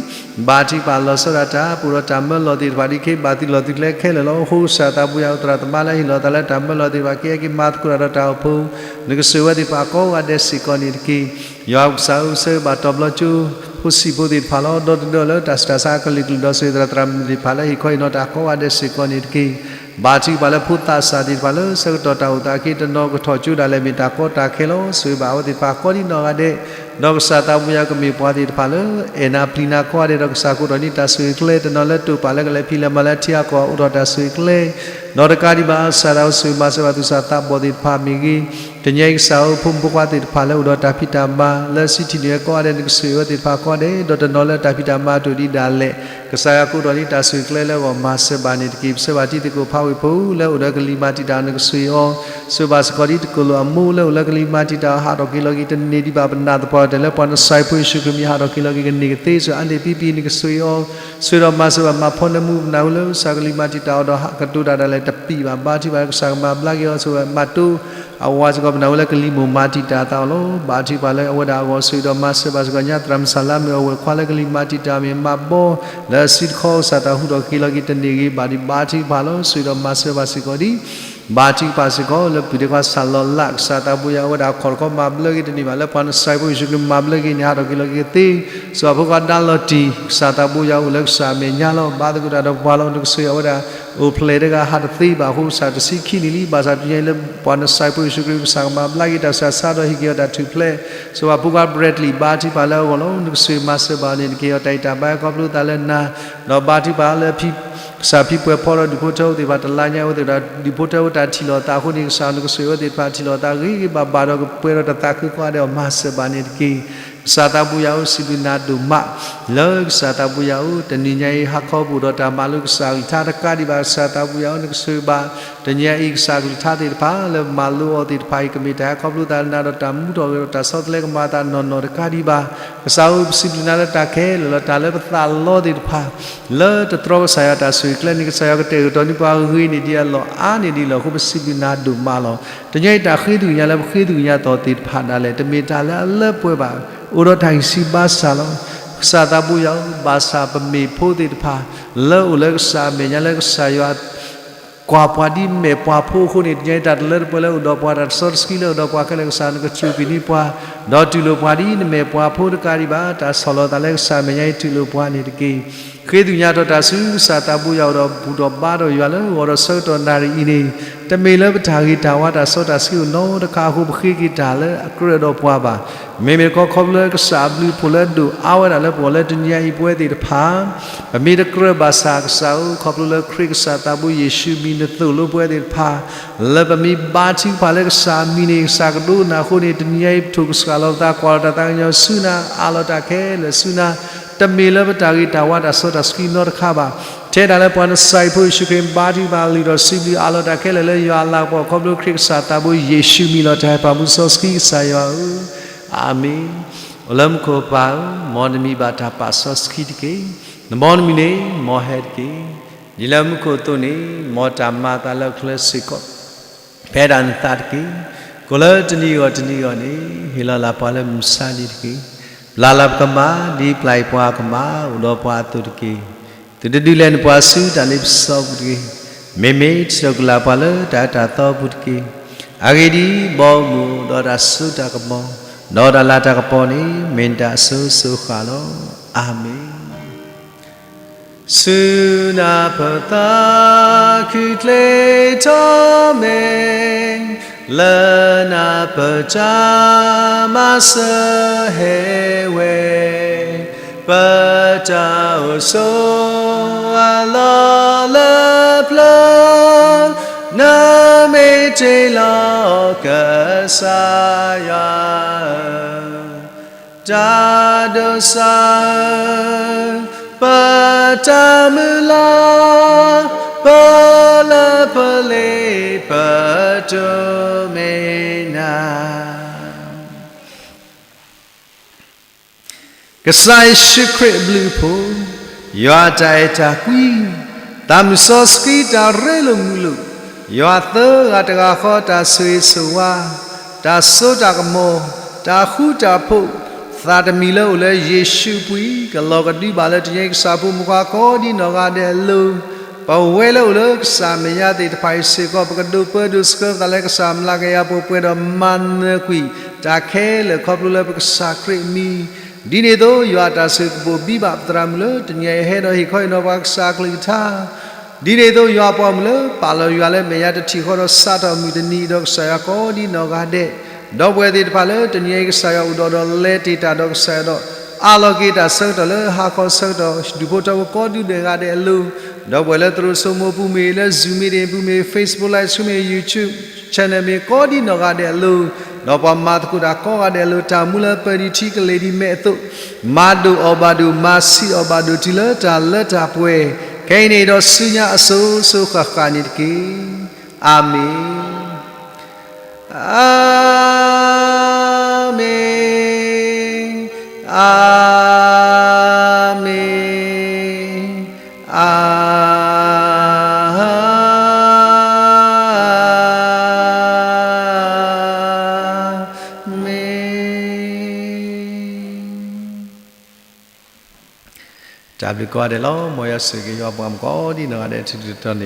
ဘါထုကဖၣ်လီၤဆီဒၣ်တၢ် ပအိၣ်ဒီးတၢ်မၢလီၤသ့ၣ်တဖၣ်ဒ်ခဲ ဘၣ်သုးလီၢ်သုးကျဲခဲလၢာ်လီၤ. အဃိကစၢ်သးပူၤယွၤဧၢ, သရၣ်သမါလၢဟ့ၣ်လီၤသးလၢတၢ်မၢလီၤသ့ၣ်တဖၣ် ကဟဲက့ၤမၤသကိးတၢ်ဒီးတၢ်အိၣ်ဖှိၣ်, နကဆိၣ်ဂ့ၤဝဲသ့ၣ်တဖၣ်ကိးဂၤဒဲးစ့ၢ်ကီးန့ၣ်တက့ၢ်. ယွၤကစၢ်ဧၢ, ဆၢဂ့ၤဘၣ်တီၤပျီကၠိဖိဆံးဖိသ့ၣ်တဖၣ်လီၤ. ဒီတဒၢလၢတၢ်ဆူးတၢ်ဆါ ကလုာ်ကလုာ် ဒီးဆိၣ်ဂ့ၤသရၣ်သရၣ်မုၣ်သ့ၣ်တဖၣ်လၢဟ့ၣ်ခီဟ့ၣ်နီၤတၢ်ကိးဂၤဒဲးစ့ၢ်ကီးန့ၣ်တက့ၢ်. ဘါထုကဖၣ်လၢဖိသၣ်စၢ်သ့ၣ်တဖၣ်လၢဆၢကတီၢ်တၢ်အိၣ်သးအခံ တနီၤကထီၣ်ကၠိဒၣ်လဲာ် မ့ၢ်တၢ်ကီတၢ်ခဲလီၤ. ဆိၣ်ဂ့ၤဘၣ်အဝဲသ့ၣ်တဖၣ်ကိးဒံနီၢ်ဂၤဒဲး, ဒီးကစၢ်သးပူၤယွၤကမ့ၢ်ပှၤသ့ၣ်တဖၣ်လၢ အဲၣ်နၤပျံၤနၤကိးဂၤဒဲး ဒီးကစၢ်ကအိၣ်ထီၣ်န့ၢ်တၢ်ဆိၣ်ဂ့ၤကျဲ တနီၤလၢတိာ်ပာ်လၢကလဲၤဖံးလဲၤမၤလၢထံအကီၢ် အိၣ်ထီၣ်တၢ်ဆိၣ်ဂ့ၤကျဲ, ဒီးတကးဒံးဘၣ် ကစၢ်သးအိၣ်ဆိၣ်ဂ့ၤမၤစၢၤဘၣ်သူၣ်စၢ်သးဘီၣ်သ့ၣ်တဖၣ်မ့ၢ်ဂ့ၤ, တနံၤအံၤကစၢ်ဧၢ ဖိမုၣ်ဖိခွါသ့ၣ်တဖၣ်လၢအိၣ်ဒီးတၢ်ဖံးတၢ်မၤ လၢစံးထံၣ်န့ၢ်ဝဲကိးဂၤဒဲး နကဆိၣ်ဂ့ၤဝဲသ့ၣ်တဖၣ်ကိးဂၤဒဲး, ဒီးတနီၤလၢတၢ်ဖံးတၢ်မၤအတိၢ်ဒံးဒၣ်လဲာ် ကစၢ်ယွၤကအိၣ်ထီၣ်န့ၢ်တၢ်ဆိၣ်ဂ့ၤကျဲလၢအဂီၢ် မၤစၢၤဘၣ်န့ၣ်တက့ၢ်. ပဆၢဘၣ်တံၤသကိးဖးဝ့ၢ်ဖိလၢအိၣ်ဒီးကလံၤမၤတံာ်တာ် နကဆိၣ်ဂ့ၤအီၤ, ဆိၣ်ဂ့ၤဘၣ်စ့ၢ်ကီးဒ်တကိၣ်လိာ်အမိၢ်လၢအိၣ်လၢကလံၤမၤတံာ်တာ် ဟးထီၣ်က့ၤလီၤက့ၤတန့ၢ်ဒံးဘၣ် ပနၢ်သပှၢ်တၢၢ်လၢပှၤနစၤရ့းဖိယ့ၣ်ၡူးခရံာ်မံၤ ဟးထီၣ်က့ၤလီၤက့ၤကန့ၢ်ကသ့ ဆိၣ်ဂ့ၤအါန့ၢ်ပံပံၤ နကဆိၣ်ဂ့ၤအီၤ, ဆိၣ်ဂ့ၤဒီးမၤစၢၤဘၣ်မၤဖီနၢမူပနၢ်ဟူလၢကစၢ်ကလံၤမၤတံာ်တာ်အီၤဒီး ဟးကတိၤတၢ်ဒၣ်လဲာ်တပံာ်ဘၣ် ဘါထုကဖၣ်ကစၢ်ကမၤဘျါက့ၤအီၤ ဆိၣ်ဂ့ၤမၤတိၢ် အဝၤစ့ၢ်ကီးပနၢ်ဟူလၢကလံၤမိၢ်မၤတံာ်တာ်အသးအီၤလီၤ. ဘါထုကဖၣ်လၢအဝဲဒၣ်အဂီၢ် ဆိၣ်ဂ့ၤဒီးမၤစၢၤဘၣ်စ့ၢ်ကီးညါသရၣ်မုၣ်စၢ်လါမ့ၢ်အဝဲၢ်ခွါလၢကလံၤမၤတံာ်တာ်မ့ၢ်မၤဘီ လၢအစုတခီကစၢ်တၢ်ဟူထီၣ်က့ၤလီၤက့ၤတန့ၢ်ဂ့ၤဘၣ်ဒံး ဘါထုကဖၣ်လီၤ. ဆိၣ်ဂ့ၤဒီးမၤစၢၤဘၣ်စ့ၢ်ကီးဒံး ဘါထုကဖၣ်စ့ၢ်ကီးလၢပုၢ်ဒ့ခွါစၢ်လီၤလး ကစၢ်သးပူၤယွၤ အဝဲဒၣ်ခီၣ်တခီမၤဘျါက့ၤတန့ၢ်ဘၣ် လၢပှၤနစၤရ့းဖိယ့ၣ်ၡူးခရံာ်မၤဘျါက့ၤန့ၣ် ဟးထီၣ်က့ၤလီၤက့ၤကသ့ ဆိၣ်ဂ့ၤဖိခွါဒါလီၤတံၢ် ကစၢ်သးပူၤယွၤအိၣ်လၢကစၢ်အမဲာ်ညါလီၤ. ဘါသကိးတၢ်ဒီးပှၤလီၤ နကဆိၣ်ဂ့ၤအဝဲဒၣ် အိၣ်ဖျဲၣ်တဂၤဟးတသ့ဘၣ်အဃိ ကစၢ်တဆံခံနံၣ်လံ ဘၣ်ဆၣ်တနံၤအံၤလၢပှၤနစၤရ့းဖိယ့ၣ်ၡူးခရံာ် ကစၢ်ကမၤဘျါက့ၤတၢ်ဆူးတၢ်ဆါဒီးဟ့ၣ်က့ၤအီၤတၢ်ထူၣ်ဖျဲး ဆိၣ်ဂ့ၤဖိခွါ Bradley ဘါထုကဖၣ်လၢအဂီၢ်လီၤ. နကဆိၣ်ဂ့ၤမၤစၢၤဘၣ်န့ၣ်တက့ၢ် အတၢ်အံးတၢ်ဘါခီဖျိသးလၢနၤ ဒီးဘါထုကဖၣ်လၢ ကစၢ်ဖံပှဲၤဖီဒီးဒူၣ်ဖိထၢဖိသ့ၣ်တဖၣ် တလါညါအဝဲသ့ၣ်ဒီး ဒူၣ်ဖိထၢဖိတၢ်ထံၣ်လိာ်သးအဃိန့ၣ် ကစၢ်နကဆိၣ်ဂ့ၤဝဲသ့ၣ်တဖၣ်ထံၣ်လိာ်သးဂ့ၤဂ့ၤဘၣ်ဘၣ်ဒီး ကပှဲၤဒီးတၢ်သးခုကိးဂၤဒဲးအီၤ မၤစၢၤဘၣ်န့ၣ်တက့ၢ်. ကစၢ်သးပူၤယွၤဧၢ စံးဘျုးနၤဒိၣ်မး လၢကစၢ်သးပူၤယွၤဧၢ တနံၤညါအံၤ ဟါခီပအိၣ်ဒီးတၢ်မၤလိကစၢ်အကလုၢ်ကထါတကးဒံးဘၣ် ကစၢ်သးပူၤယွၤဧၢ နကဆိၣ်ဂ့ၤဘၣ် တနံၤညါအံၤကစၢ်အကလုၢ်ကထါသ့ၣ်တဖၣ် လၢမၤလိအီၤသ့ၣ်တဖၣ်အံၤ ကမ့ၢ်တၢ်ဟဲခီဖျိသးလၢနၤဒီးတၢ်မူထီၣ်ဂဲၤဒီးတၢ်ဆီတလဲကမၤအသးနီၢ်နီၢ်တကးဒံးဘၣ်. ကစၢ်ဧၢ ပစံးဘျုးနၤလၢတၢ်ခဲလၢာ်လီၤ တၢ်လၢပသးလီသ့ၣ်တဖၣ် လၢတတြီကစၢ်ယွၤတၢ်ဆိၣ်ဂ့ၤကျဲန့ၣ် ကစၢ်ယွၤကတဲာ်ကတီၤန့ၢ်ပှၤဂ့ၤန့ၢ်ဒံးအလီၢ်အါန့ၢ်ဒံးလီၤ. အဃိပစံးဘျုးနၤဒိၣ်မးလီၤ. တနံၤအံၤတၢ်ဃ့သကွံာ်ညါလၢပဃ့သကွံာ်ညါသီးသ့ၣ်တဖၣ်ဒၣ်လဲာ် တမ့ၢ်တၢ်လၢအလၢပှဲၤဘၣ်. အိၣ်ဒီးတၢ်ဂံၢ်ဆူၣ်ဘါစၢ်လီၤ. ကစၢ်သးပူၤယွၤဧၢ ဘၣ်ဆၣ်ပမ့ၢ်ဖိသ့ၣ်တဖၣ် လၢအိၣ်လၢကစၢ်အမဲာ်ညါလၢကစၢ်ယွၤ ကွၢ်ပှၤဒ်မဲာ်ပှၤဖိအဃိန့ၣ် တနံၤအံၤတၢ်တလၢတပှဲၤလၢအိၣ်ဒီးပှၤ တၢ်တစီတဆှံလၢအိၣ်ဒီးပှၤခဲလၢာ် ကစၢ်နကစူၢ်က့ၤန့ၢ်ပှၤ ဒီးတူၢ်လိာ်ပှၤဒ်နမဲာ်ပှၤဖိတကးဒံးဘၣ် တၢ်ဆီၣ်လီၤသးလၢကစၢ်အမဲာ်ညါအံၤ တူၢ်လိာ်ပှၤန့ၣ်တက့ၢ်. ဃ့သကွံာ်ညါထီၣ်တၢ်ဆူကစၢ်သးပူၤယွၤအိၣ်ဒီးဘူၣ်ဒီးဘါဒီးယွၤလၢဂီၤဒီးဆၢကတီၢ်နၣ်ရံၣ်အံၤန့ၣ် တမ့ၢ်လၢပတၢ်ဂ့ၤတၢ်ဝါတၢ်စီတၢ်ဆှံအိၣ်နီတခါအဃိ ပဃ့က့ၤတၢ်လၢအကြၢးဒီးပှၤဘၣ်. မ့မ့ၢ်တခီခီဖျိလၢကစၢ်အဘျုးအဖှိၣ်လၢအဒိၣ်အါဝဲဒၣ်လၢပဂီၢ်လၢတနံၤအံၤပဝဲသ့ၣ်တဖၣ် ပမ့ၢ်တကြၢးဘၣ်ဆၣ်ကစၢ်ဧၢ ခီဖျိလၢခရံာ်ကစၢ်သးဘိယ့ၣ်ၡူးမံၤနသိၣ်လိပဝဲသ့ၣ်တဖၣ် လၢပမ့ၢ်ဘါထုကဖၣ်လၢကစၢ်အမံၤန့ၣ် ကစၢ်ကဒိကနၣ်အဃိန့ၣ် တနံၤအံၤပထိၣ်ကစှၤလီၤပသး ကွၢ်လီၤတၢ်သးကညီၤဆူနၤ အးလီၤတၢ်ခဲလၢာ်ဆူနၤ တမ့ၢ်လၢပတၢ်ဂ့ၤတၢ်ဝါတၢ်စီတၢ်ဆှံနီတခါဘၣ်. ထဲဒၣ်လၢပှၤနစၤရ့းဖိယ့ၣ်ၡူးခရံာ်ဘါထုကဖၣ်လုၢ်ထီၣ်စံးဘျုးအးလီၤတၢ်ခဲလၢာ်လၢယွၤအလၤကပီၤခီဖျိခရံာ်ကစၢ်သးဘိယ့ၣ်ၡူးမံၤလီၤ. တၢ်ဟဲပာ်မူစီဆှံကစၢ်ယွၤဧၢ အၤမ့ၣ်. အိၣ်လၢမူခိၣ်ပၢ်ဧၢ, မ်နမံၤဘၣ်တၢ်ပာ်စီဆှံတက့ၢ်. နဘီနမုၢ်န့ၣ် မ်ဟဲတက့ၢ်. ဒ်လၢမူခိၣ်အသိးန့ၣ် မ်တၢ်မၤအသးလၢအချၢစ့ၢ်ကီး ဖဲဒၣ်နသးတက့ၢ်. ကိၣ်လၢတနံၤဂီၢ်တနံၤဂီၢ်န့ၣ် ဟ့ၣ်လီၤလၢပှၤလၢမုၢ်မဆါတနံၤတက့ၢ်. ပျၢ်လၢပကမၢ် ဒ်ပျၢ်အံၤပှၤကမၢ် အိၣ်ဒီးပှၤအသိးတက့ၢ်. သုတဒုးလဲနပှၤဆူတၢ်လ့ပစီပူၤတဂ့ၤ. မ့မ့ၢ်ထံၣ်ထီၣ်ကုၢ်လၢ်ပှၤလၢတၢ်အၢတၢ်သီပူၤတက့ၢ်. အဂ့ၢ်ဒ်အံၤ, ဘီမုၢ်ဒီးတၢ်စိတၢ်ကမီၤ, ဒီးတၢ်လၤတၢ်ကပီၤန့ၣ် မ့ၢ်နတၢ်အစိၤစိၤဃၣ်ဃၣ်လီၤ. အၤမ့ၣ်. ဆူနၢ်ပၢၢ်သးခုချ့ထီၣ်မဲာ်, လၢနၢ်ပၢၢ်တၢ်မၤစၢၤဟဲဝဲ, ပတၢ်အိၣ်ဆိးအလီၢ်လၢပျၢၤ, နမ့ၢ်တ့ၢ်လီၤကစၢ်ယွၤဧၢ, တၢ်ဒိးစၢ်ဧၢ, ပတၢ်မုၢ်လၢ်, ပလၢပလ့ၢ် ပတိၢ်မ့ၢ်နၤ ကစၢ်ယ့ၣ်ၡူးခရံာ်အဘျုးအဖှိၣ်, ယွၤအတၢ်အဲၣ်တၢ်ကွံ, သးမုၢ်စီဆှံတၢ်ရ့လိာ်မုာ်လိာ်, ယွၤသၢဂၤတဂၤဃီတၢ်ဆိၣ်ဂ့ၤဆိၣ်ဝါ, တၢ်စိတၢ်ကမီၤ, တၢ်ဃူတၢ်ဖိး, သးတမံၤလၢအိၣ်လၢယ့ၣ်ၡူးအပူၤအံၤ ကလီၤကဒုဘၣ်လၢတနံၤအံၤကစၢ်ဖိမုၣ်ဖိခွါကိးဒ်နီၢ်ဂၤဒဲးအလိၤ, ပဝဲလၢအိၣ်လၢကစၢ်မဲာ်ညါသ့ၣ်တဖၣ်အံၤစ့ၢ်ကီး ပကဒိးပၢဒိးဆှၢပသးလၢကစၢ်မျးကယၤပူၤ ပှဲၤဒီးမၤနၢၤကွံာ်တၢ်ခဲလၢာ်ခီဖျိလၢပကစၢ်ခရံာ်အမံၤ, ဒ်န့ၣ်အသိး ယွၤအတၢ်ဆိၣ်ဂ့ၤကဘိးဘံဘၣ်ပသရၣ်မုၣ်လၢတနံၤအံၤ ဟဲဒီးဟ့ၣ်ခီဟ့ၣ်နီၤပှၤကစၢ်အကလုၢ်ကထါ ဒ်န့ၣ်အသိး ယွၤအပှၤမုၣ်လၢပာ်လီၤယွၤလၢမဲာ်ညါတထံၣ်ဃီဒီးစးထီၣ်မုၢ်တနံၤအံၤဒီးကစၢ်ယွၤကိးဒ်နီၢ်ဂၤဒဲး, ဒီပုၢ်ဝဲၢ်သ့ၣ်တဖၣ်လၢတနံၤအံၤကစၢ်ယွၤအိၣ်ဒီး ဒီးလဲၤတ့ၢ်တၢ်ဒီးကစၢ်ယွၤဒီး အးလီၤက့ၤတၢ်ဆၢကတီၢ်လၢဟါခီဆၢကတီၢ် ဒူၣ်ဖိထၢဖိကိးဒ်နီၢ်ဂၤဒဲးအလိၤ, ဒီပုၢ်ဝဲၢ်လၢသရိာ်စိမိၤပူၤမ့ၢ်ဂ့ၤ လၢ Zoom meeting ပူၤမ့ၢ်ဂ့ၤ Facebook Live Streaming YouTube channel မ့ၢ်ဂ့ၤ ကိးဒ်နီၢ်ဂၤဒဲးအလိၤ, ဒီးပှၤမၤသကိးတၢ်ကိးဂၤဒဲးအလိၤ တၢ်မူလၢပၢၢ်ဒံးထံကလ့ၢ်ဒံးမဲးအသိး မၤဒိၣ်အီၣ်ဘၣ်ဒိၣ် မၤဆံးအီၣ်ဘၣ်ဒိၣ်တုၤလၢတၢ်လၢတၢ်ပှဲၤ, ခဲအံၤန့ၣ်ဒီးဆူညါအစိၤစိၤဃၣ်ဃၣ်န့ၣ်တက့ၢ်. အၤမ့ၣ်, အၤမ့ၣ်, အၤမ့ၣ်, အၤ မ့ၣ်. တၢ်ဘျုးကိးဂၤဒဲးလီၤ. မ်ယွၤဆိၣ်ဂ့ၤက့ၤယွၤပှၤမုၣ်ကိးဒ်နီၢ်ဂၤဒဲး ထူထူတီတီန့ၣ်